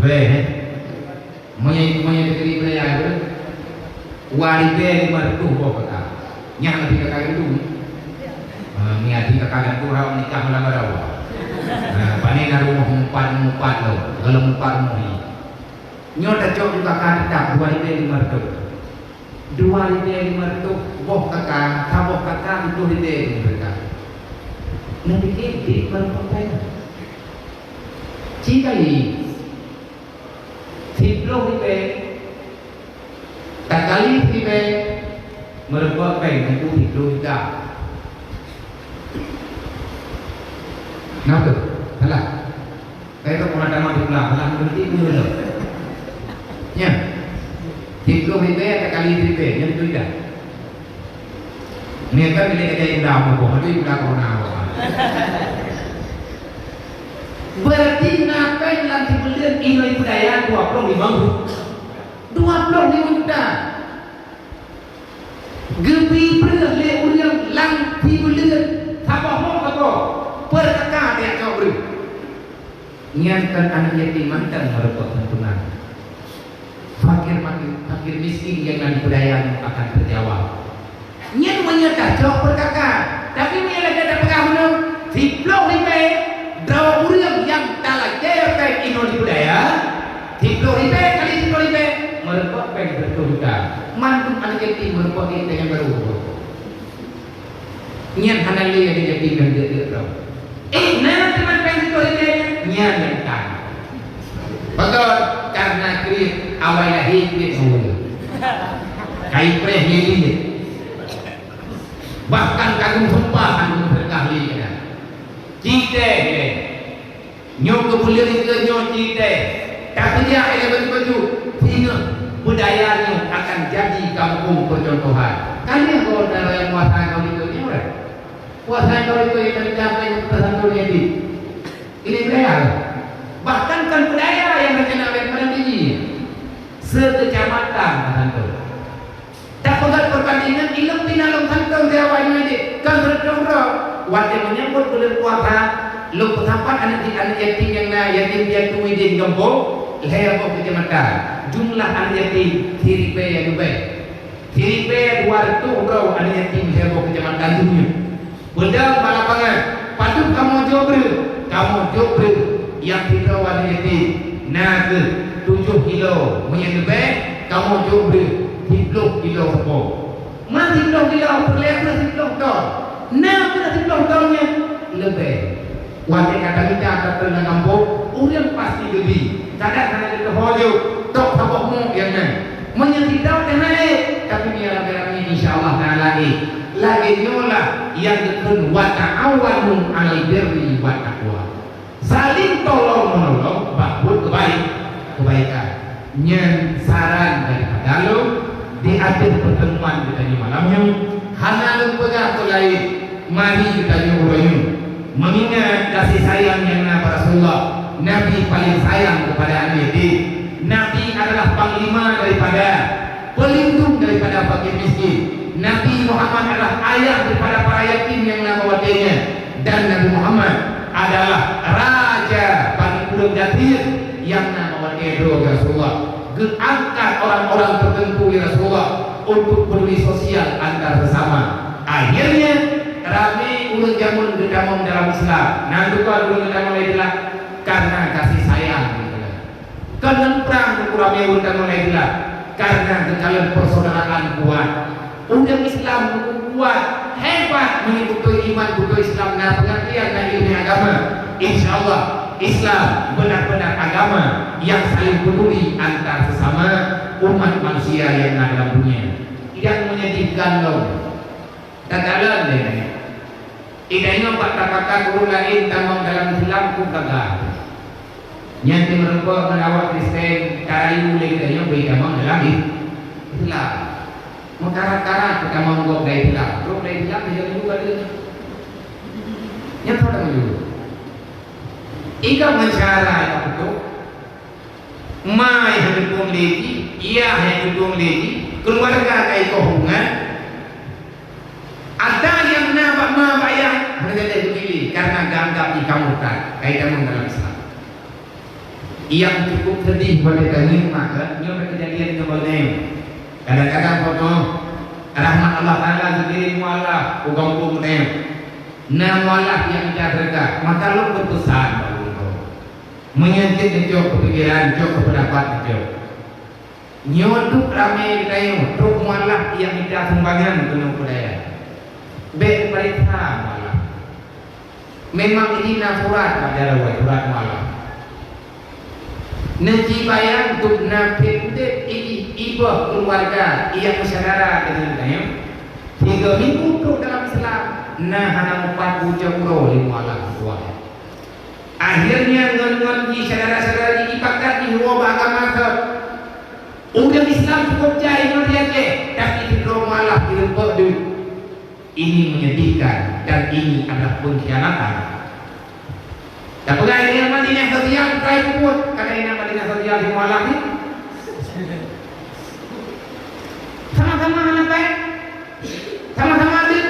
Beh. Meunyo, meunyo dikeri beulaya tu. Wari dia lima ratus boh kata. Nyang lebih kata gantung. Ha, ni ati kata gantung hak nikah malam baru. Nah, pane na rumoh meupat-meupat lom, gohlom meupat rumoh nyoe. Nyoe tacok juga ka teutap dua ribèe lima reutôh. Dua ribèe lima reutôh boh K K, saboh K K tujoh ribèe lima reutôh. Nah, dikit-dikit baru pakai. Ci kali siploh ribèe, takali ribèe, meureubot péng teungku siploh juta. Nah, betul. Salah. Saya tak pernah tamat di Pulang, Pulang berhenti dulu tu. Ya. Siploh ribèe takali ribèe, nyan siploh juta. Ni kan bila kita indah mubuh, tapi indah corona. Berarti ngapain lam sibuleuen inoe peudaya dua ploh limong juta? Dua ploh limong juta. Geubri breueh lé ureueng lam sibuleuen saboh mo saboh. Per K K tiep-tiep breueh. Nyan kan aneuk yatim mantong meureumpok santunan. Fakir maki-, fakir miskin nyang na di peudaya nyoe akan teujawab. Nyan meunyoe tacok per K K. Tapi meunyoe lagèe tapeugah bunoe, siploh ribèe droe ureueng nyang talakèe péng inoe di peudaya, siploh ribèe kali siploh ribèe, meureumpok péng sireutoh juta. Mandum aneuk yatim meureumpok di inténg nyang barô. Nyan hana lé nyang jadi ngon deuk-deuk droe. Eh, na teuma péng sireutoh ribèe nyan nyang tan. Beutôi, karena kriet awai lahé kriet ngon ureueng. Kai preh nyan. Bahkan kadang sumpah hana meuseudekah lé keunan. Citée lé. Nyoe keupeue lé nyoe citée. Tapeujak ilée baju-baju. Singoh budaya nyoe akan jadi gampông peucontohan. Kan nyoe goh dara nyang kuasa keu lé nyoe. Kuasa keu lé nyang teucapai nyang peusan lé nyoe. Ini budaya. Bahkan kan budaya nyang terkenal oleh malam ini. Sekecamatan peusan lé. Tapeugöt peubandingan ilong pih na lom santong di awak nyoe jih, kon seureutôh droe. Watée menyambot buleuen puasa, lôn peusapat aneuk jih, aneuk yatim nyang na, yatim piatu idin gampông, lhèe boh keucamatan. Jumlah aneuk yatim siribèe leubeh. Siribèe dua reutôh droe aneuk yatim lhèe boh keucamatan donya. Peudong bak lapangan, padub kamoe jok breueh? Kamoe jok breueh nyang sidroe aneuk yatim na kheueh tujoh kilo, meunyan leubeh kamoe jok breueh siploh kilo sapo. Man siploh kilo peureulèe breueh siploh ton. Na breueh siploh ton nyan leubeh. Watèe ka tamita tapeue lam gampông, ureueng pasti geubri. Kadang hana geuteuho jok, tok saboh mok nyang na. Meunyoe sidroe teuh na ék, tapi meunyoe ramé-ramé, insya Allah taala ék. Lagèe nyoe lah nyang geukheun, "Wa ta'awanu 'alal birri wat taqwa." Saling tolong-menolong bak buet keubaik-, keubaikan. Nyan saran daripada lôn di ateueh peuteumuan geutanyoe malam nyoe. Hana lôn peugah keu laén, mari geutanyoe uroe nyoe meungingat kasih sayang nyang na bak Rasulullah. Nabi paleng sayang keupada aneuk yatim. Nabi adalah panglima daripada, pelindung daripada fakir miskin. Nabi Muhammad adalah ayah daripada para yatim nyang na bak watèe nyan. Dan Nabi Muhammad adalah raja bagi ureueng gasien nyang na bak watèe droe Rasulullah. Geuangkat orang-orang tertentu lé Rasulullah untuk peduli sosial antar sesama. Akhirnya, ramé ureueng jameun geutamong dalam Islam. Nan teuka ureueng geutamong lé jeulaih karena kasih sayang. Kon ngon prang ramé ureueng tamong lé jeulaih, karena geukalon persaudaraan kuat. Ureueng Islam kuat, hebat, meunyoe beutôi iman, beutôi Islam, na pengertian, na ileumèe agama. Insya Allah, Islam benar-benar agama yang saling peduli antar sesama umat manusia yang na dalam dunia. Nyang menyedihkan lom. Takalon lé. Geutanyoe bak tapakat ureueng laén tamong dalam Islam keu gaga. Nyan teumeureumpok ngon awak Kristen, tarayu lé geutanyoe bri tamong dalam Islam. Meukarat-karat tamong gob lam Islam. Gob lam Islam, dia dulu kali. Nyan kata dulu. Ikam ngon cara nyang beutôi. Ma nyang dukung lé jih, yah nyang dukung lé jih, keuluwarga ka ikoh hubungan. Ata nyang na bak ma bak yah, hana jadi geupiléh, karena geuanggap jih ka murtad, ka itamong dalam Islam. Nyang cukup sedih bagi tanyoe maka, nyoe keujadian nyoe bak lôn. Kadang-kadang foto rahmat Allah Taala geukirém mualaf u gampông lôn. Na mualaf nyang mita seudeukah, maka lôn beupeusan bak ulôn droe. Meunyoe cit neucok keu pikiran, cok keu peundapat neucok. Nyoe duek ramé geutanyoe, trok mualaf nyang mita sumbangan keunoe keu dayah. Bèk pareksa mualaf. Memang jih na surat bak jaroe, surat mualaf. Neujibayang dum na phet udép idéh iboh keuluwarga nyang meusyedara deungon tanyoe. Tiga minggu trok dalam Islam, na hana mupat ujoe uroe lé mualaf tuan. Akhirnya ngon-ngon jih syedara-syedara jih jipakat jiwoe bak agama seb. Ureueng Islam cukup jai ngon riak jih, tapi sidroe mualaf jireupok deuh. Ini menyedihkan dan ini adalah pengkhianatan. Tapeugah di Madinah sosial, bukai puput, kata di Madinah sosial di mualaf ni. Sama-sama hana baik. Sama-sama ada.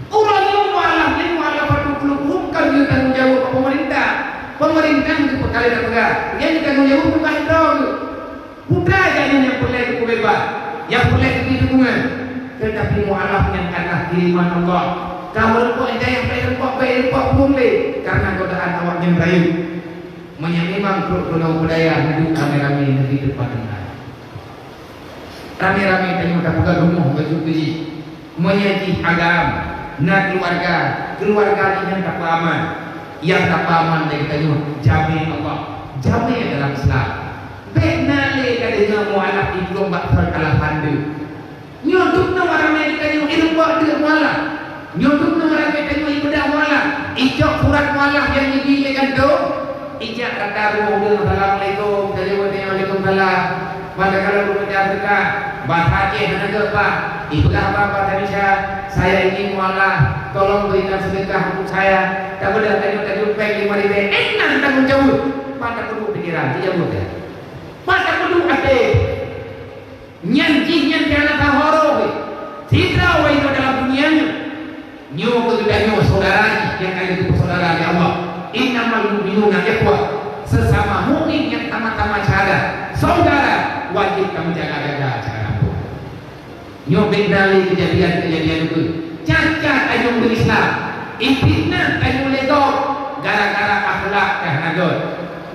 Ureueng nyang mualaf ni, mualaf patuh puluh bukan dia tanggung jawab pemerintah. Pemerintah itu perkara dah pegang. Dia tanggung jawab bukan itu. Bukan hanya yang perlu dikubeba, yang perlu diberi dukungan. Tetapi mualaf yang adalah kiriman Allah. Kamu rempok hidayah, baik rempok, baik rempok, belum deh. Karena godaan awak yang rayu. Meunyoe memang trok keunoe budaya hidup ramé-ramé negeri tempat tinggal. Ramé-ramé tanyoe tapeugah rumoh baju keujih. Meunyoe jih agam, na keuluwarga, keuluwarga jih nyang tapeuaman. Nyang tapeuaman lé geutanyoe jamé Allah, jamé dalam Islam. Bèk na lé tadeungoe mualaf jiplueng bak thon alasan deuh. Nyoe dum na ramé geutanyoe ireupok deuh mualaf. Nyoe dum na ramé tanyoe ibeudah mualaf. Icok surat mualaf nyang jibi lé gantong. Ijak rata rumoh ureueng, "Assalamualaikum." Ka jaweueb, "Waalaikumsalam." Padahai kalau beureukat dekat, bahasa Aceh hana geuh, Pak. Ipeugah bak bahasa Indonesia, "Saya ini mualaf, tolong berikan sedekah untuk saya." Tabeudôh tanyoe tajok péng lima ribèe, eh, na tanggung jaweueb. Pat tapeuduek pikiran, tajaweueb ya. Pat tapeuduek até. Nyan jih nyan keuhana tahoro wéh. Sidroe wéh dalam dunia nyoe. Nyoe keu geutanyoe syedara jih nyang ka geupeusyedara lé Allah. Innamal mu'minuna ikhwah. Sesama mukmin nyang sama-sama syedara, saudara, wajib tameujaga-jaga syedara. Nyoe bèk na lé keujadian-keujadian nyoe. Cacat tanyoe beurislam, ifitnah tanyoe lé gob gara-gara akhlak ka hana göt.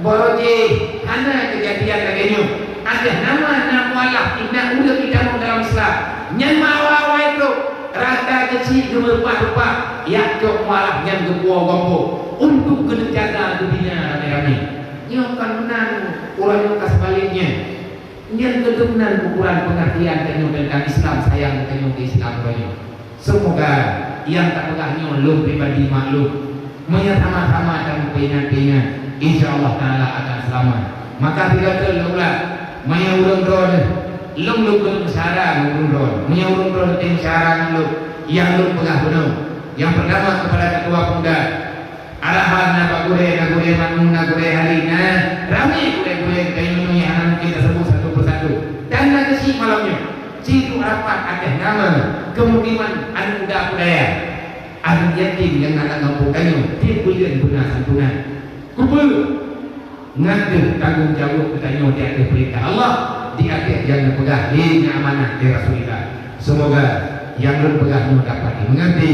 Barô jih hana keujadian lagèe nyoe. Ateueh nama na mualaf, na ureueng itamong dalam Islam. Nyan meuawai-awai trok, rata keuchik geumeurupak-rupak, jak cok mualaf nyan geupuwoe gompo untuk geuneujaga geubina ramé-ramé. Nyoe kon meunan, uroe nyoe ka seubaliknya. Nyan keuh meunan ukuran peungertian tanyoe teuntang Islam, sayang tanyoe keu Islam tanyoe. Seumoga nyang tapeugah nyoe lôn pribadi maklum. Meunyoe sama-sama tameupeuingat-peuingat, insya Allah Taala akan seulamat. Maka sigoe teuk lôn ulang, meunyoe ureueng droeneuh, lôn lôn keuneuk meusyara ngon ureueng droeneuh. Meunyoe ureueng droeneuh teuh meusyara ngon lôn, nyang lôn peugah bunoe. Nyang peurtama keupada ketua pemuda, arahan na bak gurèe, na gurèe Manu, na gurèe Hali, na ramé gurèe-gurèe geutanyoe nyang hana mungken taseubut satu persatu. Dan na keuchik malam nyoe, sidroe rapat ateueh nama kemudiman aneuk muda budaya. Aneuk yatim nyang na lam gampông tanyoe, tiep buleuen beuna santunan. Keupeue? Nyan keuh tanggong jaweueb geutanyoe di ateueh peurintah Allah, di ateueh nyang neupeugah lé nyan amanah lé Rasulullah. Seumoga nyang lôn peugah nyoe dapat jimeungerti,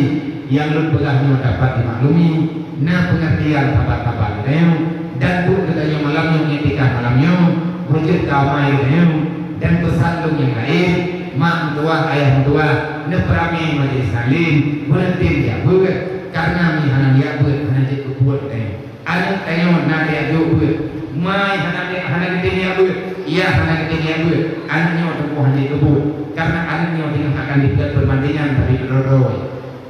nyang lôn peugah nyoe dapat jimaklumi, na peungertian saban-saban geutanyoe, dan buet geutanyoe malam nyoe, iktikaf malam nyoe, beujeuet keu amai geutanyoe, dan peusan lôn nyang laén, mak meutuwah, ayah meutuwah, neupeuramé majelis taklim, meuneutem jak beuet, kareuna meunyoe hana jak beuet, hana jeuet keu buet geutanyoe. Aneuk tanyoe na tajak jok beuet. Mai hana, hana geutem jak beuet. Yah hana geutem jak beuet. Aneuk nyoe teungoh hana jok beuet. Karena aneuk nyoe teungoh akan dibuat perbandingan dari droe-droe.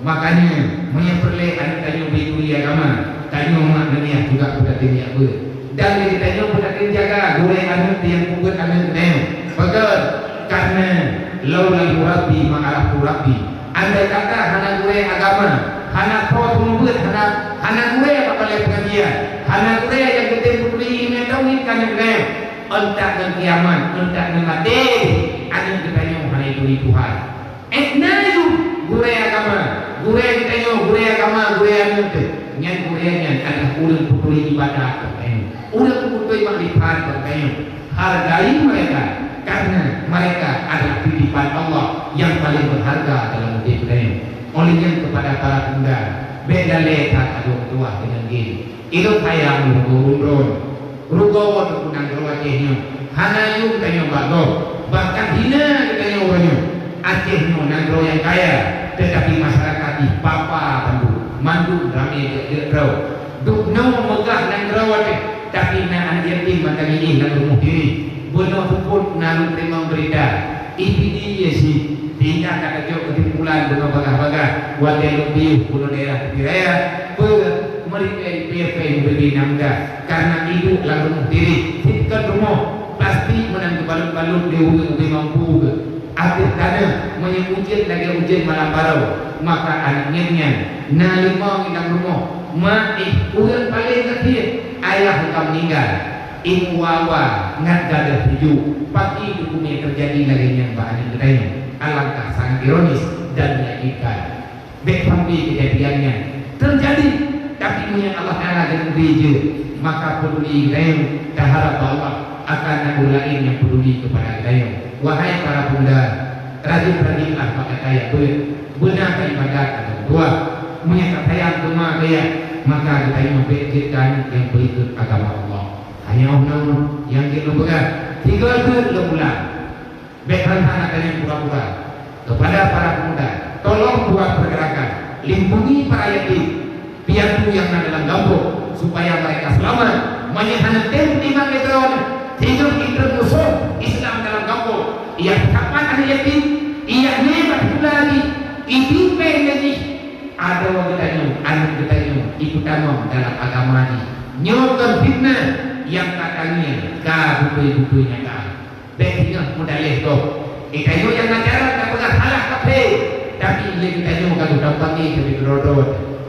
Makanya, meunyoe peureulèe aneuk tanyoe bri turi agama, tanyoe mak dan yah juga peudaten jak beuet. Dan lé geutanyoe peudaten jaga gurèe aneuk nyang peubuet aneuk tanyoe. Pakon? Karena, "Laulal murabbi ma araftu rabbi." Andai kata hana gurèe agama, hana po peungeubeuet, hana, hana gurèe bak balèe peungajian, hana gurèe nyang geutem peuturi ileumèe tauhid ka nyan gurèe, euntak ngon kiamat, euntak ngon maté, aneuk geutanyoe hana jituri Tuhan. Eh, na yum gurèe agama, gurèe geutanyoe, gurèe agama, gurèe aneuk teuh. Nyan gurèe nyan adalah ureueng peuturi ibadat keu geutanyoe, ureueng peuturi makrifat keu geutanyoe. Hargai mereka, karena mereka adalah titipan Allah yang paling berharga dalam udép geutanyoe. Óh lheueh nyan keupada para pemuda, bék lalée that adoe meutuwah deungon game. Ilôn sayang lôn ureuëng droe. Rugoe teungku nanggroe Aceh nyoe, hana yum tanyoe bak gob, bahkan hina geutanyoe uroe nyoe. Aceh nyoe nanggroe nyang kaya, teutapi masyarakat jih papa bandum, mandum ramé jeuet-jeuet droe. Dubnoe meugah nanggroe teuh, tapi na aneuk yatim mantong jih lam rumoh diri. Bunoe seupôt na lôn teurimong beurita, I P D I cit, sehingga ka tacok keusimpulan bunoe bagaih-bagaih watée lôn piôh bunoe daerah Tepi Raya, peue meureuka I P F P I P B B na muda, karena iduek lam rumoh diri, sit kon rumoh, plastik meunan geubalot-balot lé ureuëng ubé mampu geuh. Ateueh taneuh, meunyoe ujeuen lagée ujeuen malam baroe, maka aneuk ngieng nyan na limong inong rumoh, ma éh ureuëng paleng akhé, ayah ka meuninggai. Imeum wa-wa ngat gadôh tujoh. Pakri teupeu teujadi lagée nyan bak aneuk geutanyoe? Alangkah sangat ironis dan menyakitkan. Bék sampai keujadian nyan teujadi, tapi meunyoe Allah Taala geuteupeue jeuet, maka peuduli geutanyoe, taharap bak Allah akan na ureuëng laén nyang peuduli keupada geutanyoe. Wahai para pemuda, rajin-rajinlah bak gata nyang beuet, beuna ka ibadat atau dua. Meunyoe ka sayang teuma keu ayah, maka geutanyoe bék jeuet keu aneuk nyang peuikot agama Allah. Hanya óh noe nyang jeuet lôn peugah, tiga jeuet lôn ulang. Bék hana gata nyang pura-pura. Kepada para pemuda, tolong buat pergerakan, lindungi para yatim, piatu nyang na dalam gampông, supaya mereka selamat. Meunyoe hana tem iman lé droeneuh, sehingga jitreun musoh Islam dalam gampông, ia sapat aneuk yatim, ia nibak pula jih, ipimpén lé jih, adoe geutanyoe, aneuk geutanyoe, ipeutamong dalam agama jih. Nyoe kon fitnah nyang ka tangieng, ka beutôi-beutôi nyata. Bék singoh meudaléh gob. Geutanyoe nyang na cara tapeugah salah kafé, tapi lé geutanyoe ka geudampaki keu droe-droe.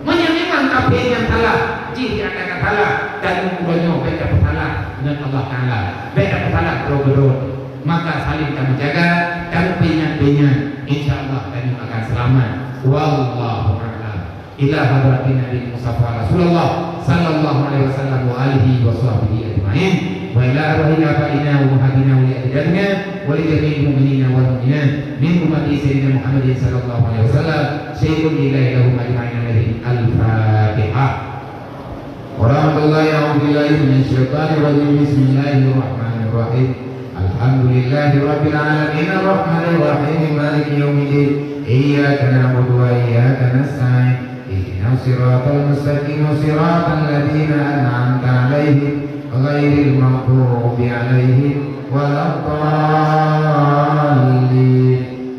Meunyoe memang kafé nyang salah, jih nyang ka salah, tanyoe uroe nyoe bék tapeusalah ngon Allah Taala, bék tapeusalah droe-droe. Maka saling tameujaga, tameupeuingat-peuingat, insya Allah tanyoe akan seulamat. Wallahu a'lam. Ila hadratin Nabi Mustafa Rasulullah sallallahu alaihi wasallam wa alihi wa sahbihi ajma'in. Wa ila arwahi abaina wa ummahatina wa li ajdadina wa li jami'il mu'minina wal mu'minat min ummati Sayyidina Muhammadin sallallahu alaihi wasallam syai'un lillahi lahum ajma'in alaihi. Al-Fatihah. Warahmatullahi, a'udzubillahi minasyaitonirrajim. Bismillahirrahmanirrahim. Alhamdulillahi rabbil alamin, arrahmanirrahim, maliki yaumiddin. Iyyaka na'budu wa iyyaka nasta'in. Ihdinas siratal mustaqim, siratal ladzina an'amta 'alaihim, ghairil maghdubi 'alaihim waladdallin.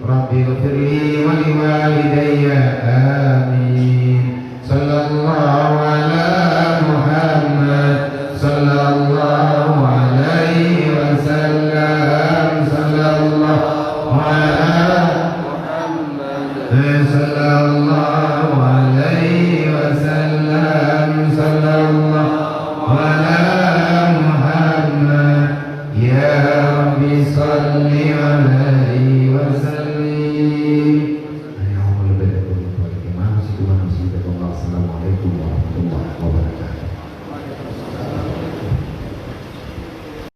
Rabbighfirli wa liwalidayya. Amin. Sallallahu ala Muhammad, sallallahu alaihi wasallam, sallallahu ala Muhammad, sallallahu